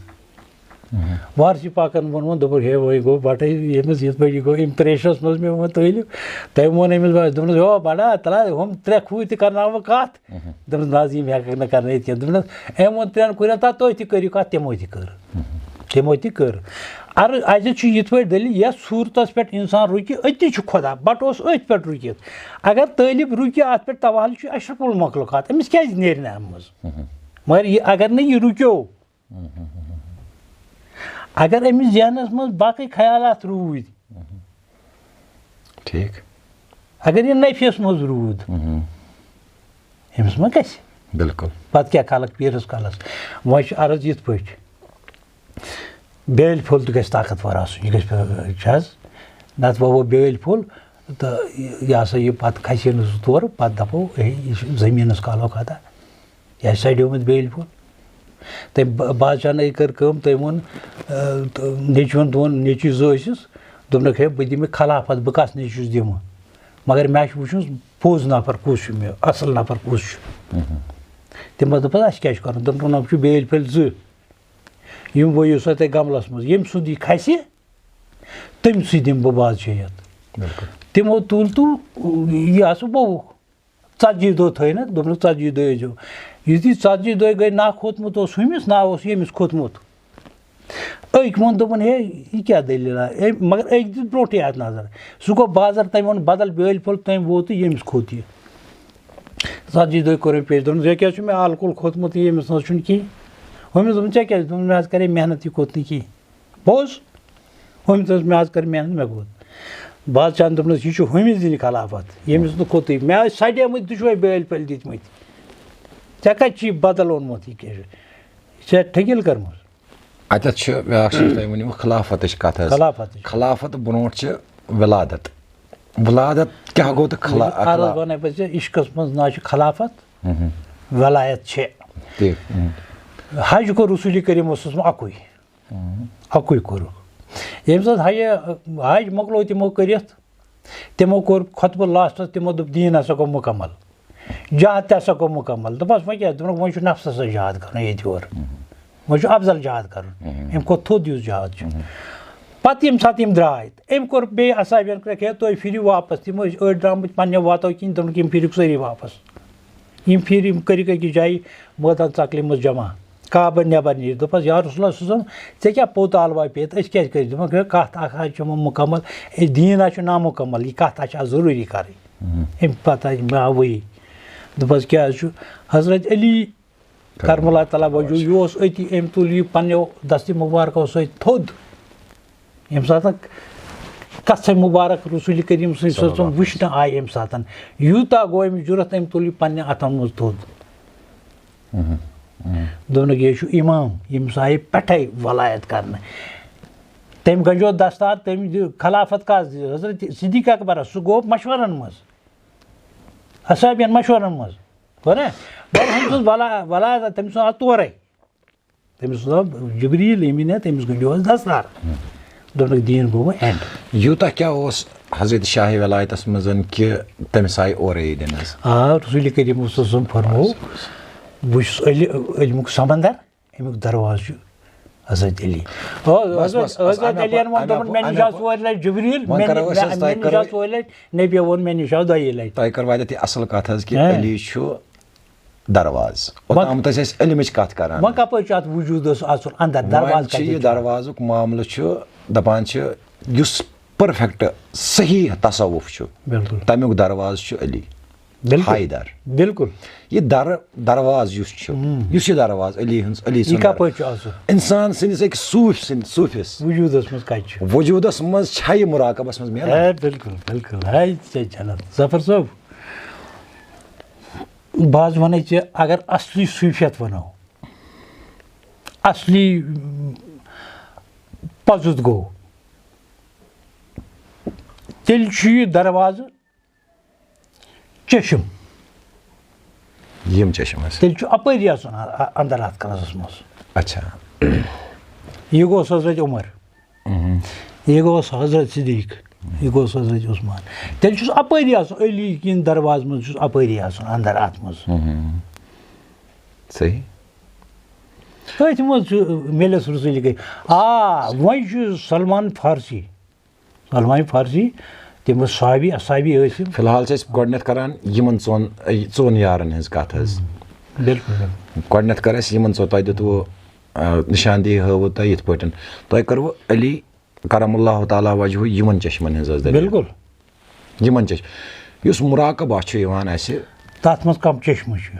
وارثی پاکن ووٚنمُت، دوٚپُکھ، "ہے، وۄنۍ گوٚو بَٹَے، ییٚمِس یِتھ پٲٹھۍ یہِ گوٚو، أمۍ پریشرَس منٛز مےٚ ووٚن طٲلب۔" تٔمۍ ووٚن أمِس، دوٚپنَس، "ہیو بَڑا، تَلہ، ہُم ترٛےٚ کھوٗرۍ تہِ کَرناوٕ کَتھ؟" دوٚپنَس، "نہ حظ، یِم ہٮ۪کَکھ نہٕ کَرنٲیِتھ کینٛہہ۔" دوٚپنَس، "أمۍ ووٚن ترٛٮ۪ن کُرٮ۪ن، تَتھ تُہۍ تہِ کٔرِو کَتھ۔" تِمو تہِ کٔر۔ تِمو تہِ کٔر۔ اَدٕ اَتہِ چھُ یِتھ پٲٹھۍ دٔلیٖل، یَتھ صوٗرتَس پٮ۪ٹھ اِنسان رُکہِ، أتی چھُ خۄدا، بَٹہٕ اوس أتھۍ پٮ۪ٹھ رُکِتھ۔ اگر طٲلب رُکہِ اَتھ پٮ۪ٹھ، توہل چھُ اشرف المخلوقات، أمِس کیٛازِ نیرِ نہٕ اَمہِ منٛز؟ مگر یہِ، اگر نہٕ یہِ رُکیو، اگر أمِس ذہنَس منٛز باقٕے خیالات روٗدۍ، ٹھیٖک۔ اگر یہِ نفیَس منٛز روٗد، مہم۔ أمِس ما گژھِ؟ بِلکُل۔ پَتہٕ کیٛاہ کَلَس پیٖرَس کَلَس؟ وۄنۍ چھِ عرض یِتھ پٲٹھۍ، بیٲلۍ پھوٚل تہِ گژھِ طاقتور آسُن، یہِ گژھِ، چھِ حظ؟ نَتہٕ وَوو بیٲلۍ پھوٚل تہٕ یہِ ہسا یہِ پَتہٕ کھسہِ نہٕ سُہ تورٕ، پَتہٕ دَپو ہے، یہِ چھُ زٔمیٖنَس کالو کھَتہ، یہِ آسہِ سڑیومُت بیٲلۍ پھوٚل۔ تٔمۍ با-، بادشاہَن أکۍ کٔر کٲم، تٔمۍ ووٚن، آ، تہٕ نیٚچوٮ۪ن دۄن، نیٚچوۍ زٕ ٲسِس، دوٚپنَکھ ہے، بہٕ دِمہٕ خلافت، بہٕ کَس نیٚچوِس دِمہٕ؟ مگر مےٚ چھُ وٕچھُن پوٚز نفر کُس چھُ، مےٚ اَصٕل نفر کُس چھُ۔ تِمو دوٚپ، اَسہِ کیٛاہ چھُ کَرُن؟ دوٚپُن، یِم چھِ بیٲلۍ پھٔلۍ زٕ، یِم ؤیِو سا تُہۍ گملَس منٛز، ییٚمہِ سُنٛد یہِ کھسہِ، تٔمۍ سٕے دِمہٕ بہٕ بادشٲہیت۔ بِلکُل۔ تِمو تُل تہٕ یہِ ہسا بووُکھ۔ ژتجی دۄہ تھٲے نہ، دوٚپنَکھ، ژتجی دۄہ ٲسۍزیو۔ یُتھُے ژتجی دۄہ گٔے، ناو کھوٚتمُت اوس ہُمِس، ناو اوس ییٚمِس کھوٚتمُت۔ أکۍ ووٚن، دوٚپُن، ہے، یہِ کیٛاہ دٔلیٖلہ؟ أمۍ، مگر أکۍ دیُت برونٛٹھٕے اَتھ نظر۔ سُہ گوٚو بازر، تٔمۍ اوٚن بدل بیٲلۍ پھوٚل، تٔمۍ ووت تہٕ ییٚمِس کھوٚت یہِ۔ ژتجی دۄہہِ کوٚر أمۍ پیش، دوٚپُن، یہِ کیٛاہ چھُ مےٚ الکُل کھوٚتمُت، ییٚمِس نہ چھُنہٕ کِہیٖنۍ۔ ہُمِس دوٚپُن، ژےٚ کیٛازِ؟ دوٚپُن، مےٚ حظ کَرے محنت، یہِ کھوٚت نہٕ کِہیٖنۍ۔ بوز، ہُمۍ تہِ ٲس، مےٚ حظ کٔر محنت، مےٚ گوٚو۔ بادشاہن دوٚپنَس، یہِ چھُ ہُمِس دِنہِ خلافت، ییٚمِس نہٕ کھوٚتُے۔ مےٚ ٲسۍ سڑیمٕتۍ دُشوے بیٲلۍ پھٔلۍ دِتمٕتۍ۔ ژےٚ کَتہِ چھِ یہِ بدل اوٚنمُت یہِ کیٛاہ چھُ؟ ژےٚ ٹھٔگِل کٔرمٕژ؟ اَتٮ۪تھ چھِ بیٛاکھ چیٖز، تۄہہِ ؤنِو خلافتٕچ کَتھ حظ۔ خلافتٕچ۔ خلافت برونٛٹھ چھِ ولادت۔ ولادت کیٛاہ گوٚو تہٕ خلا-، عرض خلا-، وَنَے بہٕ ژےٚ، عشقَس منٛز نہ چھُ خلافت، مہم۔ ولایت چھِ۔ ٹھیٖک۔ مہم۔ حج کوٚر رسول کریم صلی اللہ علیہ وسلم اَکُے۔ اَکُے کوٚرُکھ۔ ییٚمہِ ساتہٕ حج، حج مۄکلو تِمو کٔرِتھ، تِمو کوٚر خطبہٕ لاسٹَس، تِمو دوٚپ، دیٖن ہسا گوٚو مُکمل، جہاد تہِ ہسا گوٚو مُکمل۔ دوٚپمَس، وۄنۍ کیٛاہ؟ دوٚپُکھ، وۄنۍ چھُ نفسَس سۭتۍ جہاد کَرُن ییٚتہِ یورٕ، وۄنۍ چھُ افضل جہاد کَرُن۔ أمۍ کھۄتہٕ تھوٚد یُس جہاد چھُ۔ پَتہٕ ییٚمہِ ساتہٕ یِم درٛاے، أمۍ کوٚر بیٚیہِ اصحابیَن کیٛاہ، تُہۍ پھِرِو واپَس۔ تِم ٲسۍ أڑۍ درٛامٕتۍ پنٛنٮ۪و وَتو کِنۍ، دوٚپُکھ، یِم پھِرِکھ سٲری واپَس۔ یِم پھیٖرۍ، یِم کٔرِکھ أکِس جایہِ مٲدان ژَکلہِ منٛز جمع، کعبہٕ نٮ۪بر نیٖرِتھ۔ دوٚپہَس، یا رسول اللہ صلی اللہ علیہ وسلم، ژےٚ کیٛاہ پوٚت آلوا پیٚیَتھ؟ أسۍ کیٛازِ کٔرِتھ؟ دوٚپُن، ہے، کَتھ اَکھ حظ چھِ یِمَن مُکمل، اے، دیٖن حظ چھُ نامُکمل، یہِ کَتھ حظ چھِ اَتھ ضروٗری کَرٕنۍ۔ اَمہِ پَتہٕ حظ مےٚ آو ؤری۔ دوٚپہَس، کیٛاہ حظ چھُ؟ حضرت علی کرم اللہ تعالیٰ وجہہ، یہِ اوس أتی، أمۍ تُل یہِ پنٛنیو دستِ مُبارکو سۭتۍ تھوٚد۔ ییٚمہِ ساتہٕ کَژھٕے مُبارک رسول کریم سٕنٛدۍ صلی اللہ سٕنٛز وٕچھنہٕ آیہِ اَمہِ ساتہٕ، یوٗتاہ گوٚو أمِس جُرت، أمۍ تُل یہِ پنٛنہِ اَتھَن منٛز تھوٚد۔ دوٚپنَکھ، یہِ چھُ اِمام، ییٚمِس آیہِ پٮ۪ٹھَے وَلایت کَرنہٕ۔ تٔمۍ گنٛجو دستار، تٔمۍ دیُت خلافت کَس دِژ؟ حضرت صدیق اکبرَس۔ سُہ گوٚو مَشوَرَن منٛز، اصحابیَن مَشوَرَن منٛز۔ گوٚو نا؟ مگر ہُمۍ سٕنٛز ولا-، ولایت، تٔمۍ سُنٛد آو تورَے۔ تٔمِس اوس ناو جبریٖل امیٖن، تٔمِس گٔنٛڈیو حظ دستار۔ دوٚپنَکھ، دیٖن گوٚو وۄنۍ اینڈ۔ یوٗتاہ کیٛاہ اوس حضرت شاہ ولایتَس منٛز کہِ تٔمِس آیہِ اورَے دِنہٕ حظ؟ آ، رسول کریم صلی اللہ علیہ وسلم فرموو، بہٕ چھُس علی، علمُک سمندر، اَمیُک دروازٕ چھُ حضرت علی۔ آ، بس، حضرت، بس، بس، حضرت اَمہِ علیَن ووٚن، اَپور، دوٚپُن، مےٚ نِش اَمہِ آو ژورِ لَٹہِ جبریٖل، وۄنۍ مےٚ، کَرو أسۍ مےٚ، حظ مےٚ تۄہہِ نِش آو کَرو ژورِ لَٹہِ، نبی ووٚن، مےٚ نِش آو دۄیہِ لَٹہِ۔ تۄہہِ کٔروٕ اَتٮ۪تھ یہِ اَصٕل کَتھ حظ کہِ ہاں۔ علی چھُ دروازٕ۔ وۄنۍ اوٚتام تہِ ٲسۍ أسۍ علمٕچ کَتھ کران۔ وۄنۍ کَپٲرۍ چھُ اَتھ وجوٗدَس اَژُن اَندَر؟ وۄنۍ دروازٕ چھِ کَتہِ یہِ چھُ؟ دروازُک معاملہٕ چھُ، دَپان چھِ، یُس پٔرفیکٹ صحیح تصوف چھُ، بِلکُل۔ تَمیُک دروازٕ چھُ علی۔ بِلکُل۔ حیدر۔ بِلکُل۔ یہِ در-، دروازٕ یُس چھُ، ہُم۔ یُس یہِ دروازٕ علی ہٕنٛز، علی یہِ سُنٛد کَپٲرۍ چھُ اَژُن؟ اِنسان سٕنٛدِس أکِس صوٗفۍ سٕنٛدِ، صوٗفِس وجوٗدَس منٛز کَتہِ چھُ؟ وجوٗدَس منٛز چھا یہِ مُراقبَس منٛز میلان؟ اے، بِلکُل، بِلکُل۔ ہے، ژےٚ جنت۔ ظفر صٲب، بہٕ حظ وَنَے ژےٚ، اگر اصلی صوٗفیت وَنو، اصلی پَزُت گوٚو، تیٚلہِ چھُ یہِ دروازٕ چشم۔ یِم چشم حظ۔ تیٚلہِ چھُ اَپٲری اَژُن اَ-، اَ-، اَندَر اَتھ کَنَس منٛز۔ اچھا۔ یہِ گوٚو حضرت عمر۔ مہم۔ یہِ گوٚو حضرت صدیق۔ یہِ گوٚو حضرت عثمان۔ تیٚلہِ چھُس اَپٲری اَژُن، علی کِنۍ دروازٕ منٛز چھُس اَپٲری اَژُن، اَندَر اَتھ منٛز۔ مہم۔ صحیح۔ أتھۍ منٛز چھُ میلٮ۪س رسول کریم۔ آ، وۄنۍ چھُ سلمان فارسی۔ سلمان فارسی، تِم ٲسۍ صحابی، اصحابی ٲسۍ یِم۔ فی الحال چھِ أسۍ گۄڈٕنٮ۪تھ کران یِمن ژۄن، ژۄن یارن ہٕنٛز کتھ حظ۔ بِلکُل، بِلکُل۔ گۄڈٕنٮ۪تھ کر اَسہِ یِمن ژۄن، تۄہہِ دِتوٕ، آ، نشاندہی ہٲوٕ تۄہہِ یِتھ پٲٹھۍ۔ تۄہہِ کٔروٕ علی کرم اللہ تعالیٰ وجہہ یِمن چشمن ہٕنٛز حظ دٔلیٖل۔ بِلکُل۔ یِمن چشم-، یُس مراقبہ چھُ یِوان اَسہِ۔ تَتھ منٛز کم چشمہٕ چھِ؟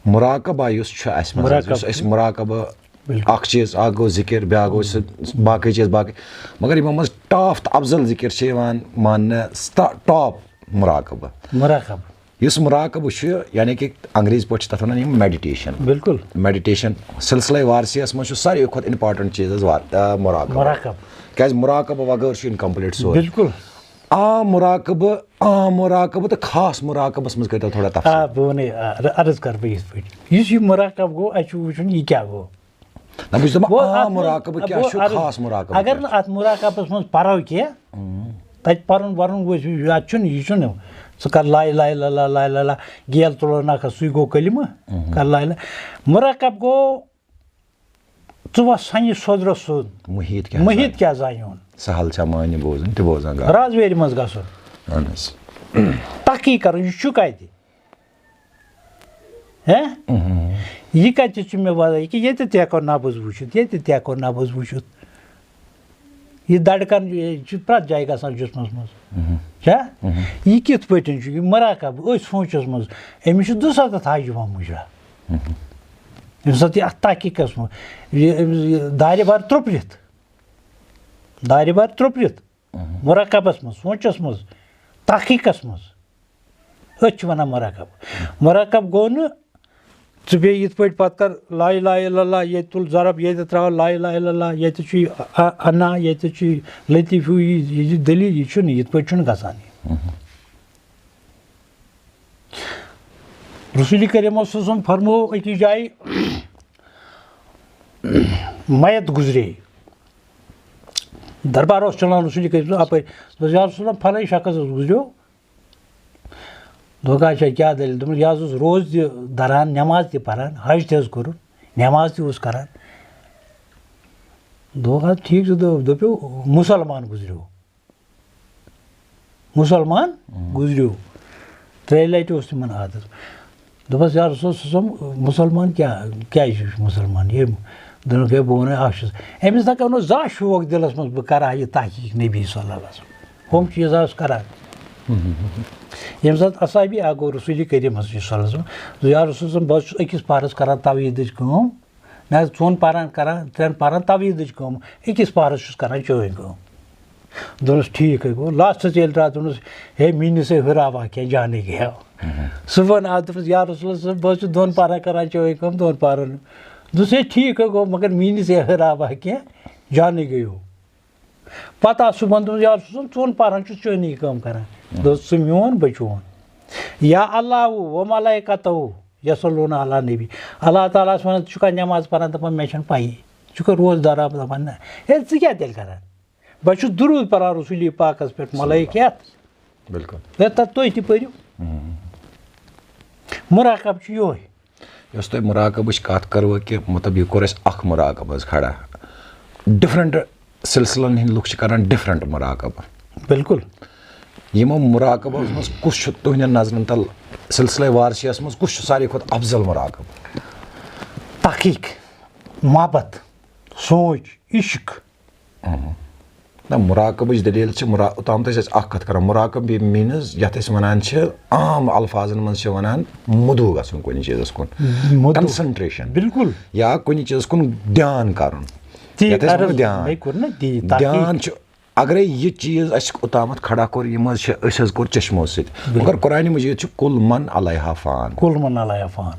مراقبہ یُس چھُ اَسہِ منٛز حظ، مراقبہ یُس أسۍ چھُ۔ مراقبہ بالکل۔ اکھ چیٖز، اکھ گوٚو ذِکِر، بیٛاکھ گوٚو سُہ باقٕے چیٖز باقٕے۔ مگر یِمو منٛز ٹاپ تہٕ افضل ذِکِر چھِ یِوان ماننہٕ، سٹا-، ٹاپ مُراقبہٕ۔ مُراقبہٕ۔ یُس مُراقبہٕ چھُ، یعنی کہِ انگریزی پٲٹھۍ چھِ تَتھ وَنان یِم میڈیٹیشن۔ بالکل۔ میڈیٹیشن سلسلے وارثیَس منٛز چھُ ساروی کھۄتہٕ امپارٹنٹ چیٖز حظ وار-، آ، مُراقبہٕ۔ مُراقبہٕ۔ کیٛازِ مُراقبہٕ وغٲر چھُ انکمپلیٖٹ سورُے۔ بالکل۔ عام مُراقبہٕ، عام مُراقبہٕ تہٕ خاص مُراقبَس منٛز کٔرۍتو تھوڑا آ، تفصیٖل۔ بہٕ وَنَے، آ، عرض کَرٕ بہٕ یِتھ پٲٹھۍ۔ یُس یہِ مُراقبہٕ گوٚو، اَسہِ چھُ وٕچھُن یہِ کیٛاہ گوٚو۔ نہ، بہٕ چھُس دَپان، گوٚو عام اَتھ منٛز، مُراقبہٕ کیٛاہ گوٚو چھُ، عرض، خاص مُراقبہٕ اگر کیٛاہ نہٕ چھُ؟ اَتھ مُراقبَس منٛز پَرو کینٛہہ، تَتہِ پَرُن وَرُن گوٚژھ یُن، اَتھ چھُنہٕ، یہِ چھُنہٕ، ژٕ کَر لا اِلہَ اِلَّا اللہ، لا اِلَہَ اِلَّا اللہ، گیل تُلو نَکھَس، سُے گوٚو کلمہٕ، کَر لا اِلَہَ۔ مُراقبہٕ گوٚو، ژٕ وَس سَنہِ سوٚدرَس سُہ محیط کیٛاہ محیط زانہِ؟ کیٛاہ زانہِ ہُن؟ سہل چھا معنی بوزُن تہِ بوزان گا۔ رازویرِ منٛز گژھُن۔ اہن حظ۔ تحقیق کَرُن، یہِ چھُ کَتہِ؟ ہے؟ یہِ کَتہِ چھُ مےٚ وَنان؟ یہِ کہِ ییٚتہِ تہِ ہٮ۪کو نبض وٕچھِتھ، ییٚتہِ تہِ ہٮ۪کو نبض وٕچھِتھ۔ یہِ دَڑکَن، یہِ چھُ پرٛٮ۪تھ جایہِ گژھان جسمَس منٛز۔ چھا؟ یہِ کِتھ پٲٹھۍ چھُ یہِ مُراقبہٕ؟ أتھۍ سونٛچَس منٛز۔ أمِس چھُ دُسَتَتھ حج یِوان مُجرا۔ ییٚمہِ ساتہٕ یہِ اَتھ تحقیٖقَس منٛز، یہِ، أمِس یہِ دارِ بار ترٛوٚپرِتھ، دارِ بار ترٛوٚپرِتھ، مُراقبَس منٛز، سونٛچَس منٛز، تحقیٖقَس منٛز، أتھۍ چھِ وَنان مُراقبہٕ۔ مُراقبہٕ گوٚو نہٕ ژٕ بیٚیہِ یِتھ پٲٹھۍ پَتہٕ کَر لا اِلہَ اِلَّا اللہ، ییٚتہِ تُل ضرب، ییٚتہِ ترٛاو لا اِلہَ اِلَّا اللہ، ییٚتہِ چھُ یہِ اَ-، اَ-، اَنا، ییٚتہِ چھُ یہِ لطیٖفی، یہِ، یہِ دٔلیٖل، یہِ چھُنہٕ، یِتھ پٲٹھۍ چھُنہٕ گژھان یہِ۔ رسول کریم صلی اللہ علیہ وسلم فرموو أکِس جایہِ، میت گُزرے، دربار اوس چلان رسول کریم صلی اللہ علیہ وسلم اپٲرۍ، دوٚپُس، "یا رسول اللہ، فلٲنۍ شخص اوس گُزریو۔" دوٚپُکھ، "اچھا، کیٛاہ دٔلیٖل؟" دوٚپُن، "یہِ حظ اوس روزٕ تہِ دَران، نٮ۪ماز تہِ پَران، حج تہِ حظ کوٚرُن، نٮ۪ماز تہِ اوس کَران۔" دوٚپُکھ، "اَدٕ ٹھیٖک چھُ۔" دوٚپ-، دوٚپُو، "مُسلمان گُزریو۔" مُسلمان گُزریو۔ ترٛیٚیہِ لَٹہِ اوس تِمَن عادت۔ دوٚپُس، "یا رسول صلی اللہ علیہ وسلم، مُسلمان کیٛاہ، کیٛازِ چھُ مُسلمان یہِ؟" دوٚپُن، "ہے، بہٕ وَنَے اَکھ چیٖز۔" أمِس نہ کَرنو زانٛہہ شوق دِلَس منٛز، "بہٕ کَرٕ ہا یہِ تحقیٖق نبی صلی اللہ علیہ وسلم۔" ہُم چیٖز آس کَران۔ ییٚمہِ ساتہٕ اصحابی اَکھ گوٚو رسول کریٖمَس نِش صلی اللہ علیہ وسلم، دوٚپ، "یا رسول صلی اللہ علیہ وسلم، بہٕ حظ چھُس أکِس پَہرَس کَران توحیٖدٕچ کٲم۔" نہ حظ، ژۄن پَہرَن کَران، ترٛٮ۪ن پَہرَن توحیٖدٕچ کٲم، أکِس پَہرَس چھُس کَران چٲنۍ کٲم۔ دوٚپنَس، "ٹھیٖک ہے گوٚو۔" لاسٹَس ییٚلہِ درٛاو، دوٚپنَس، "ہے، میٖنِس ہے ہُراوا کینٛہہ جانٕے گٔیو۔" صُبحن آو، دوٚپنَس، "یا رسول اللہ صلی اللہ علیہ وسلم، بہٕ حظ چھُس دۄن پَہرَن کَران چٲنۍ کٲم، دۄن پَہرَن۔" دوٚپُس، "ہے، ٹھیٖک ہے گوٚو، مگر میٖنِس ہے ہُراوا کینٛہہ جانٕے گٔیو۔" پَتہٕ آو صُبحن، دوٚپُس، "یا رسول اللہ صلی اللہ علیہ وسلم، ژۄن پَہرَن چھُس چٲنی کٲم کَران۔" دوٚپُس، "ژٕ میون، بہٕ چون۔" یا اللہ و ملائکتہ یصلون علی نبی۔ اللہ تعالیٰ ہَس وَنان، "ژٕ چھُکھا نٮ۪ماز پَران؟" دَپان، "مےٚ چھَنہٕ پَیی۔" ژٕ چھُکھا روزدار؟ آب دَپان، "نہ۔" ہے، ژٕ کیٛاہ تیٚلہِ کَران؟ بہٕ چھُس درود پَران رسوٗلی پاکَس پٮ۪ٹھ، ملٲیِک ہٮ۪تھ۔ بالکل۔ ہے، تَتھ تُہۍ تہِ پٔرِو۔ مُراقب چھُ یِہوٚے۔ یۄس تۄہہِ مُراقبٕچ کَتھ کٔروٕ کہِ مطلب یہِ کوٚر اَسہِ اَکھ مُراقب حظ کھڑا۔ ڈِفرَنٛٹ سِلسِلَن ہٕنٛدۍ لُکھ چھِ کَران ڈِفرَنٛٹ مُراقبہٕ۔ بالکل۔ یِمو مُراقبَس منٛز کُس چھُ تُہٕنٛدٮ۪ن نظرَن تَل سِلسِلَے وارثیَس منٛز کُس چھُ ساروی کھۄتہٕ اَفضل مُراقبہٕ؟ تحقیٖق، محبت، سونٛچ، عشق۔ نہ، مُراقبٕچ دٔلیٖل چھِ مُرا-، اوٚتام تہٕ ٲسۍ أسۍ اَکھ کَتھ کَران، مُراقبہٕ یہِ میٖنٕز یَتھ أسۍ وَنان چھِ، عام الفاظَن منٛز چھِ وَنان مُدوٗ گژھُن کُنہِ چیٖزَس کُن۔ مُدوٗ۔ Concentration۔ بالکل۔ یا کُنہِ چیٖزَس کُن دھیان کَرُن۔ تی یَتھ أسۍ وَنو عرض، دھیان۔ مےٚ کوٚر نہ تی تحقیٖق۔ دھیان چھُ، اگرے یہِ چیٖز اَسہِ اوٚتامَتھ کھڑا کوٚر، یہِ منٛز چھِ، أسۍ حظ کوٚر چشمو سۭتۍ۔ بالکل۔ مگر قرآنِ مجیٖد چھُ کُل من علیہا فان۔ کُل من علیہا فان۔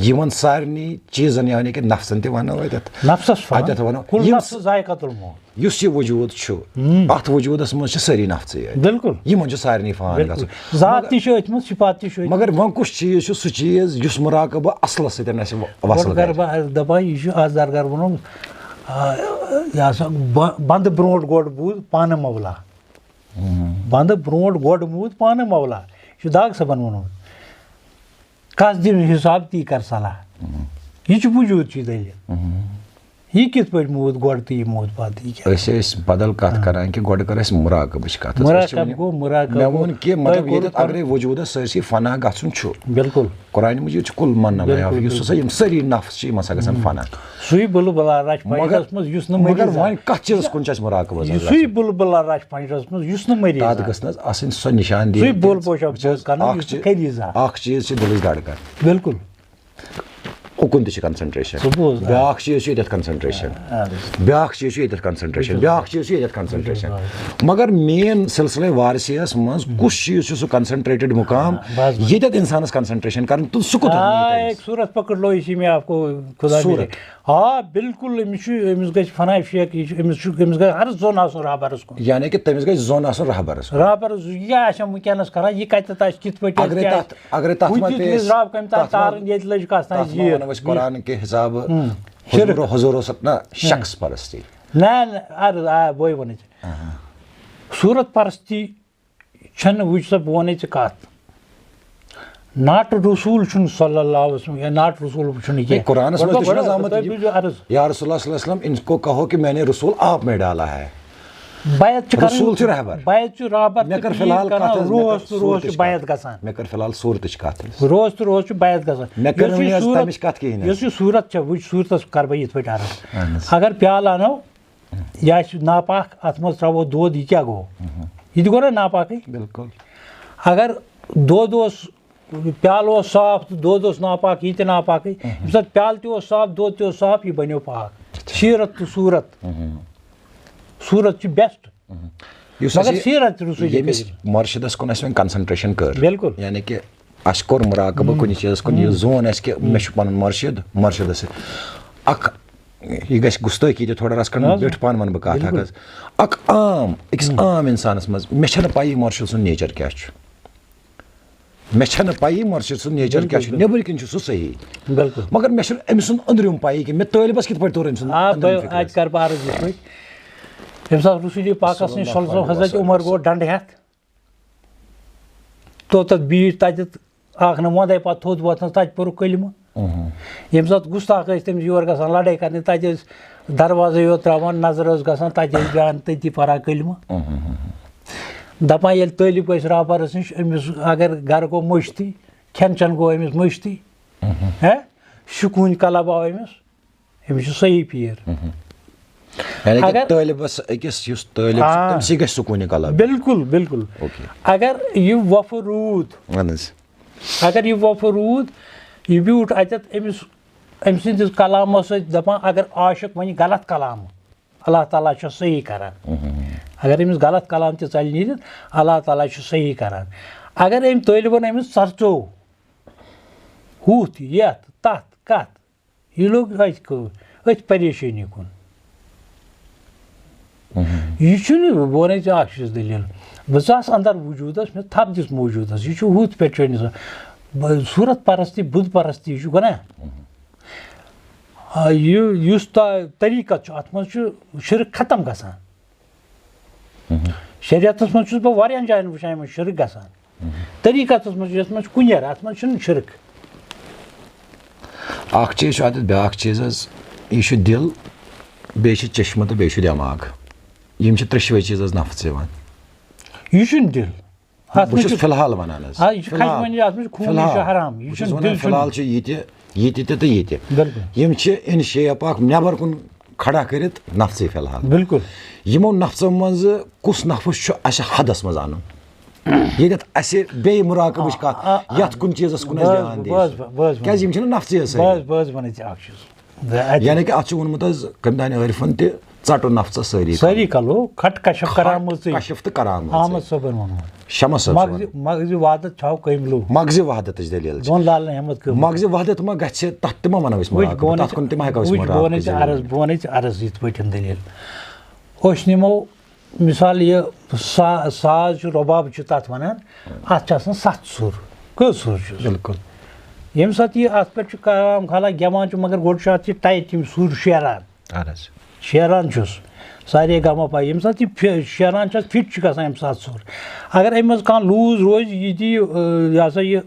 یِمَن سارنٕے چیٖزَن، یعنی کہِ نفسَن تہِ وَنو اَتٮ۪تھ۔ نفسَس فان۔ اَتٮ۪تھ وَنو۔ کُل یِم نفس ذائقۃ الموت۔ یُس یہِ وجوٗد چھُ، ہم۔ اَتھ وجوٗدَس منٛز چھِ سٲری نفژٕے یٲتۍ۔ بالکل۔ یِمَن چھُ سارنٕے فان بالکل۔ گژھُن۔ ذات مگر، تہِ چھِ أتھۍ منٛز، صفات تہِ چھِ أتھۍ مگر وۄنۍ کُس چیٖز چھُ سُہ چیٖز یُس مُراقبہٕ اَصلَس سۭتۍ اَسہِ وَ-، وَصٕل گۄڈٕ کَرِ؟ کَرٕ بہٕ عرض، دَپان، یہِ چھُ آز درگار ووٚنُم، آ، یہِ ہسا ب-، بنٛدٕ برونٛٹھ گۄڈٕ بوٗز پانہٕ مولا۔ ہم۔ بنٛدٕ برونٛٹھ گۄڈٕ موٗد پانہٕ مولا۔ یہِ چھُ داغ صٲبَن ووٚنمُت۔ کَس دِن حساب تی کر صلاح۔ یہِ چھُ وجوٗد چی دٔلیٖل۔ یہِ کِتھ پٲٹھۍ موٗد گۄڈٕ تہٕ یہِ موٗد پَتہٕ؟ یہِ کیٛاہ؟ أسۍ ٲسۍ بدل کَتھ کران کہِ گۄڈٕ کَرو أسۍ مُراقبٕچ کَتھ۔ أسۍ چھِ مُراقب وۄنۍ، گوٚو مُراقب مےٚ گوٚو۔ ووٚن کہِ تۄہہِ مطلب کوٚروٕ ییٚتٮ۪تھ پَنُن اگرے وجوٗدَس سٲرسٕے فنا گژھُن چھُ۔ بالکل۔ قرآنِ مجیٖد چھُ کُل من نہ بالکل، یُس ہسا بالکل۔ یِم سٲری نفس چھِ، یِم ہسا گژھن فنا۔ سُے بُلبُل رَچھ مگر، پنجرس منٛز یُس نہٕ مگر مٔرِتھ وۄنۍ کَتھ چیٖزَس کُن چھُ اَسہِ مُراقبہٕ حظ یہِ سُے گژھُن؟ بُلبُل رَچھ پنجرس منٛز یُس نہٕ مٔرِتھ تَتھ گژھِ نہ حظ آسٕنۍ سۄ نِشاندہی سُے کہِ بُلبُل چھُ وٕچھ حظ، کَنَن اَکھ یُس نہٕ چیٖز، کٔرِتھ زانٛہہ۔ اَکھ چیٖز چھِ دِلٕچ دھڑکن۔ بالکل۔ اُکُن تہِ چھِ کنسنٹریشن۔ سُہ بوز، آ۔ بیٛاکھ چیٖز چھُ ییٚتٮ۪تھ کنسنٹریشن۔ اَدٕ حظ۔ بیٛاکھ چیٖز چھُ ییٚتٮ۪تھ کنسنٹریشن۔ بیٛاکھ چیٖز چھُ ییٚتٮ۪تھ کنسنٹریشن۔ مگر مین سلسلے وارثیس منٛز کُس چیٖز چھُ سُہ کنسنٹریٹڈ مقام، بس، بس۔ ییٚتٮ۪تھ انسانس کنسنٹریشن کرٕنۍ تہٕ سُہ کوٚت آ، نیہِ ایک صورت پکڑ لو اسی میں آپ کو خدا صورت۔ ملے۔ آ، بالکل، أمِس چھُ، أمِس گژھِ فنا شیخ، یہِ چھُ، أمِس چھُ، أمِس گژھِ ہر زوٚن آسُن رہبرس کُن۔ یعنی کہِ تٔمِس گژھِ زوٚن آسُن رہبرس۔ رہبرس یہِ آسہِ وٕنکیٚنس کران، یہِ کتٮ۪تھ آسہِ، کِتھ پٲٹھۍ اگرے کیٛاہ تتھ، اگرے تَتھ وُنہِ منٛز دیُت پیٚیہِ مےٚ رب کَمہِ تام تَتھ منٛز تارَن ییٚتہِ لٔج کَتھ تام تَتھ منٛز زیٖر۔ وَنو أسۍ قرآن کہِ حسابہٕ ہُم۔ حضور، حضور اوس نہ شخص پرستی۔ نہ، نہ، عرض آ، بٕے وَنَے ژےٚ۔ صوٗرت پرستی چھَنہٕ، وٕچھ سا، بہٕ وَنَے ژےٚ کَتھ۔ ناٹہٕ رسول چھُنہٕ صلی اللہ علیہ وسلم یا ناٹہٕ رسول چھُنہٕ ہے، کینٛہہ۔ قرآنس منٛز گۄڈٕ تہِ چھُنہٕ گۄڈٕ آمُت تۄہہِ یہِ، بوٗزِو عرض۔ یا رسول اللہ صلی اللہ علیہ وسلم، ان کو کہو کہ میں نے رسول آپ میں ڈالا ہے۔ بیعت چھِ کَرٕنۍ، رسول چھُ رہبر۔ بیعت چھُ رہبر مےٚ تہٕ کٔر تبلیغ فی الحال کَران، کَتھ حظ، مےٚ روز کٔر تہٕ روز چھُ صوٗرتٕچ بیعت کَتھ۔ گژھان۔ مےٚ کٔر فی الحال صوٗرتٕچ کَتھ حظ۔ روز تہٕ روز چھُ بیعت گژھان۔ مےٚ کٔر یۄس نہٕ یہِ یہِ حظ صوٗرت، تَمِچ کَتھ کِہیٖنۍ حظ۔ یۄس یہِ صوٗرت چھےٚ، وٕچھ صوٗرتَس کَرٕ بہٕ یِتھ پٲٹھۍ عرض۔ اہن حظ۔ اگر پیالہٕ اَنو، یہِ آسہِ ناپاک، اَتھ منٛز ترٛاوو دۄد، یہِ کیٛاہ گوٚو؟ یہِ تہِ گوٚو نا ناپاکٕے؟ بِلکُل۔ اگر دۄد اوس، پیالہٕ اوس صاف تہٕ دۄد اوس ناپاک، یہِ تہِ ناپاکٕے۔ ییٚمہِ ساتہٕ پیالہٕ تہِ اوس صاف، دۄد تہِ اوس صاف، یہِ بَنیو پاک۔ سیٖرت تہٕ صوٗرت۔ صوٗرت چھِ بیسٹ۔ یُس مگر اَسہِ سیٖرت تہِ رسول ییٚمِس کٔرِتھ۔ مرشدس کُن اَسہِ وۄنۍ کنسنٹریشن کٔر، بِلکُل۔ یعنی کہِ اَسہِ کوٚر مراقبہٕ کُنہِ چیٖزس کُن، یہِ زون اَسہِ کہِ مےٚ چھُ پنُن مرشد، مرشدس سۭتۍ اکھ، یہِ گژھِ گُستٲخی تہِ تھوڑا رژھ کھنڈ، نہ حظ۔ بیٹھ پانہٕ ونہٕ بہٕ کتھ اکھ بِلکُل۔ حظ۔ اکھ عام، أکِس عام انسانس منٛز، مےٚ چھنہٕ پَیی مرشد سُنٛد نیچر کیٛاہ چھُ۔ مےٚ چھنہٕ پَیی مرشد سُنٛد نیچر کیٛاہ چھُ، بِلکُل۔ نیٚبرۍ کِنۍ چھُ سُہ صحیح، بِلکُل۔ مگر مےٚ چھُنہٕ أمۍ سُنٛد أنٛدرِم پَیی کہِ مےٚ طٲلبس کِتھ پٲٹھۍ توٚر أمۍ سُنٛد آ، أنٛدرِم بہٕ فِکر اَتہِ حظ۔ کَرٕ بہٕ عرض یِتھ پٲٹھۍ۔ ییٚمہِ ساتہٕ رسول پاکس نِش صلی اللہ علیہ وسلم حضرت عمر گوٚو ڈنڈٕ ہٮ۪تھ، توٚتتھ بیٖٹھۍ تَتٮ۪تھ اکھ نہٕ وۄندَے پَتہٕ تھوٚد وۄتھنَس، تَتہِ پوٚرُکھ کلمہٕ۔ ییٚمہِ ساتہٕ گُستاخ ٲسۍ تٔمِس یور گژھان لڑٲے کرنہِ، تَتہِ ٲسۍ دروازَے یوت ترٛاوان، نظر ٲس گژھان، تَتہِ ٲسۍ بیٚہوان تٔتی پَران کلمہٕ۔ دَپان ییٚلہِ طٲلب ٲسۍ رہبرس نِش، أمِس اگر گرٕ گوٚو مٔشتٕے، کھٮ۪ن چٮ۪ن گوٚو أمِس مٔشتٕے، ہے، شکوٗنۍ کلب آو أمِس، أمِس چھُ صحیح پیٖر۔ یعنی کہِ اگر طٲلبس أکِس یُس طٲلب چھُ، آ۔ تٔمۍ سٕے گژھِ سکوٗنہِ قلب۔ بِلکُل، بِلکُل۔ اوکے۔ اگر یہِ وۄپھٕ روٗد، اہن حظ۔ اگر یہِ وۄپھٕ روٗد، یہِ بیوٗٹھ اَتٮ۪تھ أمِس، أمۍ سٕنٛدِس کلامس سۭتۍ دَپان، اگر عاشق وَنہِ غلط کلام، اللہ تعالیٰ چھُ صحیح کران۔ اگر أمِس غلط کلام تہِ ژَلہِ نیٖرِتھ، اللہ تعالیٰ چھُ صحیح کران۔ اگر أمۍ طٲلبن أمِس ژَرژوو، ہُتھ، یَتھ، تَتھ، کَتھ، یہِ لوٚگ أتھۍ کٲ-، أتھۍ پریشٲنی کُن۔ یہِ چھُنہٕ، بہٕ وَنے ژےٚ اَکھ چیٖز دٔلیٖل، بہٕ ژاس اَندر وجوٗدَس، مےٚ تھپھ دِژ موجوٗدَس، یہِ چھُ ہُتھ پٮ۪ٹھ چٲنِس، بہٕ-، صوٗرت پرستی، بُت پرستی، یہِ چھُ گۄناہ۔ آ، یہِ، یُس تا-، طریٖقت چھُ، اَتھ منٛز چھُ شِرک ختم گژھان۔ شریعتس منٛز چھُس بہٕ واریاہن جاین وٕچھان یِمن شرک گژھان۔ طریٖقتس منٛز چھُ، یتھ منٛز چھُ کُنیر، اتھ منٛز چھُنہٕ شرک۔ اکھ چیٖز چھُ اتٮ۪تھ، بیٛاکھ چیٖز حظ، یہِ چھُ دِل، بیٚیہِ چھُ چشمہٕ تہٕ بیٚیہِ چھُ دٮ۪ماغ۔ یِم چھِ ترٛیٚشوَے چیٖز حظ نفژٕ یِوان۔ یہِ چھُنہٕ دِل۔ اتھ بہٕ منٛز چھُس چھُ، فی الحال ونان حظ۔ آ، یہِ چھُ فی الحال۔ خشمَن، یہِ اتھ منٛز چھُ خوٗن، یہِ چھُ فی الحال۔ حرام، یہِ بہٕ چھُنہٕ چھُس دِل ونان، فی چھُنہٕ۔ الحال چھُ یہِ تہِ، یہِ تہِ تہٕ یہِ تہِ۔ بِلکُل۔ یِم چھِ in shape اکھ نٮ۪بر کُن کھڑا کٔرِتھ نفژٕے فی الحال۔ بِلکُل۔ یِمو نفژو منٛزٕ کُس نفس چھُ اَسہِ حدس منٛز اَنُن؟ ییٚتٮ۪تھ اَسہِ بیٚیہِ مراقبٕچ کَتھ، آ، آ، یَتھ کُن چیٖزَس کُن اَسہِ بہٕ حظ، دیان بہٕ حظ، دِیہِ۔ بہٕ حظ وَنہٕ۔ کیٛازِ یِم چھِنہٕ نفژٕے حظ بہٕ حظ، سٲری۔ بہٕ حظ وَنہٕ ژےٚ اَکھ چیٖز۔ بہٕ اَتہِ یعنی کہِ اَتھ چھُ ووٚنمُت حظ کٔمۍ تانۍ عٲرفَن تہِ، ژَٹو نفژٕ سٲری۔ سٲری کَلو، کھٹ کشف کرامٕژٕے۔ کشف تہٕ کرامٕژٕے۔ احمد صٲبن ووٚنمُت۔ شمس صٲب چھُ مغزِ، وَنان۔ مغزِ وحدت چھاو کٔمۍ لوٗ۔ مغزِ وحدتٕچ دٔلیٖل چھِ۔ دۄن لالن احمد کٔمۍ۔ مغزِ وحدت ما گژھِ، تَتھ تہِ ما وَنو أسۍ وٕچھ، مراقبہٕ، بہٕ وَنَے تَتھ کُن تہِ ما ہٮ۪کو أسۍ وٕچھ، بہٕ وَنَے مراقبٕچ ژےٚ دٔلیٖل؟ عرض، بہٕ وَنَے ژےٚ عرض یِتھ پٲٹھۍ دٔلیٖل۔ أسۍ نِمو مثال، یہِ سا-، ساز چھُ، رباب چھُ، تَتھ وَنان، اَتھ چھِ آسان سَتھ سُر۔ کٔژ سُر چھُس؟ بِلکُل۔ ییٚمہِ ساتہٕ یہِ اَتھ پٮ۪ٹھ چھُ کلام کھالان، گٮ۪وان چھُ، مگر گۄڈٕ چھُ اَتھ یہِ tight، یِم سُر شیران۔ اَہَن حظ۔ شیران چھُس، سارے گامہ پاے۔ ییٚمہِ ساتہٕ یہِ فِ-، شیران چھُ، اَتھ فِٹ چھُ گژھان ییٚمہِ ساتہٕ سُر۔ اگر اَمہِ منٛز کانٛہہ لوٗز روزِ، یہِ دِیہِ، آ، یہِ ہسا یہِ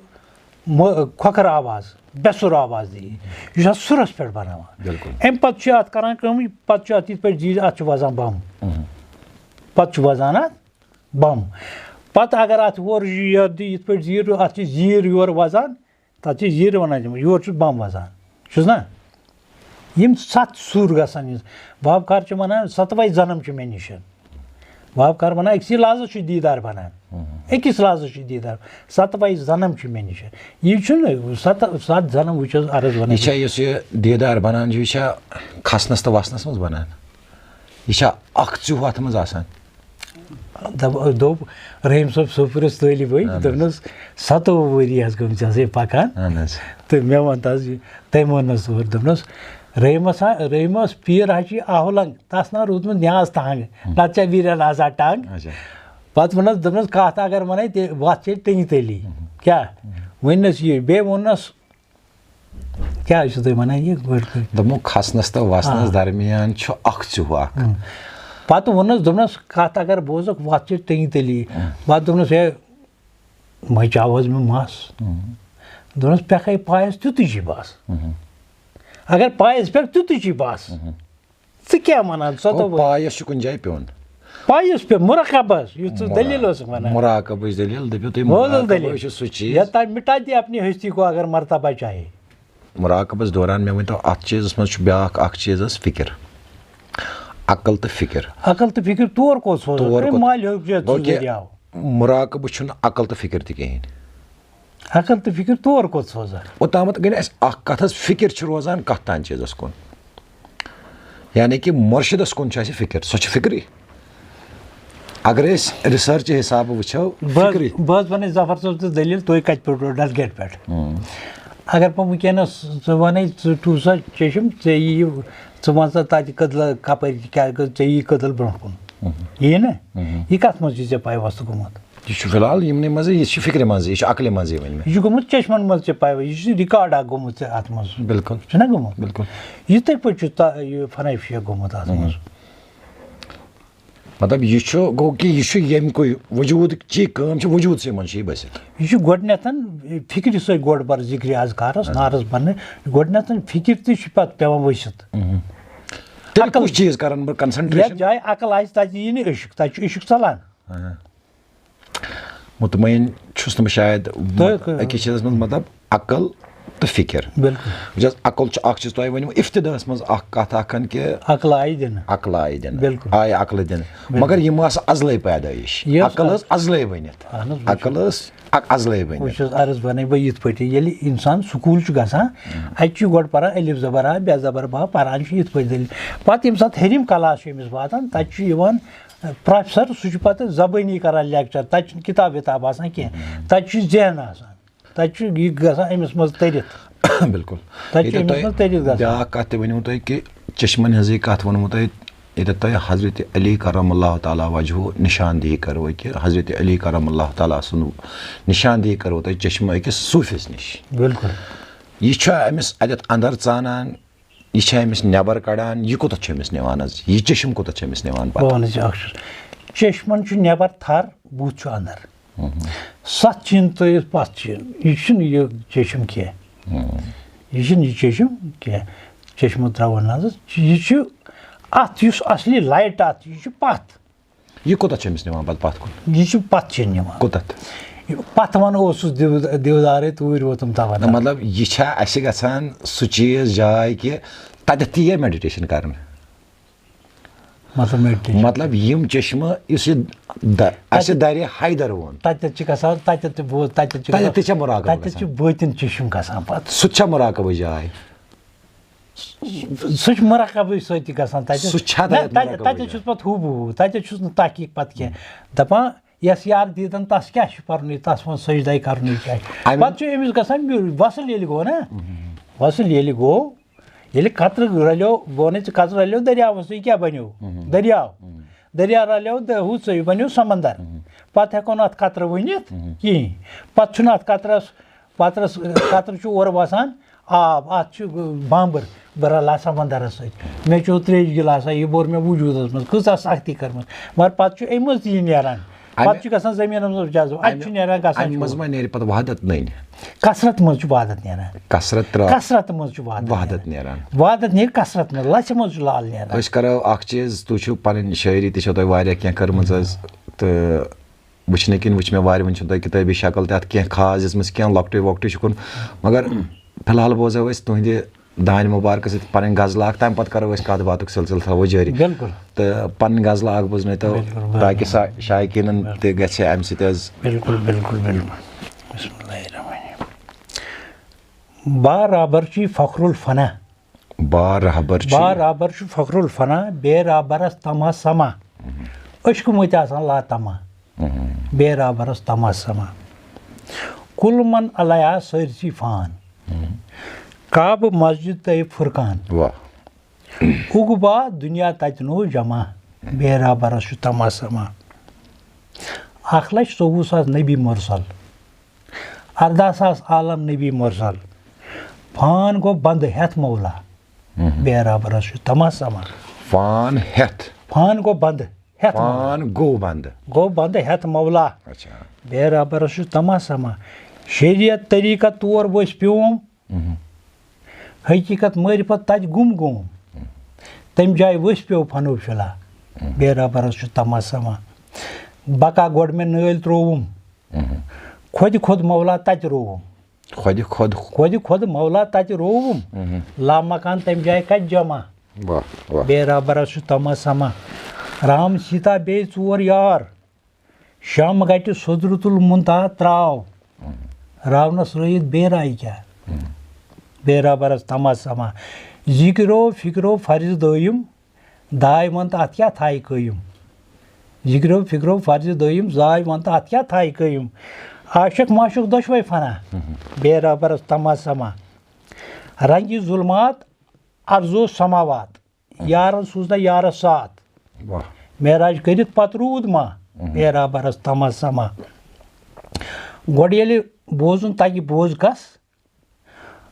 مۄ-، کھۄکھر آواز، بے سُر آواز دِیہِ۔ یہِ چھُ اَتھ سُرَس پٮ۪ٹھ بَناوان۔ بِلکُل۔ اَمہِ پَتہٕ چھُ اَتھ کَران کٲم، یہِ پَتہٕ چھُ اَتھ یِتھ پٲٹھۍ زیٖر، اَتھ چھُ وَزان بَم۔ پَتہٕ چھُ وَزان اَتھ بَم۔ پَتہٕ اگر اَتھ ہورٕ یہِ یَتھ دِیہِ، یِتھ پٲٹھۍ زیٖر، اَتھ چھِ زیٖر یورٕ وَزان، تَتھ چھِ زیٖر وَنان تِم، یورٕ چھُس بَم وَزان، چھُس نا؟ یِم سَتھ سُر گژھن، یِم باب کار چھِ وَنان، سَتوَے جنم چھِ مےٚ نِش۔ بہٕ کَر وَنان، أکسٕے لحظَس چھُ دیٖدار بَنان۔ أکِس لحظَس چھُ دیٖدار۔ سَتہٕ وَے جنم چھُ مےٚ نِش۔ یہِ چھُنہٕ سَتہٕ، سَتھ جنم وٕچھ حظ عرض وَنان۔ یہِ چھا یُس یہِ دیٖدار بَنان چھُ، یہِ چھا کھَسنَس تہٕ وَسنَس منٛز بَنان؟ یہِ چھا اَکھ ژیوٗہ اَتھ منٛز آسان؟ دَپ-، دوٚپ رحیٖم صٲب، سوپورَس طٲلب ٲسۍ، اَہَن حظ۔ دوٚپنَس، "سَتووُہ ؤری حظ گٔمٕتۍ ژےٚ سۭتۍ پَکان۔" اَہَن حظ۔ تہٕ مےٚ وَن تہٕ حظ یہِ، تٔمۍ ووٚننَس اورٕ، دوٚپنَس، "رحیٖمَس ہا، رحیٖمَس پیٖر حظ چھِ آہوٗ لنٛگ، تَس نا روٗدمُت نیاز تنٛگ، نَتہٕ چھا ویٖرٮ۪ن آسان ٹنٛگ؟" اچھا۔ پَتہٕ ووٚننَس، دوٚپنَس، "کَتھ اگر وَنَے، تہِ وَتھ چھے ٹٔنگۍ تٔلی۔" کیٛاہ؟ ووٚننَس یہِ، بیٚیہِ ووٚننَس، کیٛاہ چھُ تُہۍ وَنان یہِ گۄڈٕ؟ دوٚپمو، کھسنَس تہٕ وَسنَس آ۔ درمیان چھُ اَکھ ژیوٗہ اَکھ۔ اۭں۔ پَتہٕ ووٚننَس، دوٚپنَس، "کَتھ اگر بوزَکھ، وَتھ چھِ ٹٔنگۍ تٔلی۔" اۭں۔ پَتہٕ دوٚپنَس، "ہے، مَچاو حظ مےٚ مَس؟" اۭں۔ دوٚپنَس، "پٮ۪کھَے پایَس تیُتُے چھِ بَس۔ اۭں۔ اگر پایَس پٮ۪کھ تیُتُے چھِ بَس۔ اۭں۔ ژٕ کیٛاہ وَنان؟ ژٕ گوٚو، تو پایَس چھُ کُنہِ جایہِ پیوٚن۔ پایَس پٮ۪ٹھ مرکبَس، یُس ژٕ مُرا-، دٔلیٖل اوسُکھ وَنان۔ مُراقبٕچ دٔلیٖل، دٔپِو تُہۍ، بوز حظ مُراقبہٕ دٔلیٖل۔ چھُ سُہ چیٖز۔ یا تَمہِ مِٹا دِ اپنی ہستی کو اگر مرتبہ چاہے۔" مُراقبَس دوران مےٚ ؤنۍ تو، اَتھ چیٖزَس منٛز چھُ بیٛاکھ اَکھ چیٖز حظ، فِکِر۔ عقل تہٕ فِکِر۔ عقل تہٕ فِکِر تور کوٚت سوزو؟ تور ہے، کوٚت؟ مالہِ ہیوٚک چھُ گوٚو کہِ ژٕ دٔریاو۔ مُراقبہٕ چھُنہٕ عقل تہٕ فِکِر تہِ کِہیٖنۍ۔ عقل تہٕ فِکِر تور کوٚت سوزان؟ اوٚتامَتھ گٔے نہٕ اَسہِ اَکھ کَتھ حظ، فِکِر چھِ روزان کَتھ تام چیٖزَس کُن۔ یعنی کہِ مُرشِدَس کُن چھُ اَسہِ فِکِر، سۄ چھِ فِکرٕے۔ اگر أسۍ research حسابہٕ وٕچھو، بہٕ حظ، فِکرٕے۔ بہٕ حظ وَنَے ظفر صٲب تہٕ دٔلیٖل، تُہۍ کَتہِ پٮ۪ٹھ روڈَس گیٹہِ پٮ۪ٹھ؟ اگر بہٕ وٕنکیٚنَس ژٕ وَنَے، ژٕ ٹوٗ سا چیٚشم، ژےٚ یی، ژٕ وَن سا تَتہِ کٔدلہٕ کَپٲرۍ کیٛاہ گٔے، ژےٚ یی کٔدٕل برونٛہہ کُن۔ یی نہ؟ یہِ کَتھ منٛز چھُے ژےٚ پَے وۄستہٕ گوٚمُت؟ یہِ چھُ فی الحال یِمنٕے منٛزٕے، یہِ چھُ فِکرِ منٛزٕے، یہِ چھُ عقلہِ منٛزٕے وۄنۍ مےٚ۔ یہِ چھُ گوٚمُت چشمن منٛز ژےٚ پاے، یہِ چھُ record اکھ گوٚمُت ژےٚ اتھ منٛز۔ بِلکُل۔ چھُنہ گوٚمُت؟ بِلکُل۔ یِتھے پٲٹھۍ چھُ تا-، یہِ فنائی فیق گوٚمُت اتھ منٛز۔ مطلب، یہِ چھُ، گوٚو کہِ یہِ چھُ ییٚمہِ کُے وجوٗد چی کٲم چھِ، وجوٗدسٕے منٛز چھُ یہِ بٔسِتھ۔ یہِ چھُ گۄڈٕنٮ۪تھ فِکرِ سۭتۍ گۄڈٕ بَر ذِکرِ اذکارس، نعرس بَرنہٕ۔ گۄڈٕنٮ۪تھ فِکِر تہِ چھِ پتہٕ پٮ۪وان ؤسِتھ۔ تیٚلہِ عقل کُس چیٖز کرن بہٕ concentration؟ یتھ جایہِ عقل آسہِ، تتہِ یی نہٕ عشق، تتہِ چھُ عشق ژلان۔ مطمئن چھُس نہٕ بہٕ شاید تُہۍ أکِس چیٖزَس منٛز، مطلب، عقل تہٕ فِکِر۔ بِلکُل۔ وٕچھ حظ، عقل چھُ اَکھ چیٖز، تۄہہِ ؤنِو افتِداہَس منٛز اَکھ کَتھ اَکھ ہَن کہِ عقل آیہِ دِنہٕ۔ عقل آیہِ دِنہٕ۔ بِلکُل۔ آیہِ عقلہٕ دِنہٕ۔ بِلکُل۔ مگر یِم آسہٕ اَزلَے پیدٲیِش۔ یہِ ٲس عقل ٲس اَزلَے ؤنِتھ۔ اَہَن حظ، وٕچھ۔ عقل ٲس اَ-، اَزلَے ؤنِتھ۔ وٕچھ حظ، عرض وَنَے بہٕ یِتھ پٲٹھۍ، ییٚلہِ اِنسان سکوٗل چھُ گژھان، اَتہِ چھُ گۄڈٕ پَران الف زبر آ، بے زبر با، پَران چھُ یِتھ پٲٹھۍ دٔلیٖل۔ پَتہٕ ییٚمہِ ساتہٕ ہیٚرِم کلاس چھُ أمِس واتان، تَتہِ چھُ یِوان پروفیسر، سُہ چھُ پتہٕ زبٲنی کران لیکچر، تتہِ چھُنہٕ کِتاب وِتاب آسان کینٛہہ، تتہِ چھُ ذہن آسان، تتہِ چھُ یہِ گژھان أمِس منٛز تٔرِتھ۔ بِلکُل۔ تتہِ چھُ ییٚتہِ أمِس تۄہہِ منٛز تٔرِتھ گژھان۔ بیٛاکھ کتھ تہِ ؤنِو تۄہہِ کہِ چشمن ہٕنٛزٕے کتھ ؤنمو تۄہہِ، ییٚتہِ تۄہہِ حضرت علی کرم اللہ تعالیٰ وجہہ نشاندہی کرو کہِ حضرت علی کرم اللہ تعالیٰ سُنٛد نشاندہی کرو تۄہہِ چشمہٕ أکِس صوٗفِس نِش۔ بِلکُل۔ یہِ چھا أمِس اتٮ۪تھ اندر ژانان؟ یہِ چھا أمِس نٮ۪بر کڑان؟ یہِ کوٚتتھ چھُ أمِس نِوان حظ؟ یہِ چشم کوٚتتھ چھُ أمِس نِوان پتہٕ؟ بہٕ وَنہٕ ژےٚ اکھ چیٖز۔ چشمن چھُ نٮ۪بر تھر، بُتھ چھُ اندر۔ سَتھ چھِ یِم ترٲیِتھ پتھ چھِ یِم۔ یہِ چھُنہٕ یہِ چشم کینٛہہ۔ یہِ چھُنہٕ یہِ چشم کینٛہہ۔ چشمہٕ ترٛاوُن نہ حظ۔ یہِ چھُ اتھ یُس اصلی light اتھ، یہِ چھُ پتھ۔ یہِ کوٚتتھ چھُ أمِس نِوان پتہٕ پتھ کُن؟ یہِ چھُ پتھ چھُ نِوان۔ کوٚتتھ؟ یہِ پتھ وَنہٕ اوسُس دِو-، دیودارے توٗرۍ ووتُم تَوَے نہ، تَوَے۔ مطلب، یہِ چھا اَسہِ گژھان سُہ چیٖز جاے کہِ تَتٮ۪تھ تہِ یی meditation کرنہٕ؟ مطلب، meditation۔ مطلب، یِم چشمہٕ یُس یہِ د-، اَسہِ تَتہِ، دَرِ حیدر ووٚن۔ تَتٮ۪تھ چھِ گژھان، تَتٮ۪تھ تہِ بوز، تَتٮ۪تھ چھِ تَتٮ۪تھ گژھان، تہِ چھا مُراقبہٕ تَتٮ۪تھ چھِ گژھان؟ بٲطِن چشم گژھان پتہٕ۔ سُہ تہِ چھا مُراقبٕچ جاے؟ سُہ چھُ مُراقبٕے سۭتۍ تہِ گژھان تَتہِ۔ سُہ چھا نہ، تَتٮ۪تھ تَتہِ، مُراقبٕچ تَتہِ جاے؟ چھُس پَتہٕ ہُہ بہٕ ہُہ، تَتہِ چھُس نہٕ تحقیٖق پَتہٕ کینٛہہ۔ دَپان، یَس یار دیٖدَن، تَس کیٛاہ چھُ پَرُن یہِ؟ تَس ووٚن سجدَے کَرُن یہِ کیٛاہ چھُ؟ اَمہِ پَتہٕ چھُ أمِس گژھان میوٗ-، وصل ییٚلہِ گوٚو نہ، وصل ییٚلہِ گوٚو، ییٚلہِ قطرٕ رَلیو، بہٕ وَنَے ژٕ، قطرٕ رَلیو دٔریاوَس، یہِ کیٛاہ بَنیو؟ دٔریاو۔ دٔریاو رَلیو، دٔ-، ہُہ ژٕ، یہِ بَنیو سمندر۔ پَتہٕ ہٮ۪کو نہٕ اَتھ قطرٕ ؤنِتھ کِہیٖنۍ۔ پَتہٕ چھُنہٕ اَتھ قطرَس، قطرَس، قطرٕ چھُ اورٕ وَسان، آب، اَتھ چھُ بامبر، بہٕ رَلہٕ ہا سمندرَس سۭتۍ۔ مےٚ چیوٚو ترٛیش گِلاسا، یہِ بوٚر مےٚ وجوٗدَس منٛز، کۭژاہ سختی کٔرمٕژ۔ مگر پَتہٕ چھُ اَمہِ منٛز تہِ یہِ نیران۔ اَمہِ، پَتہٕ چھُ گژھان زٔمیٖنَس منٛز جذب، اَتہِ اَمہِ، چھُ نیران گژھان اَمہِ چھُ۔ منٛز ما نیرِ پَتہٕ وحدت نٔنۍ؟ کثرت منٛز چھُ وحدت نیران۔ کثرت ترٛا-، کثرت منٛز چھُ وحدت وحدت نیران۔ نیران۔ وحدت نیرِ کثرت منٛز، لَژھِ منٛز چھُ لال نیران۔ أسۍ کَرو اَکھ چیٖز، تُہۍ چھِو پَنٕنۍ شٲعری تہِ چھو تۄہہِ واریاہ کینٛہہ کٔرمٕژ حظ، تہٕ وٕچھنہٕ کِنۍ وٕچھ مےٚ واریاہ، وٕنہِ چھُنہٕ تۄہہِ کِتٲبی شکل تہِ اَتھ کینٛہہ خاص دِژمٕژ کینٛہہ، لۄکٹُے وۄکٹُے چھُ کُن۔ مگر فی الحال بوزو أسۍ تُہٕنٛدِ دانہِ مُبارکَس سۭتۍ پَنٕنۍ غزلہٕ اَکھ، تَمہِ پَتہٕ کَرو أسۍ کَتھ باتُک سِلسِلہٕ تھاوو جٲری۔ بِلکُل۔ تہٕ پَنٕنۍ غزلہٕ اَکھ بوزنٲیتو، بِلکُل، بِلکُل۔ تاکہِ سا-، شایقیٖنَن تہِ گژھِ اَمہِ سۭتۍ حظ۔ بِلکُل، بِلکُل، بِلکُل۔ بسم اللہ الرحمن الرحیم۔ با رہبر چھُ فخر الفنا۔ با رہبر چھُ۔ با رہبر چھُ فخر الفنا، بے رہبرس تما سما۔ عشقہٕ مٔتۍ آسان لاتما، بے رہبرس تما سما۔ کُل من علیہ سٲرسٕے فان، کعبہٕ مسجد تہٕ فرقان۔ واہ۔ عقبا دُنیا تَتہِ نوٚو جمع، بے رہبرس چھُ تما سما۔ اکھ لچھ ژوٚوُہ ساس نبی مرسل، ارداہ ساس عالم نبی مرسل۔ فان گوٚو بندٕ ہٮ۪تھ مولا، بے رہبرس چھُ تما سما۔ فان ہٮ۪تھ۔ فان گوٚو بندٕ ہٮ۪تھ مولا۔ فان گوٚو بندٕ۔ گوٚو بندٕ ہٮ۪تھ مولا، اچھا۔ بے رہبرس چھُ تما سما۔ شریعت طریقت تور ؤسۍ پیوم، حقیقت معرفت تتہِ گُم گوم۔ تمہِ جایہِ ؤسۍ پیوٚو فنو شلا، بے رہبرس چھُ تما سما۔ بقا گۄڈٕ مےٚ نٲلۍ ترووُم، خۄدِ خۄد مولا تتہِ رووُم۔ خۄدِ خۄد۔ خۄدِ خۄد مولا تتہِ رووُم، لامکان تمہِ جایہِ کتہِ جمع۔ واہ، واہ۔ بے رہبرس چھُ تما سما۔ رام سیتا بیٚیہِ ژور یار، شام گٹہِ سدرت المنتہا تراو۔ راونس رٲیِتھ بے راے کیٛاہ؟ بے رہبرس تما سما۔ ذکرو فکرو فرض دٲیِم، داے ون تہٕ اتھ کیٛاہ تھایہِ قٲیِم؟ ذکرو فکرو فرض دٲیِم، زاے ون تہٕ اتھ کیٛاہ تھایہِ قٲیِم؟ عاشق معشوق دۄشوے فنا، بے رہبرس تما سما۔ رنگی ظلمات ارزو سماوات، یارن سوٗزنہ یارس ساتھ۔ واہ۔ معراج کٔرِتھ پتہٕ روٗد ما؟ بے رہبرس تما سما۔ گۄڈٕ ییٚلہِ بوزُن تگہِ بوز کس،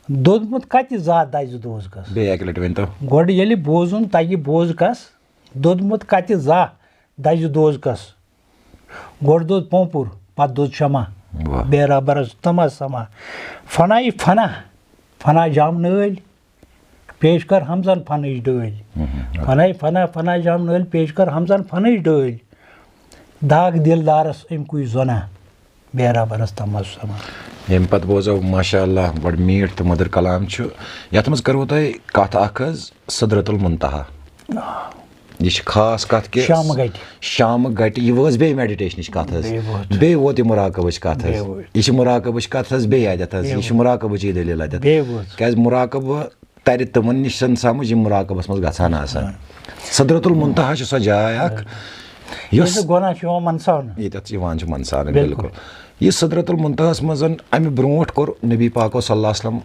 دوٚدمُت کتہِ زا دزِ دوز کس؟ بیٚیہِ اَکہِ لَٹہِ ؤنۍ تو۔ گۄڈٕ ییٚلہِ بوزُن تگہِ بوز کس، دوٚدمُت کتہِ زا دزِ دوز کس؟ گۄڈٕ دوٚد پونپُر، پتہٕ دوٚد شمع۔ واہ۔ بے رہبرس تما سما۔ فنائی فنا، فنا جام نٲلۍ، پیش کر ہمزن فنٕچ ڈٲلۍ۔ فنائی فنا، فنا جام نٲلۍ، پیش کر ہمزن فنٕچ ڈٲلۍ۔ داغ دلدارس أمۍ کُے زۄنا، بے رہبرس تما سما۔ ییٚمہِ پتہٕ بوزو ماشاء اللہ بڑٕ میٖٹھ تہٕ مٔدٕر کلام چھُ۔ یتھ منٛز کٔروٕ تۄہہِ کتھ اکھ حظ، سدرت المنتہا۔ یہِ چھِ خاص کتھ کہِ شامہٕ گٹہِ۔ شامہٕ گٹہِ، یہِ وٲژ بیٚیہِ میڈیٹیشنٕچ کتھ حظ۔ بیٚیہِ ووت۔ بیٚیہِ ووت یہِ مراقبٕچ کتھ حظ۔ بیٚیہِ ووت۔ یہِ چھِ مراقبٕچ کتھ حظ بیٚیہِ اتٮ۪تھ حظ۔ بیٚیہِ یہِ چھِ ووت۔ مراقبٕچی دٔلیٖل اتٮ۪تھ۔ بیٚیہِ ووت۔ کیازِ مراقبہٕ ترِ تِمن نِش سمجھ یِم مراقبس منٛز گژھان آسان۔ سدرت المنتہا چھِ سۄ جاے اکھ، یۄس ییٚتہِ گۄناہ چھُ یِوان منساونہٕ۔ ییٚتٮ۪تھ چھِ یِوان چھِ منساونہٕ، بِلکُل۔ بِلکُل۔ یہِ سدرت المنتہاہس منٛز اَمہِ برونٛٹھ کوٚر نبی پاکو صلی اللہ علیہ وسلم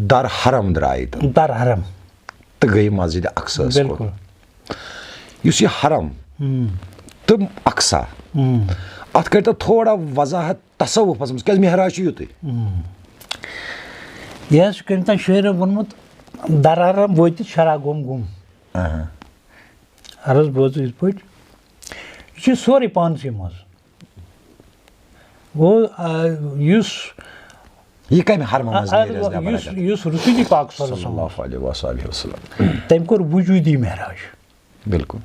در حرم درٛایہِ تہٕ در حرم۔ تہٕ گٔیہِ مسجد اقصاہس کُن۔ بِلکُل۔ یُس یہِ حرم ہم۔ تہٕ اقصا، ہم۔ اتھ کٔرۍتو تھوڑا وضاحت تصوفس منٛز، کیازِ معراج چھُ یُتُے۔ ہم۔ یہِ حظ چھُ کٔمۍ تام شٲعرن ووٚنمُت، در حرم وٲتِتھ شرح گوٚم گُم۔ اہا۔ عرض بوزو یِتھ پٲٹھۍ، یہِ چھُ سورُے پانسٕے منٛز۔ گوٚو، آ، یُس یہِ کمہِ حرمہٕ منٛز آ، نیرِ حظ نٮ۪بر یُس اگر؟ یُس رسول پاک صلی اللہ علیہ صلی وسلم، اللہ علیہ وسلم۔ تٔمۍ کوٚر وجوٗدی معراج۔ بِلکُل۔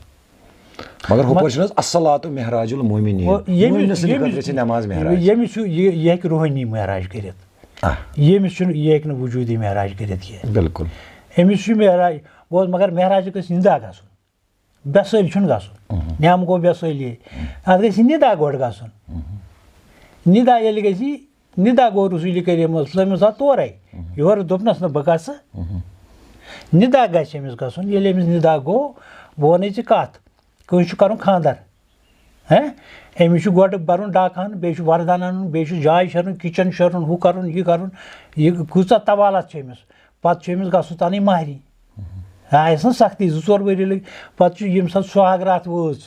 مگر ہُپٲرۍ چھُنہٕ حظ الصلاۃ معراج المومنین؟ گوٚو ییٚمِس مومنہٕ سٕنٛدِ ییٚمِس خٲطرٕ چھِ نٮ۪ماز معراج۔ ییٚمِس چھُ یہِ یہِ ہیٚکہِ روحٲنی معراج کٔرِتھ۔ آ۔ ییٚمِس چھُنہٕ یہِ ہیٚکہِ نہٕ وجوٗدی معراج کٔرِتھ کینٛہہ۔ بِلکُل۔ أمِس چھُ معراج، گوٚو مگر معراج گژھِ نِدا گژھُن۔ بے سٲلۍ چھُنہٕ گژھُن۔ نعم گوٚو بے سٲلی۔ اَتھ گژھِ نِدا گۄڈٕ گژھُن۔ نِدا ییٚلہِ گژھِ، نِدا گوٚو رسول کریم صلی اللہ علیہ وسلم تورے۔ یورٕ دوٚپنَس نہٕ بہٕ گژھٕ۔ نِدا گژھِ أمِس گژھُن۔ ییٚلہِ أمِس نِدا گوٚو، بہٕ وَنَے ژےٚ کَتھ، کٲنٛسہِ چھُ کَرُن خانٛدر۔ ہہ؟ أمِس چھُ گۄڈٕ بَرُن ڈاکہٕ ہَن، بیٚیہِ چھُ وَردَن اَنُن، بیٚیہِ چھُ جاے شیرُن، کِچَن شیرُن، ہُہ کَرُن، یہِ کَرُن۔ یہِ کۭژاہ طوالت چھِ أمِس۔ پَتہٕ چھُ أمِس گژھُن تَنٕے مَہرِنۍ۔ آسہِ نہ سختی، زٕ ژور ؤری لٔگۍ۔ پَتہٕ چھُ ییٚمہِ ساتہٕ سُہاگ راتھ وٲژ،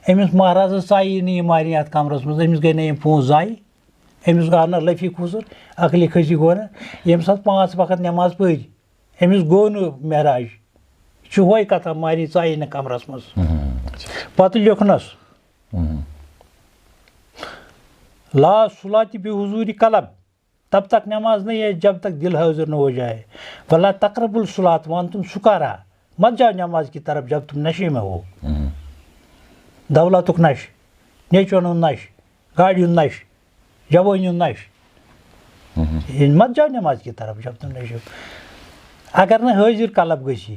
أمِس مہرازَس ژایہِ نہٕ یہِ مَہرِنۍ اَتھ کَمرَس منٛز، أمِس گٔے نہ یِم پونٛسہٕ ضایع۔ أمِس آو نہ لٔفی کھوٗژُر، عقلی کھٔسی گوٚو نہ۔ ییٚمہِ ساتہٕ پانٛژھ وقت نٮ۪ماز پٔرۍ، أمِس گوٚو نہٕ معراج۔ یہِ چھُ ہۄے کَتھا، مَہرِنۍ ژایہِ نہٕ کَمرَس منٛز۔ پَتہٕ لیوٚکھنَس، لا صلاۃ بے حضوری قلب، تب تک نماز نہیں ہے جب تک دل حاضر نہ ہو جائے۔ ولا تقرب الصلاۃ وانتم سکارا، مت جاؤ نماز کی طرف جب تم نشے میں ہو۔ دولتُک نشہٕ، نیچوَن ہُنٛد نشہٕ، گاڑِ ہُنٛد نشہٕ، جوٲنی ہُنٛد نشہٕ۔ یہِ مت جاؤ نماز کی طرف جب تم نشے میں ہو۔ اگر نہٕ حٲضِر کلب گٔژھی،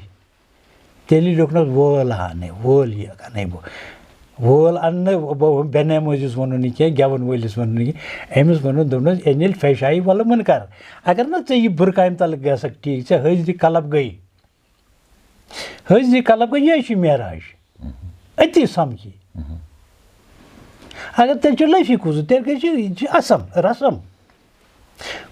تیٚلہِ لیوٚکھنَس وٲل اَنٕنۍ، وٲل یہِ اَنَے بہٕ۔ وٲل اَننہٕ بہٕ، بے نمٲزِس ووٚنُن نہٕ کینٛہہ، گٮ۪وَن وٲلِس ووٚنُن نہٕ کینٛہہ، أمِس ووٚنُن، دوٚپنَس، "اے نیٚلہِ فیشائی وَلہٕ مُنکر، اگر نہٕ ژےٚ یہِ بُرٕ کامہِ تَلہٕ گژھکھ ٹھیٖک، ژےٚ حٲضِر کلب گٔے۔" حٲضِر کلب گٔے، یہِ چھِ معراج۔ أتی سَمکھی۔ اگر تیٚلہِ چھُ لٔفی کُزُر، تیٚلہِ گٔے چھِ، یہِ چھِ اَسَم، رسم۔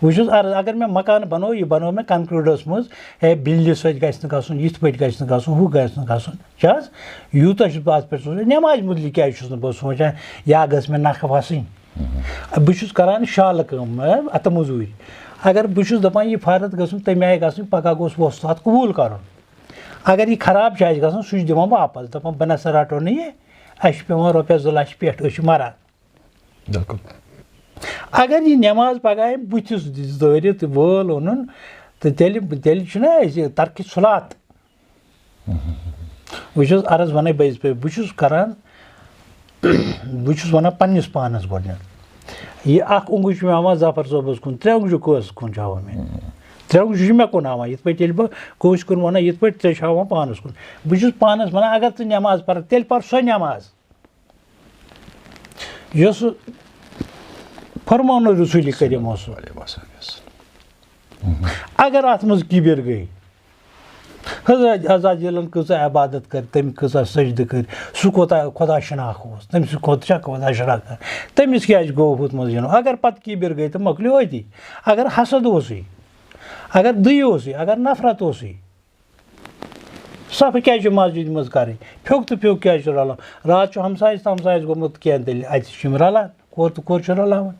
وٕچھ حظ، عرض، اگر مےٚ مکان بنوو، یہِ بنوو مےٚ concrete منٛز، ہے، بِجلی سۭتۍ گژھِ نہٕ گژھُن، یِتھ پٲٹھۍ گژھِ نہٕ گژھُن، ہُہ گژھِ نہٕ گژھُن، چھِ حظ؟ یوٗتاہ چھُس بہٕ اَتھ پٮ۪ٹھ سونٛچان، نٮ۪مازِ مُتعلِق کیٛازِ چھُس نہٕ بہٕ سونٛچان، یا گٔژھ مےٚ نَکھٕ وَسٕنۍ؟ بہٕ چھُس کران شالہٕ کٲم، اَتھٕ مٔزوٗرۍ۔ اگر بہٕ چھُس دَپان، یہِ فرض گٔژھٕم تَمہِ آیہِ گژھٕنۍ، پَگاہ گوٚژھ وۄستہٕ اَتھ قبوٗل کَرُن۔ اگر یہِ خراب چھُ اَسہِ گژھان، سُہ چھُ دِوان واپَس، دَپان، "بہٕ نہ سا رَٹو نہٕ یہِ، اَسہِ چھُ پٮ۪وان رۄپیَس زٕ لَچھ پٮ۪ٹھ، أسۍ چھِ مَران۔" بِلکُل۔ اگر یہِ نٮ۪ماز پَگاہ أمۍ بٕتھِس دٲرِتھ وٲل اوٚنُن، تہٕ تیٚلہِ، تیٚلہِ چھُنہ اَسہِ ترکِ صلات۔ وٕچھ حظ، عرض وَنَے بہٕ یِتھ پٲٹھۍ، بہٕ چھُس کَران، بہٕ چھُس وَنان پنٛنِس پانَس گۄڈٕنٮ۪تھ۔ یہِ اَکھ اوٚنٛگُج چھُ مےٚ ہاوان ظفر صٲبَس کُن، ترٛےٚ اوٚنٛگجہِ کٲنٛسہِ کُن چھُ ہاوان مےٚ؟ ترٛےٚ اوٚنٛگجہِ چھُ مےٚ کُن ہاوان، یِتھ پٲٹھۍ ییٚلہِ بہٕ کٲنٛسہِ کُن وَنان، یِتھ پٲٹھۍ ترٛےٚ چھِ ہاوان پانَس کُن۔ بہٕ چھُس پانَس وَنان، اگر ژٕ نٮ۪ماز پَرَکھ، تیٚلہِ پَر سۄ نٮ۪ماز، یۄس فرمان رسول کریم اوس۔ اگر اتھ منٛز کِبِر گٔے، حضرت عزازیلن کۭژاہ عبادت کٔر، تٔمۍ کۭژاہ سجدٕ کٔرۍ، سُہ کوتاہ خۄدا شناخ اوس، تٔمۍ سُنٛد کھۄتہٕ چھا خۄدا شناخ کانٛہہ؟ تٔمِس کیازِ گوٚو ہُتھ منٛز یُن؟ اگر پتہٕ کِبِر گٔے تہٕ مۄکلیو أتی۔ اگر حسد اوسُے، اگر دٕے اوسُے، اگر نفرت اوسُے، صفہٕ کیٛازِ چھِ مسجدِ منٛز کَرٕنۍ؟ پھیوٚک تہٕ پھیوٚک کیٛازِ چھُ رَلان؟ راتھ چھُ ہمسایَس تہٕ ہمسایَس گوٚمُت کینٛہہ، تیٚلہِ اَتہِ چھِ یِم رَلان، کورٕ تہٕ کورِ چھِ رَلاوان۔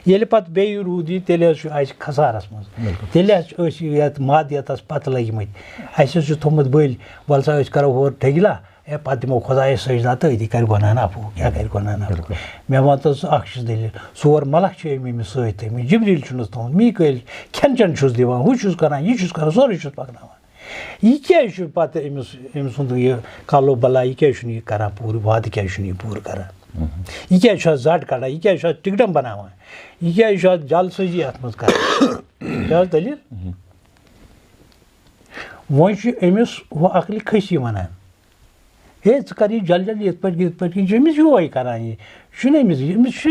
ییٚلہِ پَتہٕ بیٚیہِ روٗد یی، تیٚلہِ حظ چھُ اَسہِ خسارَس منٛز۔ بِلکُل۔ تیٚلہِ حظ چھِ أسۍ یَتھ مادیتَس پَتہٕ لٔگۍ مٕتۍ۔ اَسہِ حظ چھُ تھوٚمُت بٔلۍ، وَلہٕ سا أسۍ کَرو ہورٕ ٹھٔگِلا، ہے، پَتہٕ دِمو خۄدایَس سجدہ تہٕ أتی کَرِ گۄناہ نہ عفو، کیٛاہ کَرِ گۄناہ نہ عفو؟ بِلکُل۔ مےٚ وَن تہٕ ژٕ اَکھ چیٖز دٔلیٖل، ژور ملک چھِ أمۍ أمِس سۭتۍ تھٲومٕتۍ، جبریٖل چھُنَس تھوٚمُت، میٖکٲیِل، کھٮ۪ن چٮ۪ن چھُس دِوان، ہُہ چھُس کَران، یہِ چھُس کَران، سورُے چھُس پَکناوان۔ یہِ کیٛازِ چھُ پَتہٕ أمِس، أمۍ سُنٛد یہِ کَلو بَلا، یہِ کیٛازِ چھُنہٕ یہِ کَران پوٗرٕ؟ وعدٕ کیٛازِ چھُنہٕ یہِ پوٗرٕ کَران؟ یہِ کیٛازِ چھُ اَتھ زَڈ کَڑان؟ یہِ کیٛازِ چھُ اَتھ ٹِکٹَم بَناوان؟ یہِ کیٛازِ چھُ اَتھ جعل سٲزی اَتھ منٛز کَران؟ کیٛاہ حظ دٔلیٖل؟ وۄنۍ چھُ أمِس ہُہ عقلِ کھٔسی وَنان، ہے، ژٕ کَر یہِ جلدی جلدی یِتھ پٲٹھۍ، یِتھ پٲٹھۍ، یہِ چھُ أمِس یِہوٚے کَران، یہِ چھُنہٕ أمِس، أمِس چھُ،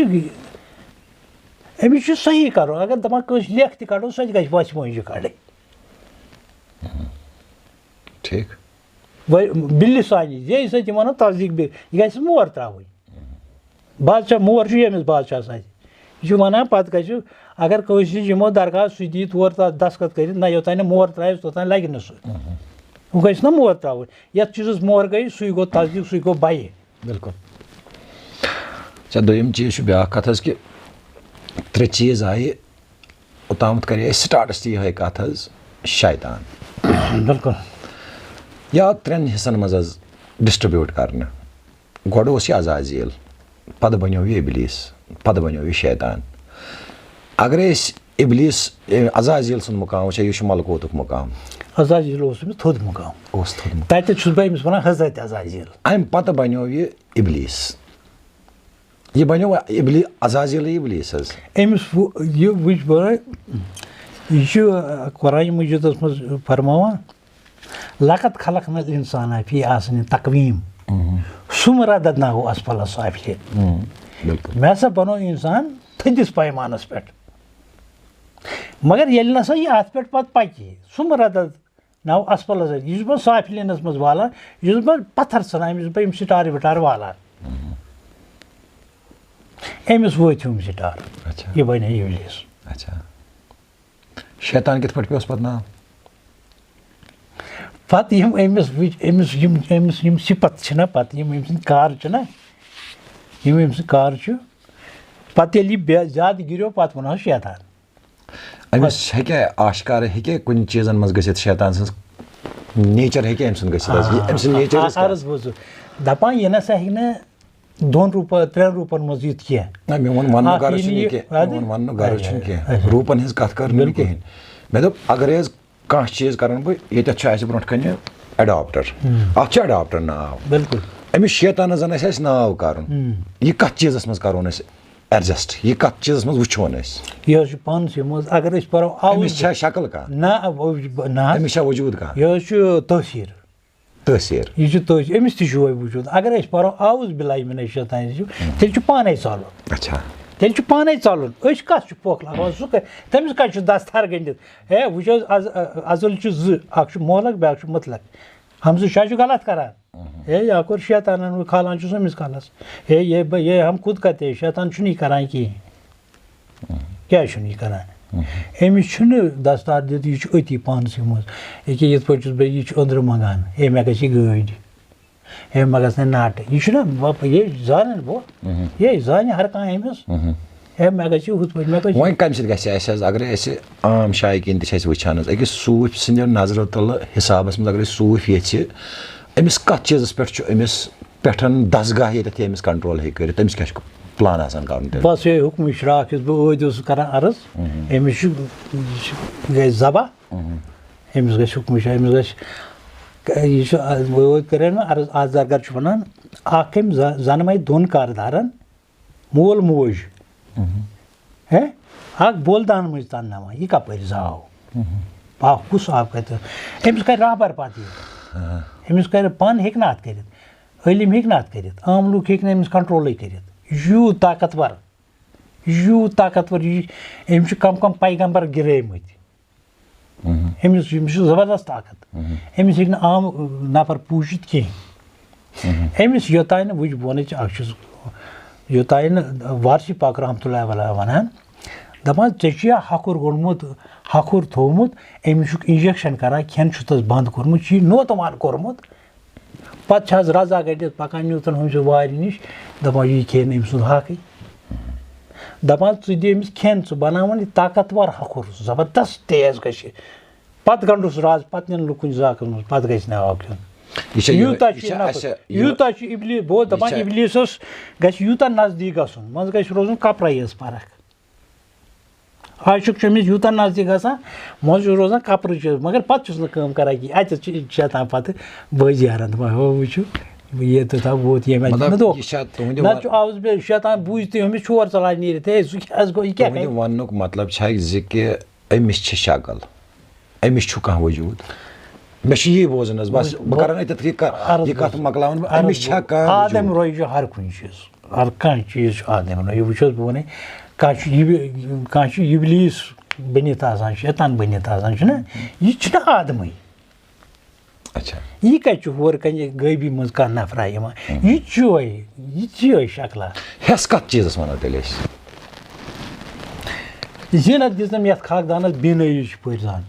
أمِس چھُ صحیح کَرُن۔ اگر دَپان کٲنٛسہِ لیکھ تہِ کَڑو، سۄ تہِ گژھِ وَژھِ مۄنٛجہِ کَڑٕنۍ۔ ٹھیٖک۔ وۄنۍ بِلِسانی، یے سۭتۍ یِم وَنان تصدیٖق بِل، یہِ گژھِ مور ترٛاوٕنۍ۔ بادشاہ، مور چھُ ییٚمِس بادشاہَس اَتھِ۔ یہِ چھُ وَنان، پَتہٕ گژھِ، اگر کٲنٛسہِ نِش یِمو درخاست، سُہ دِیہِ تور تَتھ دستخط کٔرِتھ، نہ، یوٚتام نہٕ مور ترٛایَس، توٚتام لَگہِ نہٕ سُہ۔ ہُہ گژھِ نہ مور ترٛاوُن۔ یَتھ چیٖزَس مور گٔے، سُے گوٚو تصدیٖق، سُے گوٚو بَیہِ۔ بِلکُل۔ اچھا، دوٚیِم چیٖز چھُ بیٛاکھ کَتھ حظ کہِ ترٛےٚ چیٖز آیہِ اوٚتامَتھ کَرے اَسہِ سٹاٹَس تہِ یِہوٚے کَتھ حظ، شیطان۔ بِلکُل۔ یا ترٛٮ۪ن حِصَن منٛز حظ ڈِسٹرٛبیوٗٹ کَرنہٕ۔ گۄڈٕ اوس یہِ عزازیل، پَتہٕ بَنیو یہِ اِبلیٖس، پَتہٕ بَنیو یہِ شیطان۔ اگرے أسۍ اِبلیٖس، اے، عزازیل سُنٛد مُقام وٕچھو، یہِ چھُ ملکوتُک مُقام۔ عزازیل اوس أمِس تھوٚد مُقام۔ اوس تھوٚد مُقام۔ تَتٮ۪تھ چھُس بہٕ أمِس وَنان حضرت عزازیل۔ اَمہِ پَتہٕ بَنیو یہِ اِبلیٖس۔ یہِ بَنیو اِبلی-، عزازیلٕے اِبلیٖس حظ۔ أمِس وُ-، یہِ وٕچھ بہٕ، یہِ چھُ، آ، قرآنِ مجیٖدَس منٛز فرماوان، "لقد خلقنا الانسان فی احسن تقویم، ثم رددناہ اسفل سافلین۔" بِلکُل۔ مےٚ ہسا بنوو انسان تھٔدِس پیمانس پٮ۪ٹھ، مگر ییٚلہِ نسا یہِ اتھ پٮ۪ٹھ پتہٕ پکہِ، ثم رددناہ اسفل سافلین، یہِ چھُس بہٕ سافلینس منٛز والان، یہِ چھُس بہٕ پتھر ژھٕنان، أمِس چھُس بہٕ یِم سٹارٕ وٹارٕ والان۔ أمِس وٲتۍ ہُم سٹار، اچھا۔ یہِ بنے اِبلیٖس۔ اچھا۔ شیطان کِتھ پٲٹھۍ پیوس پتہٕ ناو؟ پتہٕ یِم أمِس وٕچھ، أمِس یِم، أمِس یِم صفت چھِنہ، پتہٕ یِم أمۍ سٕنٛدۍ کار چھِنہ، یِم أمۍ سٕنٛدۍ کار چھِ، پتہٕ ییٚلہِ یہِ بے-، زیادٕ گِریو، پتہٕ ووٚنہوس شیطان۔ أمِس ہیٚکیٛاہ آشکارٕ، ہیٚکیٛاہ کُنہِ چیٖزن منٛز گٔژھِتھ شیطان سٕنٛز nature، ہیٚکیٛاہ أمۍ سُنٛد گٔژھِتھ حظ؟ یہِ أمۍ سٕنٛز nature حظ کیٛاہ؟ عرض بوٗزِو، دپان یہِ نسا ہیٚکہِ نہٕ دۄن روٗپن، ترٛٮ۪ن روٗپن منٛز یِتھ کینٛہہ۔ نہ، میون وننُک اکھ غرض یی چھُنہٕ نہٕ یہِ یہِ کینٛہہ، وعدٕ؟ میون وننُک غرض چھُنہٕ اچھا، کینٛہہ۔ اچھا۔ روٗپن ہٕنٛز کتھ کٔر نہٕ مےٚ بِلکُل۔ کِہینۍ۔ مےٚ دوٚپ، اگر حظ کانٛہہ چیٖز کرن بہٕ، ییٚتٮ۪تھ چھُ اَسہِ برونٛٹھ کنہِ adapter۔ اَتھ چھُ adapter ناو۔ بِلکُل۔ أمِس شیطانس زن آسہِ اَسہِ ناو کرُن۔ یہِ کتھ چیٖزس منٛز کرون أسۍ ایڈجسٹ، یہِ کَتھ چیٖزَس منٛز وٕچھون أسۍ؟ یہِ حظ چھُ پانسٕے منٛز، اگر أسۍ پَرو آوُز أمِس چھا شکل کانٛہہ؟ نہ، نہ حظ۔ أمِس چھا وجوٗد کانٛہہ؟ یہِ حظ چھُ تٲثیٖر۔ تٲثیٖر۔ یہِ چھُ تٲثیٖر، أمِس تہِ چھُ وۄنۍ وجوٗد۔ اگر أسۍ پَرو اَعوذ باللہ من الشیطان الرجیم، تیٚلہِ چھُ پانَے ژَلُن۔ اچھا۔ تیٚلہِ چھُ پانَے ژَلُن۔ أسۍ کَتھ چھُ پھۄکھ لَگاوان؟ سُہ کَتہِ، تٔمِس کَتہِ چھُ دَستار گٔنٛڈِتھ؟ ہے، وٕچھ حظ، از-، ازل چھُ زٕ، اَکھ چھُ مُحلق، بیٛاکھ چھُ مُطلق۔ ہمزہ شاہ چھُ غلط کران۔ ہے، یہِ کوٚر شیطانن، وۄنۍ کھالان چھُس أمِس کَلَس۔ ہے، یہ ب-، یہ ہم خود کہتے ہیں، شیطان چھُنہٕ یہِ کران کِہیٖنۍ۔ کیٛازِ چھُنہٕ یہِ کران؟ أمِس چھُنہٕ دستار دیُت، یہِ چھُ أتی پانسٕے منٛز۔ ییٚکیٛاہ یِتھ پٲٹھۍ چھُس بہٕ، یہِ چھُ أنٛدرٕ منٛگان، ہے، مےٚ گژھِ یہِ گٲڑۍ۔ ہے، مےٚ گژھِ نہٕ ناٹہٕ۔ یہِ چھُنہ، بہٕ، یہِ زانَن بہٕ۔ یہِ زانہِ ہر کانٛہہ أمِس۔ ہے، مےٚ گژھِ یہِ ہُتھ پٲٹھۍ، مےٚ گژھِ یہِ۔ وۄنۍ کَمہِ سۭتۍ گژھِ اَسہِ حظ؟ اگرے اَسہِ عام شایقیٖن تہِ چھِ اَسہِ وٕچھان حظ، أکِس صوٗفۍ سٕنٛدِ نظرِ تلہٕ حسابَس منٛز اگرے صوٗفۍ ییٚژھِ، أمِس کَتھ چیٖزَس پٮ۪ٹھ چھُ أمِس پٮ۪ٹھَن دَسگاہ ییٚتٮ۪تھ یہِ أمِس کنٹرول ہیٚکہِ کٔرِتھ، أمِس کیٛاہ چھُ پلان آسان کَرُن تیٚلہِ؟ بس یِہوٚے حُکمٕے شرٛاکھ یُس بہٕ ٲدۍ اوسُس کران عرض، أمِس چھُ، یہِ چھُ، گژھِ ذبح، أمِس گژھِ حُکمٕے شرٛاکھ، أمِس گژھِ، یہِ چھُ، آ، بہٕ ٲدۍ کَرے نہ عرض، اَتھ زَرگر چھُ وَنان، اَکھ أمۍ ز-، زَنہٕ مَے دۄن کاردارَن مول موج۔ ہے، اَکھ بولدان مٔنٛزۍ تَنہٕ نَوان، یہِ کَپٲرۍ زاو؟ اَکھ کُس آو کَتہِ؟ أمِس کَرِ رہبر پَتہٕ یہِ۔ أمِس کَرِ پانہٕ ہیٚکہِ نہٕ اَتھ کٔرِتھ۔ عٲلِم ہیٚکہِ نہٕ اَتھ کٔرِتھ۔ عام لوٗکھ ہیٚکہِ نہٕ أمِس کنٹرولٕے کٔرِتھ۔ یہِ چھُ یوٗت طاقتور۔ یہِ چھُ یوٗت طاقتور۔ یہِ، أمِس چھِ کَم کَم پیغمبر گِرٲومٕتۍ۔ أمِس، أمِس چھُ زبردست طاقت۔ أمِس ہیٚکہِ نہٕ عام نفر پوٗجِتھ کِہیٖنۍ۔ أمِس یوٚتانۍ نہٕ، وٕچھ، بہٕ وَنَے ژےٚ اَکھ چیٖز، یوٚتانۍ نہٕ وارثی پاک رحمتہ اللہ علیہ وَنان، دَپان، "ژےٚ چھُ یا ہَکھُر گوٚنڈمُت، ہَکھُر تھوٚومُت، أمِس چھُکھ injection کران، کھٮ۪ن چھُتھَس بنٛد کوٚرمُت، یہِ چھُ نوتہٕ وار کوٚرمُت۔" پَتہٕ چھِ آز رَزا گٔنٛڈِتھ پَکان نیوٗتَن ہُمہِ سُنٛد وارِ نِش، دَپان، "یہِ کھیٚیہِ نہٕ أمۍ سُنٛد حقٕے۔" دَپان، "ژٕ دِ أمِس کھٮ۪ن، ژٕ بَناوَن یہِ طاقتور ہَکھُر، زبردست تیز گژھِ۔ پَتہٕ گنٛڈُس راز، پَتہٕ نِن لُکُن زاکَس منٛز، پَتہٕ گژھِ نہٕ آو کھیوٚن۔" یہِ چھا یِہوٚے، یوٗتاہ یہِ چھُ یہِ چھا نفر، اَسہِ، یہِ یوٗتاہ چھُ اِبلی-، بہٕ اوسُس یہِ دَپان، چھا اِبلیٖسَس گژھِ یوٗتاہ نزدیٖک گژھُن، منٛزٕ گژھِ روزُن کَپرَے یٲژ فرق۔ عاشق چھُ أمِس یوٗتاہ نزدیٖک گژھان، منٛزٕ چھُ روزان کَپرٕچ یٲژ، مگر پَتہٕ چھُس نہٕ کٲم کَران کینٛہہ۔ اَتٮ۪تھ چھِ شیطان پَتہٕ بٲزی ہَران، دَپان، "ہو، وٕچھِو، یہِ تہِ تھاو ووت ییٚمہِ اَتہِ۔" مطلب، مےٚ دوٚپ، یہِ چھا تُہٕنٛدِ نَتہٕ وَن- چھُ آوُس بے شیطان بوٗزۍ تہِ ہُمِس چھور ژَلان نیٖرِتھ، "ہے، سُہ کیٛاہ حظ گوٚو، یہِ کیٛاہ تُہٕنٛدِ کَرِ؟" وَننُک مطلب چھا زِ کہِ أمِس چھِ شکل، أمِس چھُ کانٛہہ وجوٗد۔ مےٚ چھُ یی بوزُن حظ، بس، بہٕ بہٕ کرٕ نہٕ أتٮ۪تھ یہِ ک-، عرض یہِ کَتھ بوزُن۔ مۄکلاوُن بہٕ، عرض أمِس چھا بوزُن۔ کانٛہہ آدم وجوٗد؟ رویہِ چھُ ہر کُنہِ چیٖز، ہر کانٛہہ چیٖز چھُ آدم رویہِ۔ وٕچھ حظ، بہٕ وَنے، کانٛہہ چھُ یہِ، کانٛہہ چھُ اِبلیٖس بٔنِتھ آسان، شیطان بٔنِتھ آسان، چھُنہ؟ یہِ چھُنہ آدمٕے۔ اچھا۔ یہِ کَتہِ چھُ ہورٕ کَنہِ غٲبی منٛز کانٛہہ نفرا یِوان؟ یہِ چھُ یہِ چھُ یِہوٚے شکلا۔ ہٮ۪س کَتھ چیٖزَس وَنو تیٚلہِ أسۍ؟ زینت دِژٕم یَتھ خاکدانَس بینٲیی چھِ پٲرۍ زان۔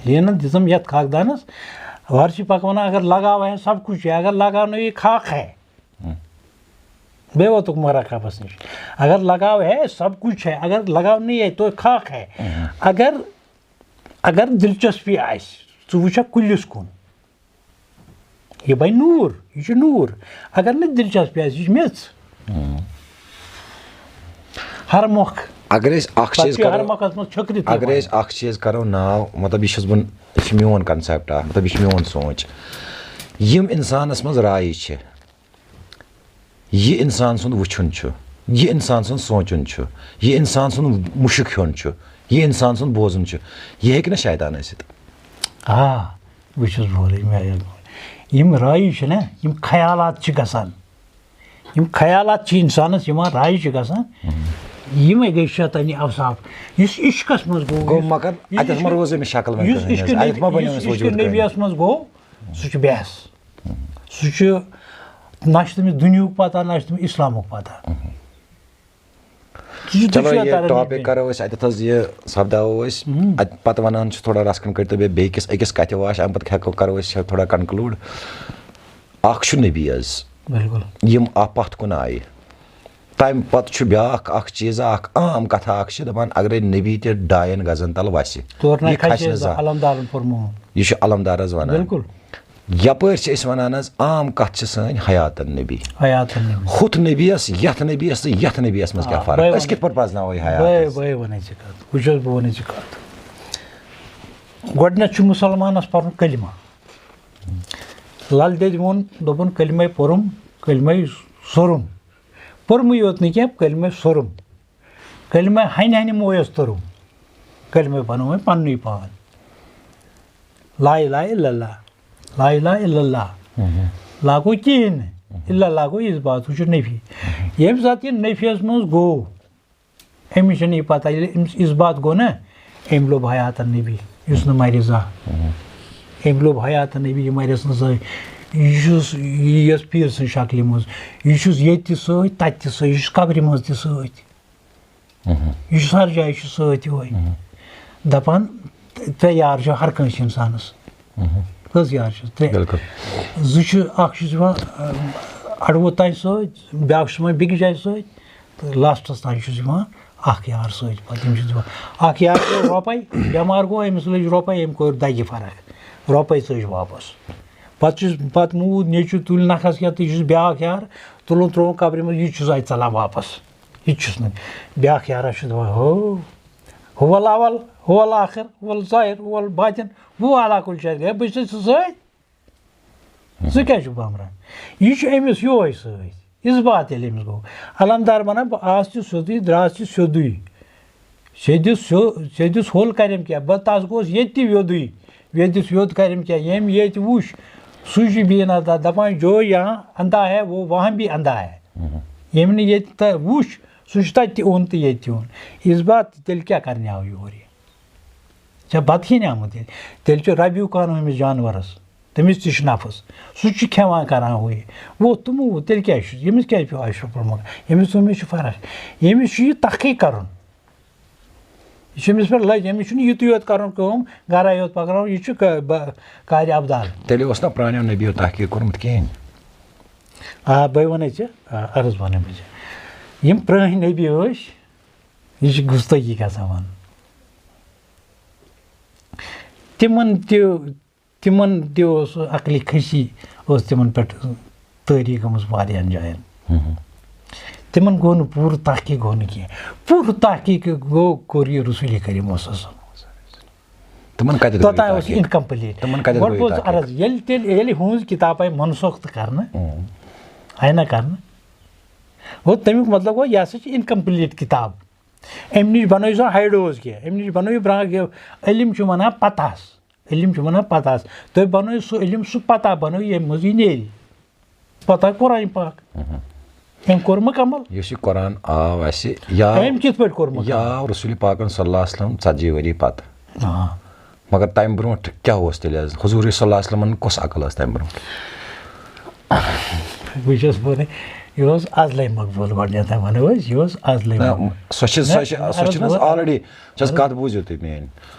زینت دِژٕم یَتھ خاکدانَس، وارثی پاک وَنان، "اگر لگاؤ ہے سب کچھ ہے، اگر لگاؤ نہیں خاک ہے۔" بیٚیہِ ووتُکھ مُرکبَس نِش۔ "اگر لگاؤ ہے سب کچھ ہے، اگر لگاؤ نہیں ہے تو خاک ہے۔" اگر، اگر دلچسپی آسہِ، ژٕ وٕچھکھ کُلِس کُن۔ یہِ بَنہِ نوٗر، یہِ چھُ نوٗر۔ اگر نہٕ دلچسپی آسہِ، یہِ چھِ میٚژ۔ ہر مۄکھ۔ اگر أسۍ اکھ پَتہٕ چیٖز چھُ ہر کرو، مۄکھَس منٛز چھٔکرِتھ اگر یِوان۔ أسۍ اکھ چیٖز کرو ناو، مطلب، یہِ چھُس بہٕ، یہِ چھُ میون concept اکھ، مطلب، یہِ چھُ میون سونٛچ۔ یِم اِنسانَس منٛز رایہِ چھِ، یہِ اِنسان سُنٛد وٕچھُن چھُ، یہِ اِنسان سُنٛد سونٛچُن چھُ، یہِ اِنسان سُنٛد مُشُک ہیوٚن چھُ، یہِ اِنسان سُنٛد بوزُن چھُ، یہِ ہیٚکہِ نہ شیطان ٲسِتھ؟ آ، بہٕ چھُس بولٕے، مےٚ یِم رایہِ چھِ نہ، یِم خیالات چھِ گژھان، یِم خیالات چھِ اِنسانَس یِوان، رایہِ چھِ گژھان، یِمَے گٔے شیطٲنی اوصاف۔ یُس عشقَس منٛز گوٚو، گوٚو یُس، مگر یُس اَتٮ۪تھ ما عشقہٕ، روزِ أمِس شکل وۄنۍ یُس کٕہٕنۍ عشقہٕ حظ؟ اَتٮ۪تھ ما نبی، بَنیو یُس أمِس عشقہٕ وجوٗد کٕہٕنۍ؟ نبیَس منٛز گوٚو، سُہ چھُ بحث۔ سُہ چھُ، نہ چھُ تٔمِس دُنیاہُک پتہ، نہ چھُ تٔمِس اِسلامُک پتہ۔ سُہ چھُ چلو، دُشوے یہِ طرفہٕ topic نِش۔ کرو أسۍ اَتٮ۪تھ حظ، یہِ سپداوو أسۍ۔ اَتہِ پتہٕ وَنان چھِ تھوڑا رَژھ کھنٛڈ کٔڑۍ تو بیٚیہِ بیٚکِس أکِس کَتھِ واش، اَمہِ پَتہٕ ہٮ۪کو، کرو أسۍ تھوڑا conclude۔ اَکھ چھُ نبی حظ، بِلکُل۔ یِم آ پَتھ کُن آیہِ۔ تَمہِ پَتہٕ چھُ بیٛاکھ اَکھ چیٖزا، اَکھ عام کَتھا اَکھ چھِ دَپان، اگرے نبی تہِ ڈاین گَزَن تَل وَسہِ، تور نہ یہِ کھسہِ کھسہِ نہٕ نہٕ زانٛہہ۔ علمدارَن پوٚرمُت۔ یہِ چھُ علمدارَس وَنان۔ بِلکُل۔ یَپٲرۍ چھِ أسۍ وَنان حظ، عام کَتھ چھِ سٲنۍ حیاتَن نبی۔ حیاتَن نبی۔ ہُتھ نبیَس، یَتھ نبیَس، یَتھ نبیَس منٛز آ، کیٛاہ فرق؟ بَے أسۍ وَنہٕ۔ کِتھ پٲٹھۍ پرٛزناوو یہِ حیات بَے، أسۍ؟ بَے وَنَے ژےٚ کَتھ۔ وٕچھ حظ، بہٕ وَنَے ژےٚ کَتھ۔ گۄڈٕنٮ۪تھ چھُ مُسلمانَس پَرُن کلمہ۔ لل دٮ۪دِ ووٚن، دوٚپُن، "کلمَے پوٚرُم، کلمَے سوٚرُم۔" پوٚرمُے یوت نہٕ کینٛہہ، کلمہٕ سوٚرُم۔ کلمہٕ ہنہِ ہنہِ مویس توٚرُم۔ کلمہٕ بنوو وۄنۍ پننُے پان۔ لا الہ الا اللہ۔ لا الہ الا اللہ۔ لاگو کِہیٖنۍ نہٕ۔ الا لاگو اثبات، سُہ چھُ نفی۔ ییٚمہِ ساتہٕ یہِ نفیَس منٛز گوٚو، أمِس چھَنہٕ یہِ پَتہ، ییٚلہِ أمِس اثبات گوٚو نہ، أمۍ لوٚب حیات النبی، یُس نہٕ مَرِ زانٛہہ۔ أمۍ لوٚب حیات النبی، یہِ مَرٮ۪س نہٕ زٕہٕنۍ۔ یہِ چھُس، یہِ یۄس پیٖر سٕنٛز شکلہِ منٛز، یہِ چھُس ییٚتہِ تہِ سۭتۍ، تَتہِ تہِ سۭتۍ، یہِ چھُس قبرِ منٛز تہِ سۭتۍ۔ یہِ چھُس ہر جایہِ چھُ سۭتۍ یِہوٚے۔ دَپان، ترٛےٚ یار چھِ ہر کٲنٛسہِ اِنسانَس۔ کٔژ یار چھِس؟ ترٛےٚ۔ بِلکُل۔ زٕ چھِ، اَکھ چھُس یِوان، اَ، اَڑٕ ووت تام سۭتۍ، بیٛاکھ چھُس یِوان بیٚکِس جایہِ سۭتۍ، تہٕ لاسٹَس تام چھُس یِوان اَکھ یار سۭتۍ۔ پَتہٕ یِم چھِ دِوان، اَکھ یار گوٚو رۄپَے، بٮ۪مار گوٚو، أمِس لٔج رۄپَے، أمۍ کوٚر دَگہِ فرق، رۄپَے ژٔج واپَس۔ پَتہٕ چھُس، پَتہٕ موٗد نیٚچوٗ تُلۍ نَکھَس کیٛاہ، تہٕ یہِ چھُس بیٛاکھ یار، تُلُن ترٛووُن قبرِ منٛز، یہِ تہِ چھُس اَتہِ ژَلان واپَس۔ یہِ تہِ چھُس نہٕ۔ بیٛاکھ یارا چھُس دَپان، ہو، ہو الاول، ہو الاخر، ہو الظاہر، ہو الباطن، ہو علی کل شیء۔ ہے، بہٕ چھُس ژٕ سۭتۍ۔ ژٕ کیٛازِ چھُکھ بامبران؟ یہِ چھُ أمِس یِہوٚے سۭتۍ۔ اثبات ییٚلہِ أمِس گوٚو۔ علمدار وَنان، بہٕ آس تہِ سیوٚدُے، درٛاس تہِ سیوٚدُے۔ سیٚدِس سیوٚ-، سیٚدِس ہوٚل کَرٮ۪م کیٛاہ؟ بہٕ تَس گوس ییٚتہِ تہِ ویوٚدُے۔ ویٚدِس ویوٚد کَرٮ۪م کیٛاہ؟ ییٚمۍ ییٚتہِ وُچھ، سُہ چھُ بیٚیہِ نہ تَتھ دَپان، جو یہاں اندھا ہے، وہ وہاں بھی اندھا ہے۔ ییٚمۍ نہٕ ییٚتہِ تہ-، وُچھ، سُہ چھُ تَتہِ تہِ اوٚن تہٕ ییٚتہِ تہِ اوٚن۔ اثبات، تیٚلہِ کیٛاہ کَرنہِ آو یور یہِ؟ ژےٚ بَتہٕ کھیٚنہِ آمُت ییٚتہِ؟ تیٚلہِ چھُ ربیوٗ کانو أمِس جانوَرَس۔ تٔمِس تہِ چھُ نفس۔ سُہ چھُ کھٮ۪وان کران ہُہ یہِ۔ ووٚتھ تہٕ موٗد، تیٚلہِ کیٛاہ چھُ؟ ییٚمِس کیٛازِ پیوٚو اشرف المخلوق؟ ییٚمِس تہٕ أمِس چھِ فرق۔ ییٚمِس چھُ یہِ تحقیٖق کرُن۔ یہِ چھُ أمِس پٮ۪ٹھ لٔج، أمِس چھُنہٕ یُتُے یوت کرُن کٲم، گرا یوت پکناوُن، یہِ چھُ ک-، ب-، کارِ ابدال۔ تیٚلہِ اوس نہ پرٛانیو نبیو تحقیٖق کوٚرمُت کِہیٖنۍ؟ آ، بٔے وَنے ژےٚ، آ، عرض وَنے بہٕ ژےٚ۔ یِم پرٛٲنۍ نبی ٲسۍ، یہِ چھِ گُستٲخی گژھان وَنُن۔ تِمن تہِ تِمن تہِ اوس عقلِ کھٔسی، ٲس تِمن پٮ۪ٹھ طٲری گٔمٕژ واریاہن جاین۔ تِمن گوٚو نہٕ پوٗرٕ تحقیٖق گوٚو نہٕ کینٛہہ۔ پوٗرٕ تحقیٖق گوٚو، کوٚر یہِ رسول کریم صلی اللہ علیہ وسلم۔ تِمن کتٮ۪تھ گوٚو یہِ توٚتام اوس تحقیٖق؟ Incomplete۔ تِمن کتٮ۪تھ گۄڈٕ گوٚو یہِ بوز تحقیٖق؟ عرض، ییٚلہِ تیٚلہِ، ییٚلہِ ہُہٕنٛز کِتاب آیہِ منسوخ تہٕ کرنہٕ، آیہِ نہ کرنہٕ، گوٚو تمیُک مطلب گوٚو، یہِ ہسا چھِ incomplete کِتاب۔ أمۍ نِش بنٲوِو سا ہاے ڈوز کینٛہہ، أمۍ نِش بنٲوِو برٛانٛہہ کینٛہہ۔ علم چھُ وَنان پتہس، علم چھُ وَنان پتہس۔ تُہۍ بنٲوِو سُہ علم، سُہ پتہ بنٲوِو، ییٚمہِ منٛز یہِ نیرِ۔ پتہ قرآن پاک۔ أمۍ کوٚر مُکمل۔ یُس یہِ قرآن آو اَسہِ، یہِ آو، أمۍ کِتھ پٲٹھۍ کوٚر یہِ مُکمل؟ آو رسول پاکن صلی اللہ علیہ وسلم ژتجی ؤری پتہٕ۔ آ۔ مگر تَمہِ برونٛٹھ کیٛاہ اوس تیٚلہِ حظ؟ حضوٗر صلی اللہ علیہ وسلمن کۄس عقل ٲس تَمہِ برونٛٹھ؟ بہٕ چھُس وَنان، یہِ اوس ازلے مقبوٗل، گۄڈٕنٮ۪تھ وَنو أسۍ، یہِ اوس ازلے نہ، مقبوٗل۔ سۄ چھِ، نہ، سۄ چھِ، سۄ عرض چھِ نہ حظ ووت۔ Already، چھِ حظ عرض کَتھ بوٗزِو تُہۍ میٛٲنۍ؟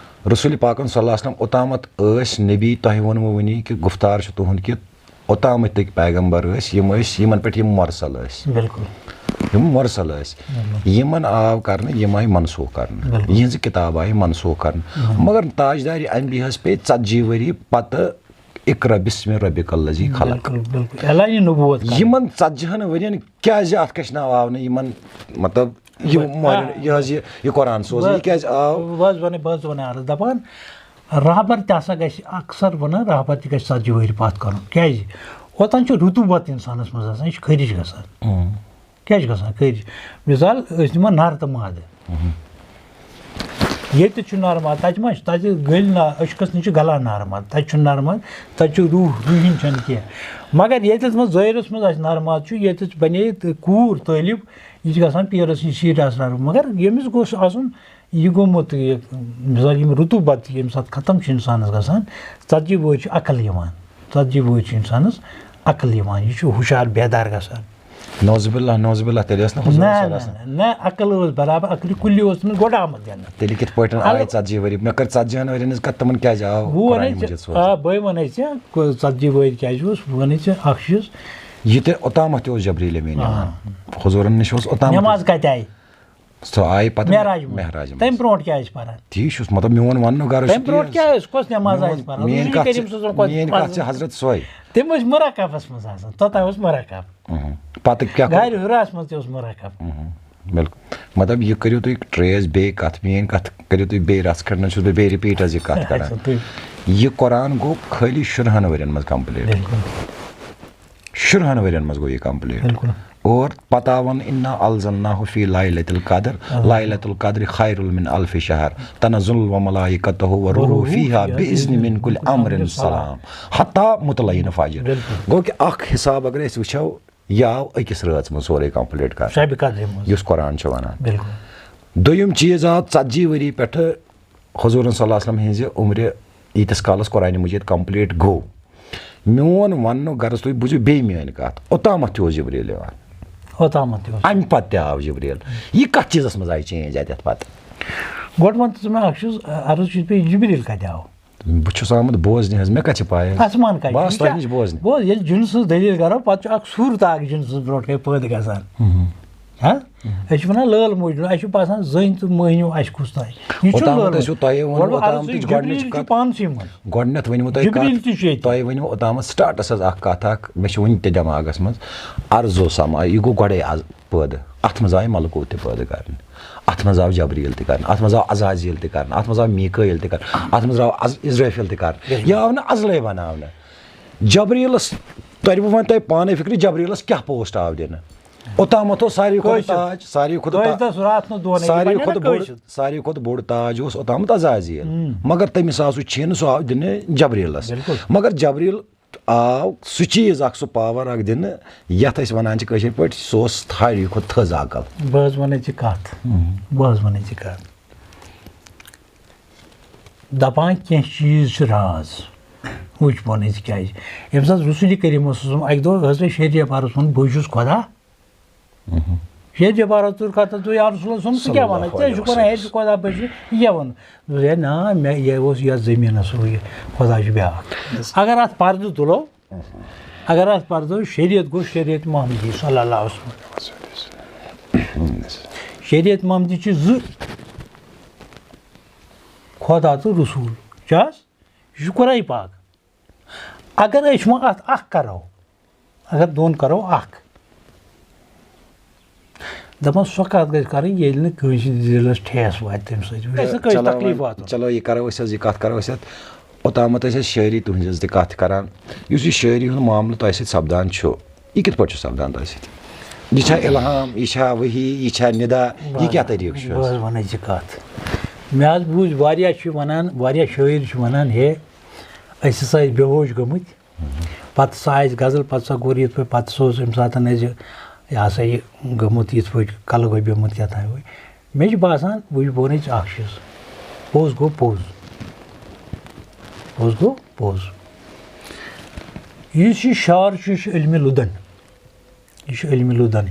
رسول پاکن صلی اللہ علیہ وسلم اوٚتامَتھ ٲسۍ نبی، تۄہہِ ووٚنوُ وٕنی کہِ گُفتار چھُ تُہُنٛد کہِ اوٚتامَتھ تِکۍ پیغمبر ٲسۍ، یِم ٲسۍ، یِمن پٮ۪ٹھ یِم مرسل ٲسۍ۔ بِلکُل۔ یِم مرسل ٲسۍ۔ بِلکُل۔ یِمن آو کرنہٕ، یِم آیہِ منسوخ کرنہٕ۔ بِلکُل۔ یِہنٛزٕ کِتابہٕ آیہِ منسوخ کرنہٕ۔ مگر تاجدارِ انبیاہس پیٚیہِ ژتجی ؤری پتہٕ اقرا بسم ربک الذی خلق۔ بِلکُل، بِلکُل۔ اعلانِ نبوت کرنہٕ۔ یِمن ژتجی ہن ؤرین کیٛازِ اتھ کٔشۍ ناو آو نہٕ یِمن، مطلب، یہِ بہٕ، مۄہرِ-، آ۔ یہِ حظ یہِ، یہِ قرآن سوز، یہِ بہٕ، کیٛازِ آو؟ بہٕ حظ وَنہٕ، بہٕ حظ وَنہٕ عرض دَپان، رہبر تہِ ہسا گژھِ، اکثر وَنان، رہبر تہِ گژھِ ژتجی ؤہٕرۍ پَتھ کَرُن۔ کیٛازِ؟ اوٚتام چھِ رُطوٗبت اِنسانَس منٛز آسان، یہِ چھِ خٲرِج گژھان۔ کیٛازِ چھِ گژھان خٲرِج؟ مِثال، أسۍ نِمو نَر تہٕ مادٕ۔ ییٚتہِ چھُ نَر ماد، تَتہِ ما چھُ؟ تَتہِ گٔلۍ نا-، أچھ قٕسمہٕ چھِ گَلان نَر ماد، تَتہِ چھُنہٕ نَر ماد، تَتہِ چھُ روح، روحِن چھَنہٕ کینٛہہ۔ مگر ییٚتٮ۪تھ منٛز ظٲہِرَس منٛز آسہِ نَر ماد چھُ، ییٚتٮ۪تھ بَنے تہٕ کوٗر طٲلب، یہِ چھِ گژھان پیٖرَس نِش سیٖرِیَس نَر۔ مگر ییٚمِس گوٚژھ آسُن یہِ گوٚمُت، یہِ، مِثال، یِم رُطوٗبت ییٚمہِ ساتہٕ ختم چھِ اِنسانَس گژھان، ژتجی وُہٕرۍ چھِ عقل یِوان، ژتجی وُہٕرۍ چھِ اِنسانَس عقل یِوان، یہِ چھُ ہُشار بیدار گژھان۔ نعوذ باللہ، نعوذ باللہ، تیٚلہِ ٲس نہٕ حضوٗر نہ، صلی اللہ علیہ نہ، وسلم۔ نہ، عقل ٲس برابر، عقلِ کُلی اوس تٔمِس گۄڈٕ آمُت دِنہٕ۔ تیٚلہِ کِتھ پٲٹھۍ آیہِ الگ- ژتجی ؤری؟ مےٚ کٔر ژتجی ہن ؤرین ہٕنٛز کَتھ، تِمن کیٛازِ آو بہٕ وَنے قرآنِ ژےٚ، مجیٖد سوزنہٕ؟ آ، بہٕ وَنے ژےٚ، ژتجی ؤہٕرۍ کیٛازِ اوس، بہٕ وَنے ژےٚ اَکھ چیٖز۔ یہِ تہِ اوٚتامَتھ تہِ اوس جبریٖل امیٖن آ۔ یِوان۔ حضوٗرن نِش اوس اوٚتامَتھ۔ نٮ۪ماز کَتہِ آیہِ؟ سۄ آیہِ پتہٕ معراج منٛز۔ معراج منٛز۔ تَمہِ برونٛٹھ کیٛاہ ٲسۍ پَران؟ تی چھُس، مطلب، میون وَننُک غرض چھُ تَمہِ تی برونٛٹھ حظ۔ کیٛاہ ٲسۍ؟ کۄس نٮ۪ماز میون، ٲسۍ پَران؟ میٲنۍ رسول کَتھ کریم چھِ، صٲب سُنٛد کۄس میٲنۍ کَتھ چھِ پَران؟ حضرت سۄے۔ تِم ٲسۍ مرکبَس منٛز آسان، توٚتام اوس مرکب۔ اہم۔ پتہٕ کیٛاہ کوٚر؟ گرِ حراہَس منٛز تہِ اوس مرکب۔ اہم۔ بِلکُل۔ مطلب، یہِ کٔرِو تُہۍ trace، بیٚیہِ کَتھ، میٲنۍ کَتھ کٔرِو تُہۍ بیٚیہِ رَژھ کھنٛڈ، چھُس بہٕ بیٚیہِ repeat حظ یہِ کَتھ کران۔ اچھا، تُہۍ۔ یہِ قرآن گوٚو خٲلی شُرہَن ؤرین منٛز complete۔ بِلکُل۔ شُرہَن ؤرین منٛز گوٚو یہِ کمپلیٖٹ۔ بِلکُل۔ اور پتاوَن اِنَّا أَنزَلْنَاهُ فِي لَيْلَةِ الْقَدْرِ، لَيْلَةُ الْقَدْرِ خَيْرٌ مِنْ أَلْفِ شَهْرٍ، تَنَزَّلُ الْمَلَائِكَةُ وَالرُّوحُ فِيهَا بِإِذْنِ مِنْ كُلِّ أَمْرٍ سَلَامٌ، حَتَّى مَطْلَعِ الْفَجْرِ۔ بِلکُل۔ گوٚو کہِ اکھ حساب اگر أسۍ وٕچھو، یہِ آو أکِس رٲژ منٛز سورُے کمپلیٖٹ کرنہٕ، شبِ قدرِ منٛز۔ یُس قرآن چھُ وَنان۔ بِلکُل۔ دوٚیِم چیٖز آو ژتجی ؤری پٮ۪ٹھٕ حضوٗرن صلی اللہ علیہ وسلم ہٕنٛزِ عمرِ ییٖتِس کالس قرآنِ مجیٖد کمپلیٖٹ گوٚو۔ میون وننُک غرض، تُہۍ بوٗزِو بیٚیہِ میٲنۍ کتھ، اوٚتامتھ تہِ اوس جبریٖل یِوان، اوٚتامتھ تہِ اوس۔ امہِ پتہٕ تہِ آو جبریٖل۔ یہِ کتھ چیٖزس منٛز آیہِ چینج اتٮ۪تھ پتہٕ؟ گۄڈٕ وَن تہٕ ژٕ مےٚ اکھ چیٖز، عرض چھُ یِتھ پٲٹھۍ، جبریٖل کتہِ آو؟ بہٕ چھُس آمُت بوزنہِ حظ، مےٚ کتہِ چھِ پاے حظ؟ آسمان کتہِ؟ بہٕ آس یہِ تۄہہِ چھا-، نِش بوزنہِ۔ بوز، ییٚلہِ جِنسٕچ دٔلیٖل کرو، پتہٕ چھُ اکھ صوٗرت اکھ جِنسَس برونٛٹھ کَنہِ پٲدٕ گژھان۔ ہا؟ أسۍ چھِ وَنان لٲل مجنوٗن، اَسہِ چھُ باسان زٔنۍ تہٕ مٔہنیوٗ آسہِ کُس تام۔ یہِ چھُ اوٚتامَتھ لٲل ٲسِو تۄہے ووٚنمُت، گۄڈٕ وَ-، عرض اوٚتامَتھ چھُ تہِ چھُ جبریٖل گۄڈٕنِچ چھُ کَتھ۔ پانسٕے منٛز۔ گۄڈٕنٮ۪تھ ؤنِو تۄہہِ جبریٖل کَتھ، تہِ چھُ ییٚتہِ۔ تۄہہِ ؤنِو اوٚتامَتھ سٹاٹَس حظ اَکھ کَتھ اَکھ، مےٚ چھِ وٕنہِ تہِ دٮ۪ماغَس منٛز۔ عرض اوس سَما، یہِ گوٚو گۄڈَے آز پٲدٕ۔ اَتھ منٛز آیہِ ملکوٗت تہِ پٲدٕ کَرنہٕ، اَتھ منٛز آو جبریٖل تہِ کَرنہٕ، اَتھ منٛز آو عزازیٖل تہِ کَرنہٕ، اَتھ منٛز آو میٖکٲیِل تہِ کَرنہٕ، اَتھ منٛز آو از-، اِسرٲفیٖل تہِ کَرنہٕ۔ یہِ آو نہٕ اَزلَے بَناونہٕ۔ جبریٖلَس تَرِ وۄنۍ تۄہہِ پانَے فِکرِ، جبریٖلَس کیٛاہ پوسٹ آو دِنہٕ؟ اوٚتامَتھ اوس ساروی کھۄتہٕ کٲشِر۔ تاج، ساروی کھۄتہٕ تا-، کٲشِر راتھ نہٕ دۄن، یہِ ساروی بَنہِ نا کھۄتہٕ بوٚڑ، کٲشِر۔ ساروی کھۄتہٕ بوٚڑ تاج اوس اوٚتامَتھ عزازیٖل۔ مگر تٔمِس آو سُہ چھینہٕ، سُہ آو دِنہٕ جبریٖلَس۔ بِلکُل۔ مگر جبریٖل آو سُہ چیٖز اَکھ، سُہ پاوَر اَکھ دِنہٕ، یَتھ أسۍ وَنان چھِ کٲشِر پٲٹھۍ، سُہ اوس ساروی کھۄتہٕ تھٔز عقل۔ بہٕ حظ وَنَے ژےٚ کَتھ۔ بہٕ حظ وَنَے ژےٚ کَتھ۔ دَپان کینٛہہ چیٖز چھِ راز۔ وٕچھ بہٕ وَنَے ژےٚ کیٛازِ۔ ییٚمہِ ساتہٕ رسول کریٖم اوس آسان، اَکہِ دۄہ حضرت شیر جبارَس ووٚن، "بٕے چھُس خۄدا۔" شیر جبارَس توٚر کَتھ، "یا رسول اللہ صلی اللہ علیہ وسلم، ژٕ کیٛاہ وَنان؟ ژےٚ چھُکھ وَنان، ہے، ژٕ خۄدا بٕے چھُس، یہِ کیٛاہ وَنان؟" دوٚپُس، "ہے نا، مےٚ، یہِ اوس یَتھ زٔمیٖنَس ہُہ یہِ، خۄدا چھُ بیٛاکھ۔" اگر اَتھ پَردٕ تُلو، اگر اَتھ پَردٕ، شریعت گوٚو شریعت محمدی صلی اللہ علیہ وسلم۔ شریعت محمدی چھِ زٕ، خۄدا تہٕ رسول۔ چھِ حظ؟ یہِ چھُ قرآن پاک۔ اگر أسۍ وۄنۍ اَتھ اَکھ کَرو، اگر دۄن کَرو اَکھ، دَپان سۄ کَتھ گژھِ کَرٕنۍ، ییٚلہِ نہٕ کٲنٛسہِ دِلَس ٹھیس واتہِ تَمہِ سۭتۍ، گژھِ نہٕ کٲنٛسہِ چلو تکلیٖف وۄنۍ، واتُن۔ چلو یہِ کَرو أسۍ حظ، یہِ کَتھ کَرو أسۍ اَتھ۔ اوٚتامَتھ ٲسۍ أسۍ شٲعری تُہٕنٛز حظ تہِ کَتھ کَران۔ یُس یہِ شٲعری ہُنٛد معاملہٕ تۄہہِ سۭتۍ سَپدان چھُ، یہِ کِتھ پٲٹھۍ چھُ سَپدان تۄہہِ سۭتۍ؟ یہِ چھا الہام، یہِ چھا وحی، یہِ چھا ندا، یہِ کیٛاہ طریٖقہٕ چھُ بہٕ حظ؟ حظ وَنَے ژےٚ کَتھ۔ مےٚ حظ بوٗزۍ واریاہ چھِ وَنان، واریاہ شٲعر چھِ وَنان، ہے، أسۍ ہسا ٲسۍ بے ہوش گٔمٕتۍ، پَتہٕ سا آسہِ غزل، پَتہٕ سا کوٚر یِتھ پٲٹھۍ، پَتہٕ سا اوس اَمہِ ساتہٕ اَسہِ یہِ ہسا یہِ گوٚمُت یِتھ پٲٹھۍ، کَلہٕ گوٚبیومُت کیٛاہ تام۔ مےٚ چھُ باسان، وٕچھ، بہٕ وَنَے ژےٚ اَکھ چیٖز، پوٚز گوٚو پوٚز، پوٚز گوٚو پوٚز۔ یُس یہِ شعر چھُ، یہِ چھُ علمِ لُدن، یہِ چھُ علمِ لُدن۔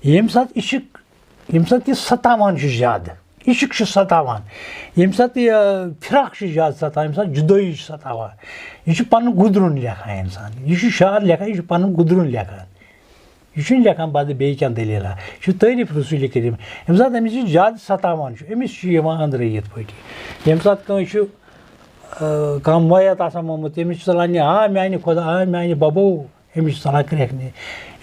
ییٚمہِ ساتہٕ یہِ چھِ، ییٚمہِ ساتہٕ یہِ ستاوان چھُ زیادٕ، عشق چھُ ستاوان، ییٚمہِ ساتہٕ یہِ فراق چھُ زیادٕ ستاوان، ییٚمہِ ساتہٕ جُدٲیی چھِ ستاوان، یہِ چھُ پَنُن گُدرُن لیکھان اِنسان۔ یہِ چھُ شعر لیکھان، یہِ چھُ پَنُن گُدرُن لیکھان۔ یہِ چھُنہٕ لیکھان بدٕ بیٚیہِ کینٛہہ دٔلیٖلہ۔ یہِ چھُ تعریٖف رسول کریم۔ ییٚمہِ ساتہٕ أمِس یہِ زیادٕ ستاوان چھُ، أمِس چھُ یِوان أنٛدرَے یِتھ پٲٹھۍ۔ ییٚمہِ ساتہٕ کٲنٛسہِ چھُ، آ، کانٛہہ مویت آسان مومُت، تٔمِس چھُ ژَلان یہِ، "آ میٛانہِ خۄدا، آ میٛانہِ بَبو"، أمِس چھُ ژَلان کرٛٮ۪کھ نہِ۔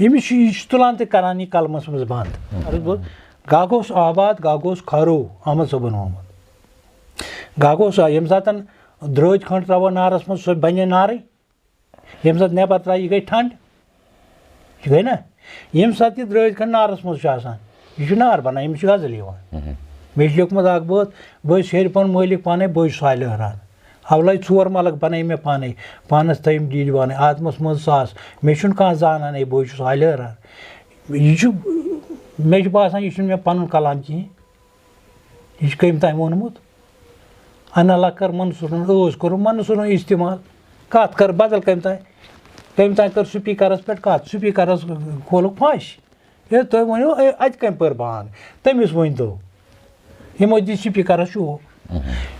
أمِس چھُ، یہِ چھُ تُلان تہٕ کران یہِ قلمَس منٛز بنٛد۔ عرض گوٚو، گاگوس آباد، گاگوس کھارو، احمد صٲبُن آمُت۔ گاگوس آ-، ییٚمہِ ساتہٕ درٛٲتۍ کھنٛڈ ترٛاوو نارَس منٛز، سُہ بَنہِ نارٕے۔ ییٚمہِ ساتہٕ نٮ۪بر ترٛایہِ، یہِ گٔے ٹھنٛڈ۔ یہِ گٔے نا؟ ییٚمہِ ساتہٕ یہِ درٛٲتۍ کھنٛڈ نارَس منٛز چھُ آسان، یہِ چھُ نار بَنان، أمِس چھِ غزل یِوان۔ مےٚ چھُ لیوٚکھمُت اَکھ بٲتھ، بہٕ حظ چھُس ہیٚرِ پَن مٲلِک پانَے، بہٕ حظ چھُس صالح ران۔ اَولَے ژور مَلک بَنٲے مےٚ پانَے، پانَس تھٲیِم ڈیٖڈ بانَے، آدمَس منٛز ساس۔ مےٚ چھُنہٕ کانٛہہ زانان، ہے، بہٕ حظ چھُس صالح ران۔ یہِ چھُ، مےٚ چھُ باسان، یہِ چھُنہٕ مےٚ پَنُن کلام کِہیٖنۍ۔ یہِ چھُ کٔمۍ تام ووٚنمُت؟ اَنا لَکَر منصوٗرَن ٲس کوٚرمُت منصوٗرَن استعمال۔ کَتھ کٔر بدل کٔمۍ تام، کٔمۍ تام کٔر سپیٖکرَس پٮ۪ٹھ کَتھ، سپیٖکرَس کھولُکھ پھَش۔ ہے، تُہۍ ؤنِو، ہے، اَتہِ کٔمۍ پٔر بانٛگ؟ تٔمِس ؤنۍ تو۔ یِمو دِتۍ سپیٖکرَس شوٗب۔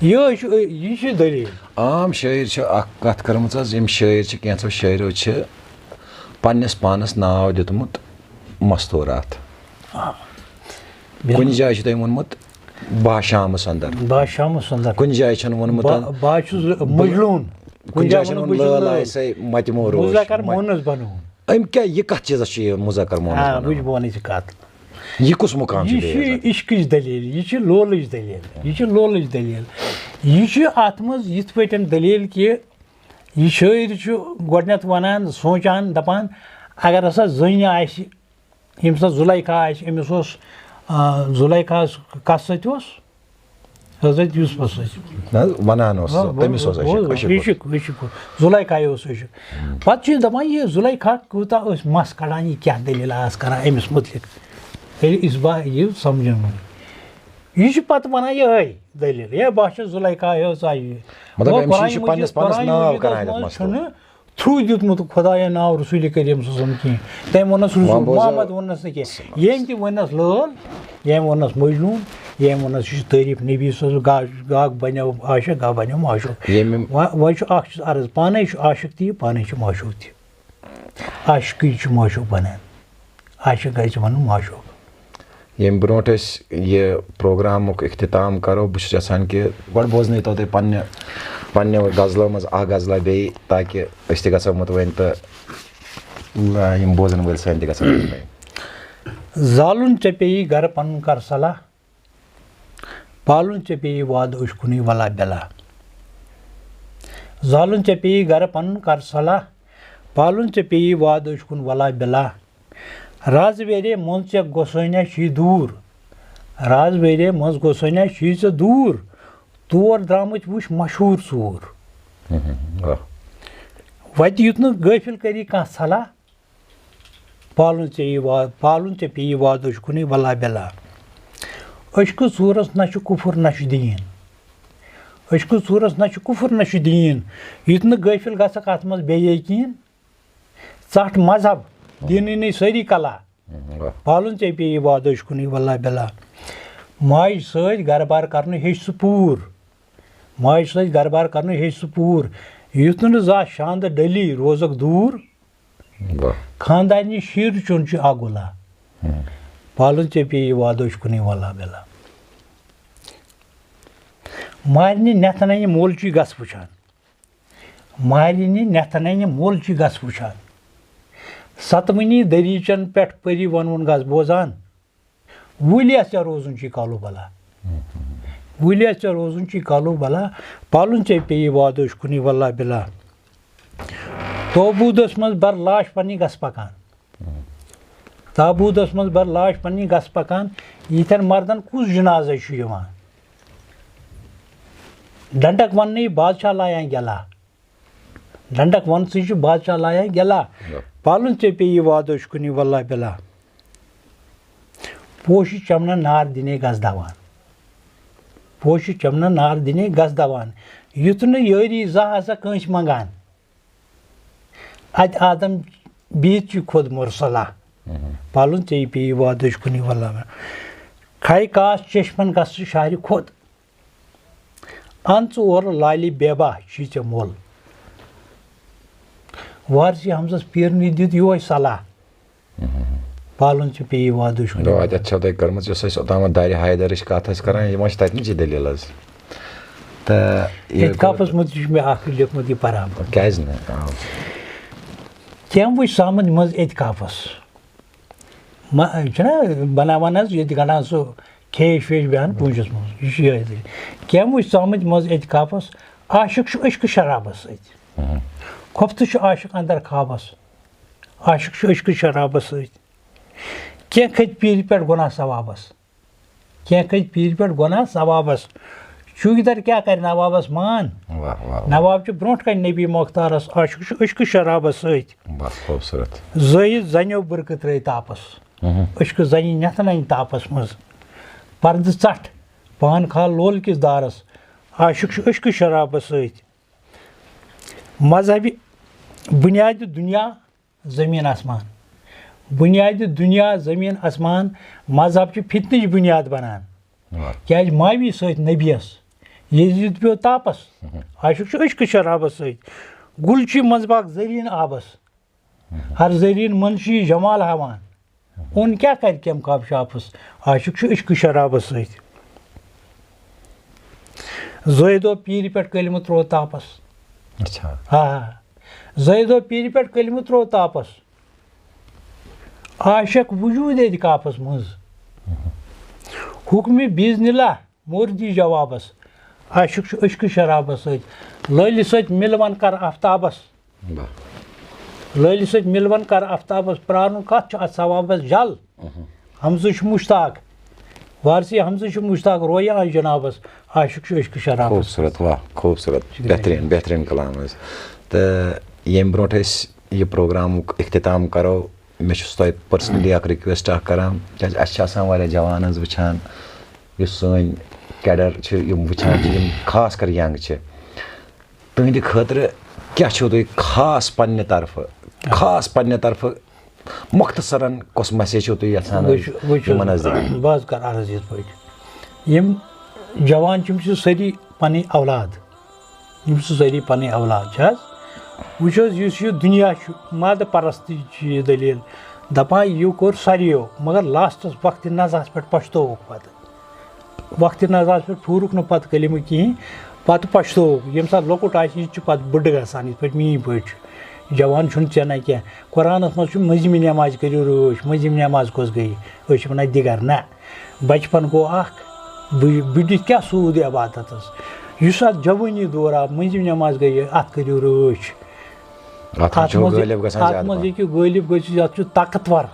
یِہوٚے چھُ، یہِ چھِ دٔلیٖل۔ عام شٲعر چھِ اَکھ کَتھ کٔرمٕژ حظ، یِم شٲعر چھِ، کینٛژھو شٲعرو چھِ پنٛنِس پانَس ناو دیُتمُت مستوٗرات۔ بِلکُل۔ کُنہِ جایہِ چھُ تٔمۍ ووٚنمُت، "بہٕ ہا شامَس اندر۔" بہٕ ہا شامَس اندر۔ کُنہِ جایہِ چھُنہٕ ووٚنمُت، بہٕ، بہٕ ہا چھُس مجنوٗن۔ کُنہِ جایہِ چھُنہٕ ووٚنمُت، "لٲل آسے متہِ مو روش۔" مذکر مونث بنووُن۔ أمۍ کیٛاہ، یہِ کَتھ چیٖزَس چھُ یہِ مذکر مونث آ، بناوان؟ وٕچھ بہٕ وَنَے ژےٚ کَتھ۔ یہِ کُس مُقام چھُ یہِ بیٚیہِ چھُ یَتھ؟ عشقٕچ دٔلیٖل، یہِ چھِ لولٕچ دٔلیٖل، یہِ چھِ لولٕچ دٔلیٖل۔ یہِ چھِ اَتھ منٛز یِتھ پٲٹھۍ دٔلیٖل کہِ یہِ شٲعر چھُ گۄڈٕنٮ۪تھ وَنان، سونٛچان، دَپان، اگر ہسا زٔنۍ آسہِ، ییٚمہِ ساتہٕ زُلیخا آسہِ، أمِس اوس، آ، زُلیخاہَس کَس سۭتۍ اوس؟ حضرت یوسفَس سۭتۍ۔ نہ حظ، وَنان اوس سُہ، آ، تٔمِس اوس عشق، عشق اوس۔ عشق، عشق اوس۔ زُلیخایہِ اوس عشق۔ پَتہٕ چھُ یہِ دَپان، یہِ زُلیخا کوٗتاہ ٲس مَس کَڑان، یہِ کیٛاہ دٔلیٖل آس کَران أمِس مُتعلِق؟ ییٚلہِ اِس با-، یہِ سَمجھن وۄنۍ۔ یہِ چھُ پَتہٕ وَنان یِہوٚے دٔلیٖل، ہے، بہٕ ہا چھَس زُلیخا، یہِ ٲس آیہِ۔ مطلب، گوٚو أمِس چھُ، یہِ چھُ قرآن پنٛنِس، مجیٖد، پنٛنِس قرآن ناو مجیٖدَس کَران اَتٮ۪تھ منٛز مَسلہٕ۔ چھُنہٕ تھرٛوٗ دیُتمُت خۄدایَن ناو رسوٗلِ کریٖم صلی اللہ علیہ وسلم کِہیٖنۍ۔ تٔمۍ ووٚننَس رسول وۄنۍ بوز حظ۔ محمد ووٚننَس نہٕ کینٛہہ۔ ییٚمۍ تہِ ووٚننَس لٲل، ییٚمۍ ووٚننَس مجنوٗن، ییٚمۍ ووٚننَس یہِ چھُ تعریٖف نبی صلی اللہ علیہ وسلم، گا-، گاکھ بَنیو عاشق، گاکھ بَنیو معشوق۔ ییٚمہِ وۄنۍ، وۄنۍ چھُ اَکھ چیٖز عرض، پانَے چھُ عاشق تہِ یہِ، پانَے چھُ معشوق تہِ۔ عاشقٕے چھُ معشوق بَنان۔ عاشق گژھِ وَنُن معشوق۔ ییٚمہِ برونٛٹھ أسۍ یہِ پروگرامُک اختتام کرو، بہٕ چھُس یژھان کہِ گۄڈٕ بوزنٲیتو تُہۍ پننہِ، پننہِ غزلو منٛز اکھ غزلہ بیٚیہِ، تاکہِ أسۍ تہِ گژھو مطمئن تہٕ یِم بوزن وٲلۍ سٲنۍ تہِ گژھن مطمئن۔ زالُن ژےٚ پیٚیی گرٕ پنُن کر صلاح، پالُن ژےٚ پیٚیی وعدٕ أچھ کُنُے ولا بلا۔ زالُن ژےٚ پیٚیی گرٕ پنُن کر صلاح، پالُن ژےٚ پیٚیی وعدٕ أچھ کُن ولا بلا۔ راز ویرے منٛز ژےٚ گۄسٲنیا چھی دوٗر، راز ویرے منٛز گۄسٲنیا چھی ژےٚ دوٗر، تور درٛامٕتۍ وٕچھ مشہوٗر ژوٗر۔ واہ۔ وتہِ یُتھ نہٕ غٲفِل کری کانٛہہ صلاح، پالُن ژےٚ یی وا-، پالُن ژےٚ پیٚیی وعدٕ أچھ کُنُے ولا بلا۔ عشقہٕ ژوٗرس نہ چھُ کُفُر نہ چھُ دیٖن، عشقہٕ ژوٗرس نہ چھُ کُفُر نہ چھُ دیٖن۔ یُتھ نہٕ غٲفِل گژھکھ اتھ منٛز بے یقیٖن، ژٹھ مذہب، دیٖنٕے نٕے سٲری کلا۔ واہ۔ پالُن ژےٚ پیٚیی وعدٕ أچھ کُنُے ولا بلا۔ ماجہِ سۭتۍ گرٕ بار کرنہٕ ہیٚچھ سُہ پوٗر، ماجہِ سۭتۍ گرٕ بار کرنہٕ ہیٚچھ سُہ پوٗر۔ یُتھ نہٕ زانٛہہ شاندٕ ڈٔلی روزکھ دوٗر، واہ۔ خاندارنہِ شیٖر چیوٚن چھُ اکھ گُلا۔ پالُن ژےٚ پیٚیی وعدٕ أچھ کُنُے ولا بلا۔ مارنہِ نٮ۪تھ ننہِ مول چھُے گس وٕچھان، مارنہِ نٮ۪تھ ننہِ مول چھُے گس وٕچھان۔ ستوٕنی دٔریٖچن پٮ۪ٹھ پٔری ونوُن گس بوزان۔ وُلیا ژےٚ روزُن چھُے کالو بلا، وُلیا ژےٚ روزُن چھُے کالو بلا۔ پالُن ژےٚ پیٚیی وعدٕ أچھ کُنُے ولا بلا۔ توبوٗدس منٛز بر لاش پننی گس پکان، تابوٗدس منٛز بر لاش پننی گس پکان۔ یِتھٮ۪ن مردن کُس جنازے چھُ یِوان؟ ڈنڈک وننٕے بادشاہ لایان گٮ۪لا، ڈنڈک ونسٕے چھُ بادشاہ لایان گٮ۪لا۔ پالُن ژےٚ پیٚیی وعدٕ أچھ کُنُے ولا بلا۔ پوشہِ چمنن نار دِنے گس دوان، پوشہِ چمنن نار دِنے گس دوان۔ یُتھ نہٕ یٲری زانٛہہ آسہ کٲنٛسہِ منگان، اتہِ آدم بِہِتھ چھُ خۄد مرسلا۔ پالُن ژےٚ پیٚیی وعدٕ أچھ کُنُے ولا بلا۔ کھے کاس چشمن گس ژٕ شہرِ خۄد، ان ژٕ اورٕ لالہِ بیبا چھی ژےٚ مۄل۔ وارثِ حمزس پیرنٕے دیُت یِہوے صلاح، پالُن ژےٚ پیٚیی وعدٕ أچھ کُنُے۔ گوٚو، اتٮ۪تھ چھو تۄہہِ کٔرمٕژ، یۄس اَسہِ اوٚتامَتھ دارِ حیدرٕچ کتھ ٲسۍ کران، یہِ ما چھِ تتہِ نٕچی دٔلیٖل حظ؟ تہٕ یہِ اعتکافس منٛز تہِ چھُ مےٚ اکھ لیوٚکھمُت یہِ پران۔ کیازِ نہٕ؟ آ۔ کیٚنٛہہ وٕچھ ژامٕتۍ منٛز اعتکافس۔ ما-، چھُنہ بناوان حظ ییٚتہِ گنٛڈان سُہ کھیش ویش بیٚہن پوٗنٛجس منٛز، یہِ چھُ یِہوٚے دٔلیٖل۔ کیٚنٛہہ وٕچھ ژامٕتۍ منٛز اعتکافس، عاشق چھُ عشقہٕ شرابس سۭتۍ۔ خۄفتہٕ چھُ عاشق اندر خوابس، عاشق چھُ عشقہٕ شرابس سۭتۍ۔ کینٛہہ کھٔتۍ پیٖرِ پٮ۪ٹھ گۄناہ ثوابس، کینٛہہ کھٔتۍ پیٖرِ پٮ۪ٹھ گۄناہ ثوابس۔ چوٗکیدار کیٛاہ کرِ نوابس مان؟ واہ، واہ، واہ۔ نواب چھُ برونٛٹھ کنہِ نبی مۄختارس، عاشق چھُ عشقہٕ شرابس سۭتۍ۔ بس، خوٗبصوٗرت۔ زٲیِد زنیو بُرکہٕ ترٲے تاپس، عشقہٕ زنہِ نٮ۪تھ ننہِ تاپس منٛز۔ پردٕ ژٹھ پان کھال لول کِس دارس، عاشق چھُ عشقہٕ شرابس سۭتۍ۔ مذہبِ بُنیادِ دُنیا زٔمیٖن آسمان۔ بُنیادِ دُنیا زٔمیٖن آسمان، مذہب چھُ فتنٕچ بُنیاد بنان۔ واہ۔ کیازِ ماوی سۭتۍ نبیَس یزید پیوٚو تاپس۔ عاشق چھُ عشقہٕ شرابس سۭتۍ۔ گُل چھُ منٛزباگ زٔریٖن آبس، ہر زٔریٖن منٛز چھُ یہِ جمال ہاوان۔ اوٚن کیٛاہ کرِ کیٚمۍ کاپ شاپس، عاشق چھُ عشقہٕ شرابس سۭتۍ۔ زٲہدو پیٖرِ پٮ۪ٹھ کلمہٕ تروو تاپس۔ اچھا۔ آ، زٲہدو پیٖرِ پٮ۪ٹھ کلمہٕ تروو تاپس۔ عاشق وجوٗد اعتکافس منٛز، حُکمِ بِزنِ اللہ موردی جوابس۔ عاشق چھُ عشقہٕ شرابس سۭتۍ، لٲلہِ سۭتۍ مِلوَن کر آفتابس۔ واہ۔ لٲلہِ سۭتۍ مِلوَن کر آفتابس، پرٛارُن کتھ چھُ اتھ ثوابس جل۔ ہمزٕ چھُ مشتاق، وارثی ہمزٕ چھُ مشتاق، رویہِ آے جنابس، عاشق چھُ عشق شرابس۔ خوٗبصوٗرت، واہ، خوٗبصوٗرت، بہتریٖن، بہتریٖن کلام حظ۔ تہٕ ییٚمہِ برونٛٹھ أسۍ یہِ پروگرامُک اختتام کرو، مےٚ چھُس تۄہہِ پٔرسنلی اکھ رِکویسٹ اکھ کران، کیازِ اَسہِ چھِ آسان واریاہ جوان حظ وٕچھان، یُس سٲنۍ کیڈر چھِ، یِم وٕچھان چھِ، یِم خاص کر ینگ چھِ، تُہنٛدِ خٲطرٕ کیٛاہ چھُو تُہۍ خاص پننہِ طرفہٕ، خاص پننہِ طرفہٕ مختصرن کۄس مسیج چھِو تُہۍ یژھان وٕچھ وٕچھ یِمن حظ دِنۍ؟ بہٕ حظ کرٕ عرض یِتھ پٲٹھۍ، یِم جوان چھِ، یِم چھِ سٲری پنٕنۍ اولاد، یِم چھِ سٲری پنٕنۍ اولاد چھِ حظ۔ وٕچھ حظ، یُس یہِ دُنیا چھُ، مادٕ پرستی چھِ یہِ دٔلیٖل، دَپان یہِ کوٚر ساروِیو، مگر لاسٹَس وقتِ نزاہَس پٮ۪ٹھ پَشتووُکھ پَتہٕ۔ وقتِ نزاہَس پٮ۪ٹھ پھیوٗرُکھ نہٕ پَتہٕ کلمہٕ کِہیٖنۍ، پَتہٕ پَشتووُکھ۔ ییٚمہِ ساتہٕ لۄکُٹ آسہِ، یہِ تہِ چھُ پَتہٕ بٕڈٕ گژھان، یِتھ پٲٹھۍ میٛٲنۍ پٲٹھۍ چھُ۔ جوان چھُنہٕ ژےٚ نہ کینٛہہ۔ قرآنَس منٛز چھُ مٔنٛزِمہِ نٮ۪مازِ کٔرِو رٲچھ، مٔنٛزِم نٮ۪ماز کۄس گٔیے؟ أسۍ چھِ وَنان دِگر نہ۔ بَچپَن گوٚو اَکھ، بہٕ بٕڈِس کیٛاہ سوٗد عبادتَس؟ یُس اَتھ جوٲنی دور آو، مٔنٛزِم نٮ۪ماز گٔیے، اَتھ کٔرِو رٲچھ۔ اتھ منٛز اَتھ چھُ منٛز غٲلب گژھان اَتھ زیادٕ منٛز پہن۔ ہیٚکہِ غٲلب گٔژھِتھ، اَتھ چھُ طاقتور،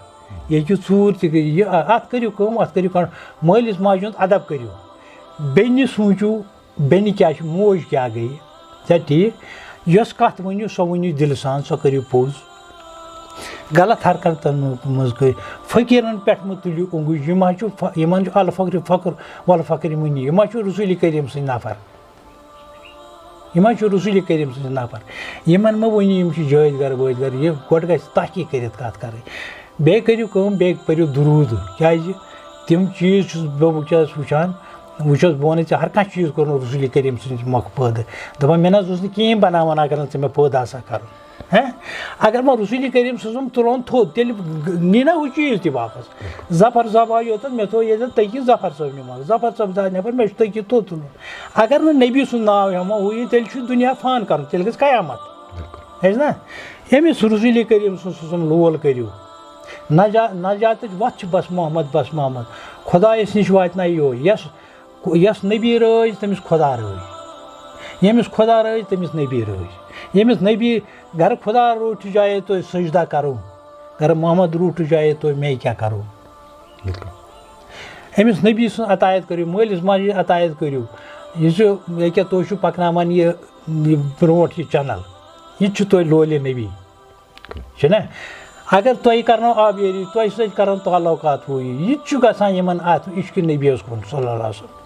یہِ ہیٚکہِ ژوٗر تہِ گٔژھِتھ۔ یہِ اَتھ کٔرِو کٲم، اَتھ کٔرِو کَنٹرول۔ مٲلِس ماجہِ ہُنٛد ادب کٔرِو، بیٚنہِ سوٗنٛچِو، بیٚنہِ کیٛاہ چھِ، موج کیٛاہ گٔیہِ؟ چھا ٹھیٖک؟ یۄس کَتھ ؤنِو، سۄ ؤنِو دِلہٕ سان، سۄ کٔرِو پوٚز۔ غلط حرکتن منٛز کٔرِو۔ فقیٖرن پٮ۪ٹھ مہٕ تُلِو اوٚنٛگُج، یِم حظ چھُ ف-، یِمن چھُ الفقر فقر والفقر منی، یِم حظ چھُ رسول کریم سٕنٛدۍ نفر۔ یِم حظ چھِ رسول کریم سٕنٛدۍ نفر۔ یِمن مہٕ ؤنِو یِم چھِ جٲدۍ گر وٲدۍ گر، یہِ گۄڈٕ گژھِ تحقیق کٔرِتھ کتھ کرٕنۍ۔ بیٚیہِ کٔرِو کٲم، بیٚیہِ پٔرِو درود، کیازِ تِم چیٖز چھُس بہٕ وٕنکیٚس وٕچھان، وٕچھس بہٕ وَنَے ژےٚ، ہر کانٛہہ چیٖز کوٚرمُت رسول کریٖم سٕنٛدِ مۄکھٕ پٲدٕ۔ دَپان، مےٚ نہ حظ اوس نہٕ کِہیٖنۍ بَناوان اگر نہٕ ژےٚ مےٚ پٲدٕ آسہٕ ہا کَرُن۔ ہہ؟ اگر ما رسول کریٖم سٕنٛز تُلون تھوٚد، تیٚلہِ نی نہ ہُہ چیٖز تہِ واپس۔ ظفر صٲب آو یوٚتَتھ، مےٚ تھوٚو ییٚتٮ۪تھ تٔکی ظفر صٲبنہِ منٛز۔ ظفر صٲب زانہِ نٮ۪بر، مےٚ چھُ تٔکی تھوٚد تُلُن۔ اگر نہٕ نبی سُنٛد ناو ہٮ۪مو ہُہ یہِ، تیٚلہِ چھُ دُنیا فان کَرُن، تیٚلہِ گٔژھ قیامت۔ ہیٚچھ نہ؟ ییٚمِس رسول کریٖم سٕنٛز سُہ سُنٛد لول کٔرِو۔ نجا-، نجاتٕچ وَتھ چھِ بس محمد، بس محمد۔ خۄدایَس نِش واتنایہِ یوٚہَے۔ یَس، یَس نبی رٲضۍ، تٔمِس خۄدا رٲضۍ۔ ییٚمِس خۄدا رٲضۍ، تٔمِس نبی رٲضۍ۔ ییٚمِس نبی، گر خدا روٗٹھ جایے تُہۍ سجدہ کرو، گر محمد روٗٹھ جایے تُہۍ میں کیٛاہ کرو؟ أمِس نبی سٕنٛز عطایت کٔرِو، مٲلِس ماجہِ عطایت کٔرِو۔ یہِ چھُ، ییٚکیٛاہ تُہۍ چھِو پَکناوان یہِ، یہِ برونٛٹھ یہِ چَنَل، یہِ تہِ چھُ تۄہہِ لولہِ نبی۔ چھُنہ؟ اگر تۄہہِ کرنو آبیٲری، تۄہہِ سۭتۍ کرن تعلقات ہُہ یہِ، یہِ تہِ چھُ گژھان یِمن اتھ عشق نبیَس کُن صلی اللہ علیہ وسلم۔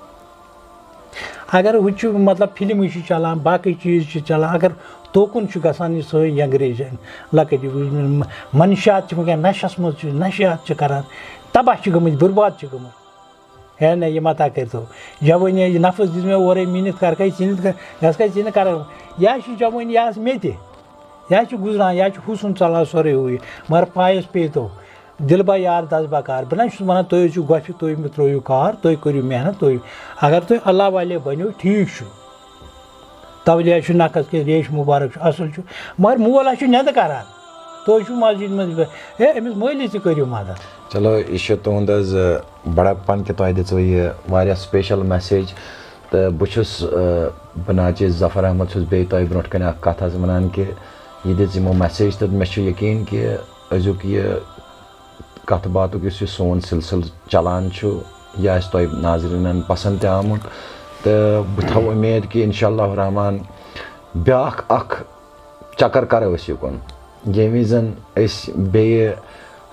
اگر ہُہ چھُ مطلب فلمہٕ چھِ چلان، باقٕے چیٖز چھِ چلان، اگر توکُن چھُ گژھان یہِ سٲنۍ ینگ جنریشن، لۄکٕٹۍ یِم منشیات چھِ وٕنکیٚن نشس منٛز چھِ، نشیات چھِ کران، تباہ چھِ گٔمٕتۍ، برباد چھِ گٔمٕتۍ۔ ہے نہ، یہِ متا کٔرۍتو۔ جوٲنی ہٕنٛز نفس دِژ مےٚ اورَے مِنِتھ، کر کَے ژِنِتھ کر، یہِ ہسا کَے ژِنہِ کران۔ یہِ ہا چھِ جوٲنی، یہِ ہا چھِ مےٚ تہِ۔ یہِ ہا چھِ گُزران، یہِ ہا چھِ حُسُن ژَلان سورُے ہُہ یہِ۔ مگر پایَس پیٚیہِ تو۔ دِل با یار دَس بکار۔ بہٕ نہ چھُس وَنان تُہۍ ٲسِو گۄپھِ، تُہۍ مہٕ ترٛٲیِو کار، تُہۍ کٔرِو محنت، تُہۍ۔ اگر تُہۍ اللہ والے بٔنِو، ٹھیٖک چھُ۔ تولیا چھُ نَکھَس کیٛاہ ریش مُبارک چھُ، اَصٕل چھُ۔ مگر مول ہا چھُ نٮ۪نٛدٕ کران۔ تُہۍ چھِو مسجد منٛز بِہِتھ۔ ہے، أمِس مٲلِس تہِ کٔرِو مدد۔ چلو، یہِ چھُ تُہُنٛد حظ، آ، بڑپن کہِ تۄہہِ دِژوٕ یہِ واریاہ special message۔ تہٕ بہٕ چھُس، آ، بہٕ ناچیز ظفر احمد چھُس بیٚیہِ تۄہہِ برونٛٹھ کنہِ اکھ کتھ حظ ونان کہِ یہِ دِژ یِمو message، تہٕ مےٚ چھُ یقین کہِ أزیُک یہِ کتھ باتُک یُس یہِ سون سلسلہٕ چلان چھُ، یہِ آسہِ تۄہہِ ناظریٖنن پسند تہِ آمُت۔ تہٕ بہٕ تھاوٕ اُمید کہِ انشاء اللہ الرحمن بیاکھ اکھ چکر کرو أسۍ یُکُن۔ ییٚمہِ وِزِ زن أسۍ بیٚیہِ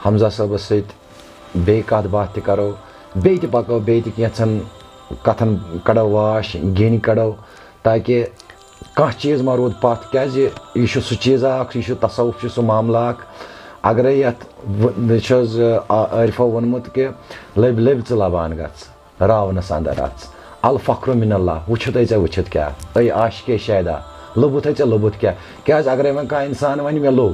حمزہ صٲبس سۭتۍ بیٚیہِ کتھ باتھ تہِ کرو، بیٚیہِ تہِ پکو، بیٚیہِ تہِ کینٛژھن کتھن کڑو واش، گیٚنۍ کڑو، تاکہِ کانٛہہ چیٖز ما روٗد پتھ، کیازِ یہِ چھُ سُہ چیٖزا اکھ، یہِ چھُ تصوف، چھُ سُہ معاملہٕ اکھ۔ اگرے یتھ و-، یہِ چھُ حظ، آ، عارفو ووٚنمُت کہِ لٔبۍ لٔبۍ ژٕ لبان گژھ۔ راونس اندر اژ۔ الفخر من اللہ، وٕچھِو تُہۍ ژےٚ وٕچھِتھ کیٛاہ، اے عاشقے شیدا، لوٚبُتھ ہے ژےٚ لوٚبُتھ کیٛاہ؟ کیٛازِ اگرے وۄنۍ کانٛہہ انسان ونہِ مےٚ لوٚب،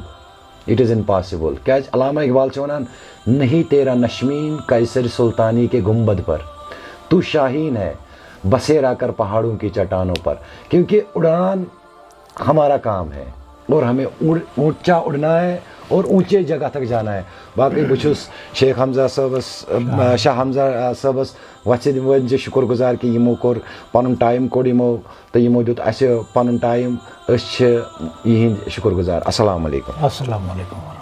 it is impossible۔ کیٛازِ علامہ اقبال چھُ ونان، نہیں تیرا نشمین قیصر سلطانی کے گنبد پر، تو شاہین ہے بسیرا کر پہاڑوں کی چٹانوں پر، کیونکہ اڑان ہمارا کام ہے اور ہمیں اڑ-، اونچا اڑنا ہے اور اونچے جگہ تک جانا ہے۔ باقی بہٕ چھُس شیخ حمزہ صٲبس، شاہ حمزہ صٲبس وژھِ وٲلۍ زِ شُکر گُزار کہِ یِمو کوٚر پنُن ٹایم کوٚڑ یِمو تہٕ یِمو دیُت اَسہِ پنُن ٹایم۔ أسۍ چھِ یِہِنٛدۍ شُکر گُزار۔ السلام علیکم۔ السلام علیکم۔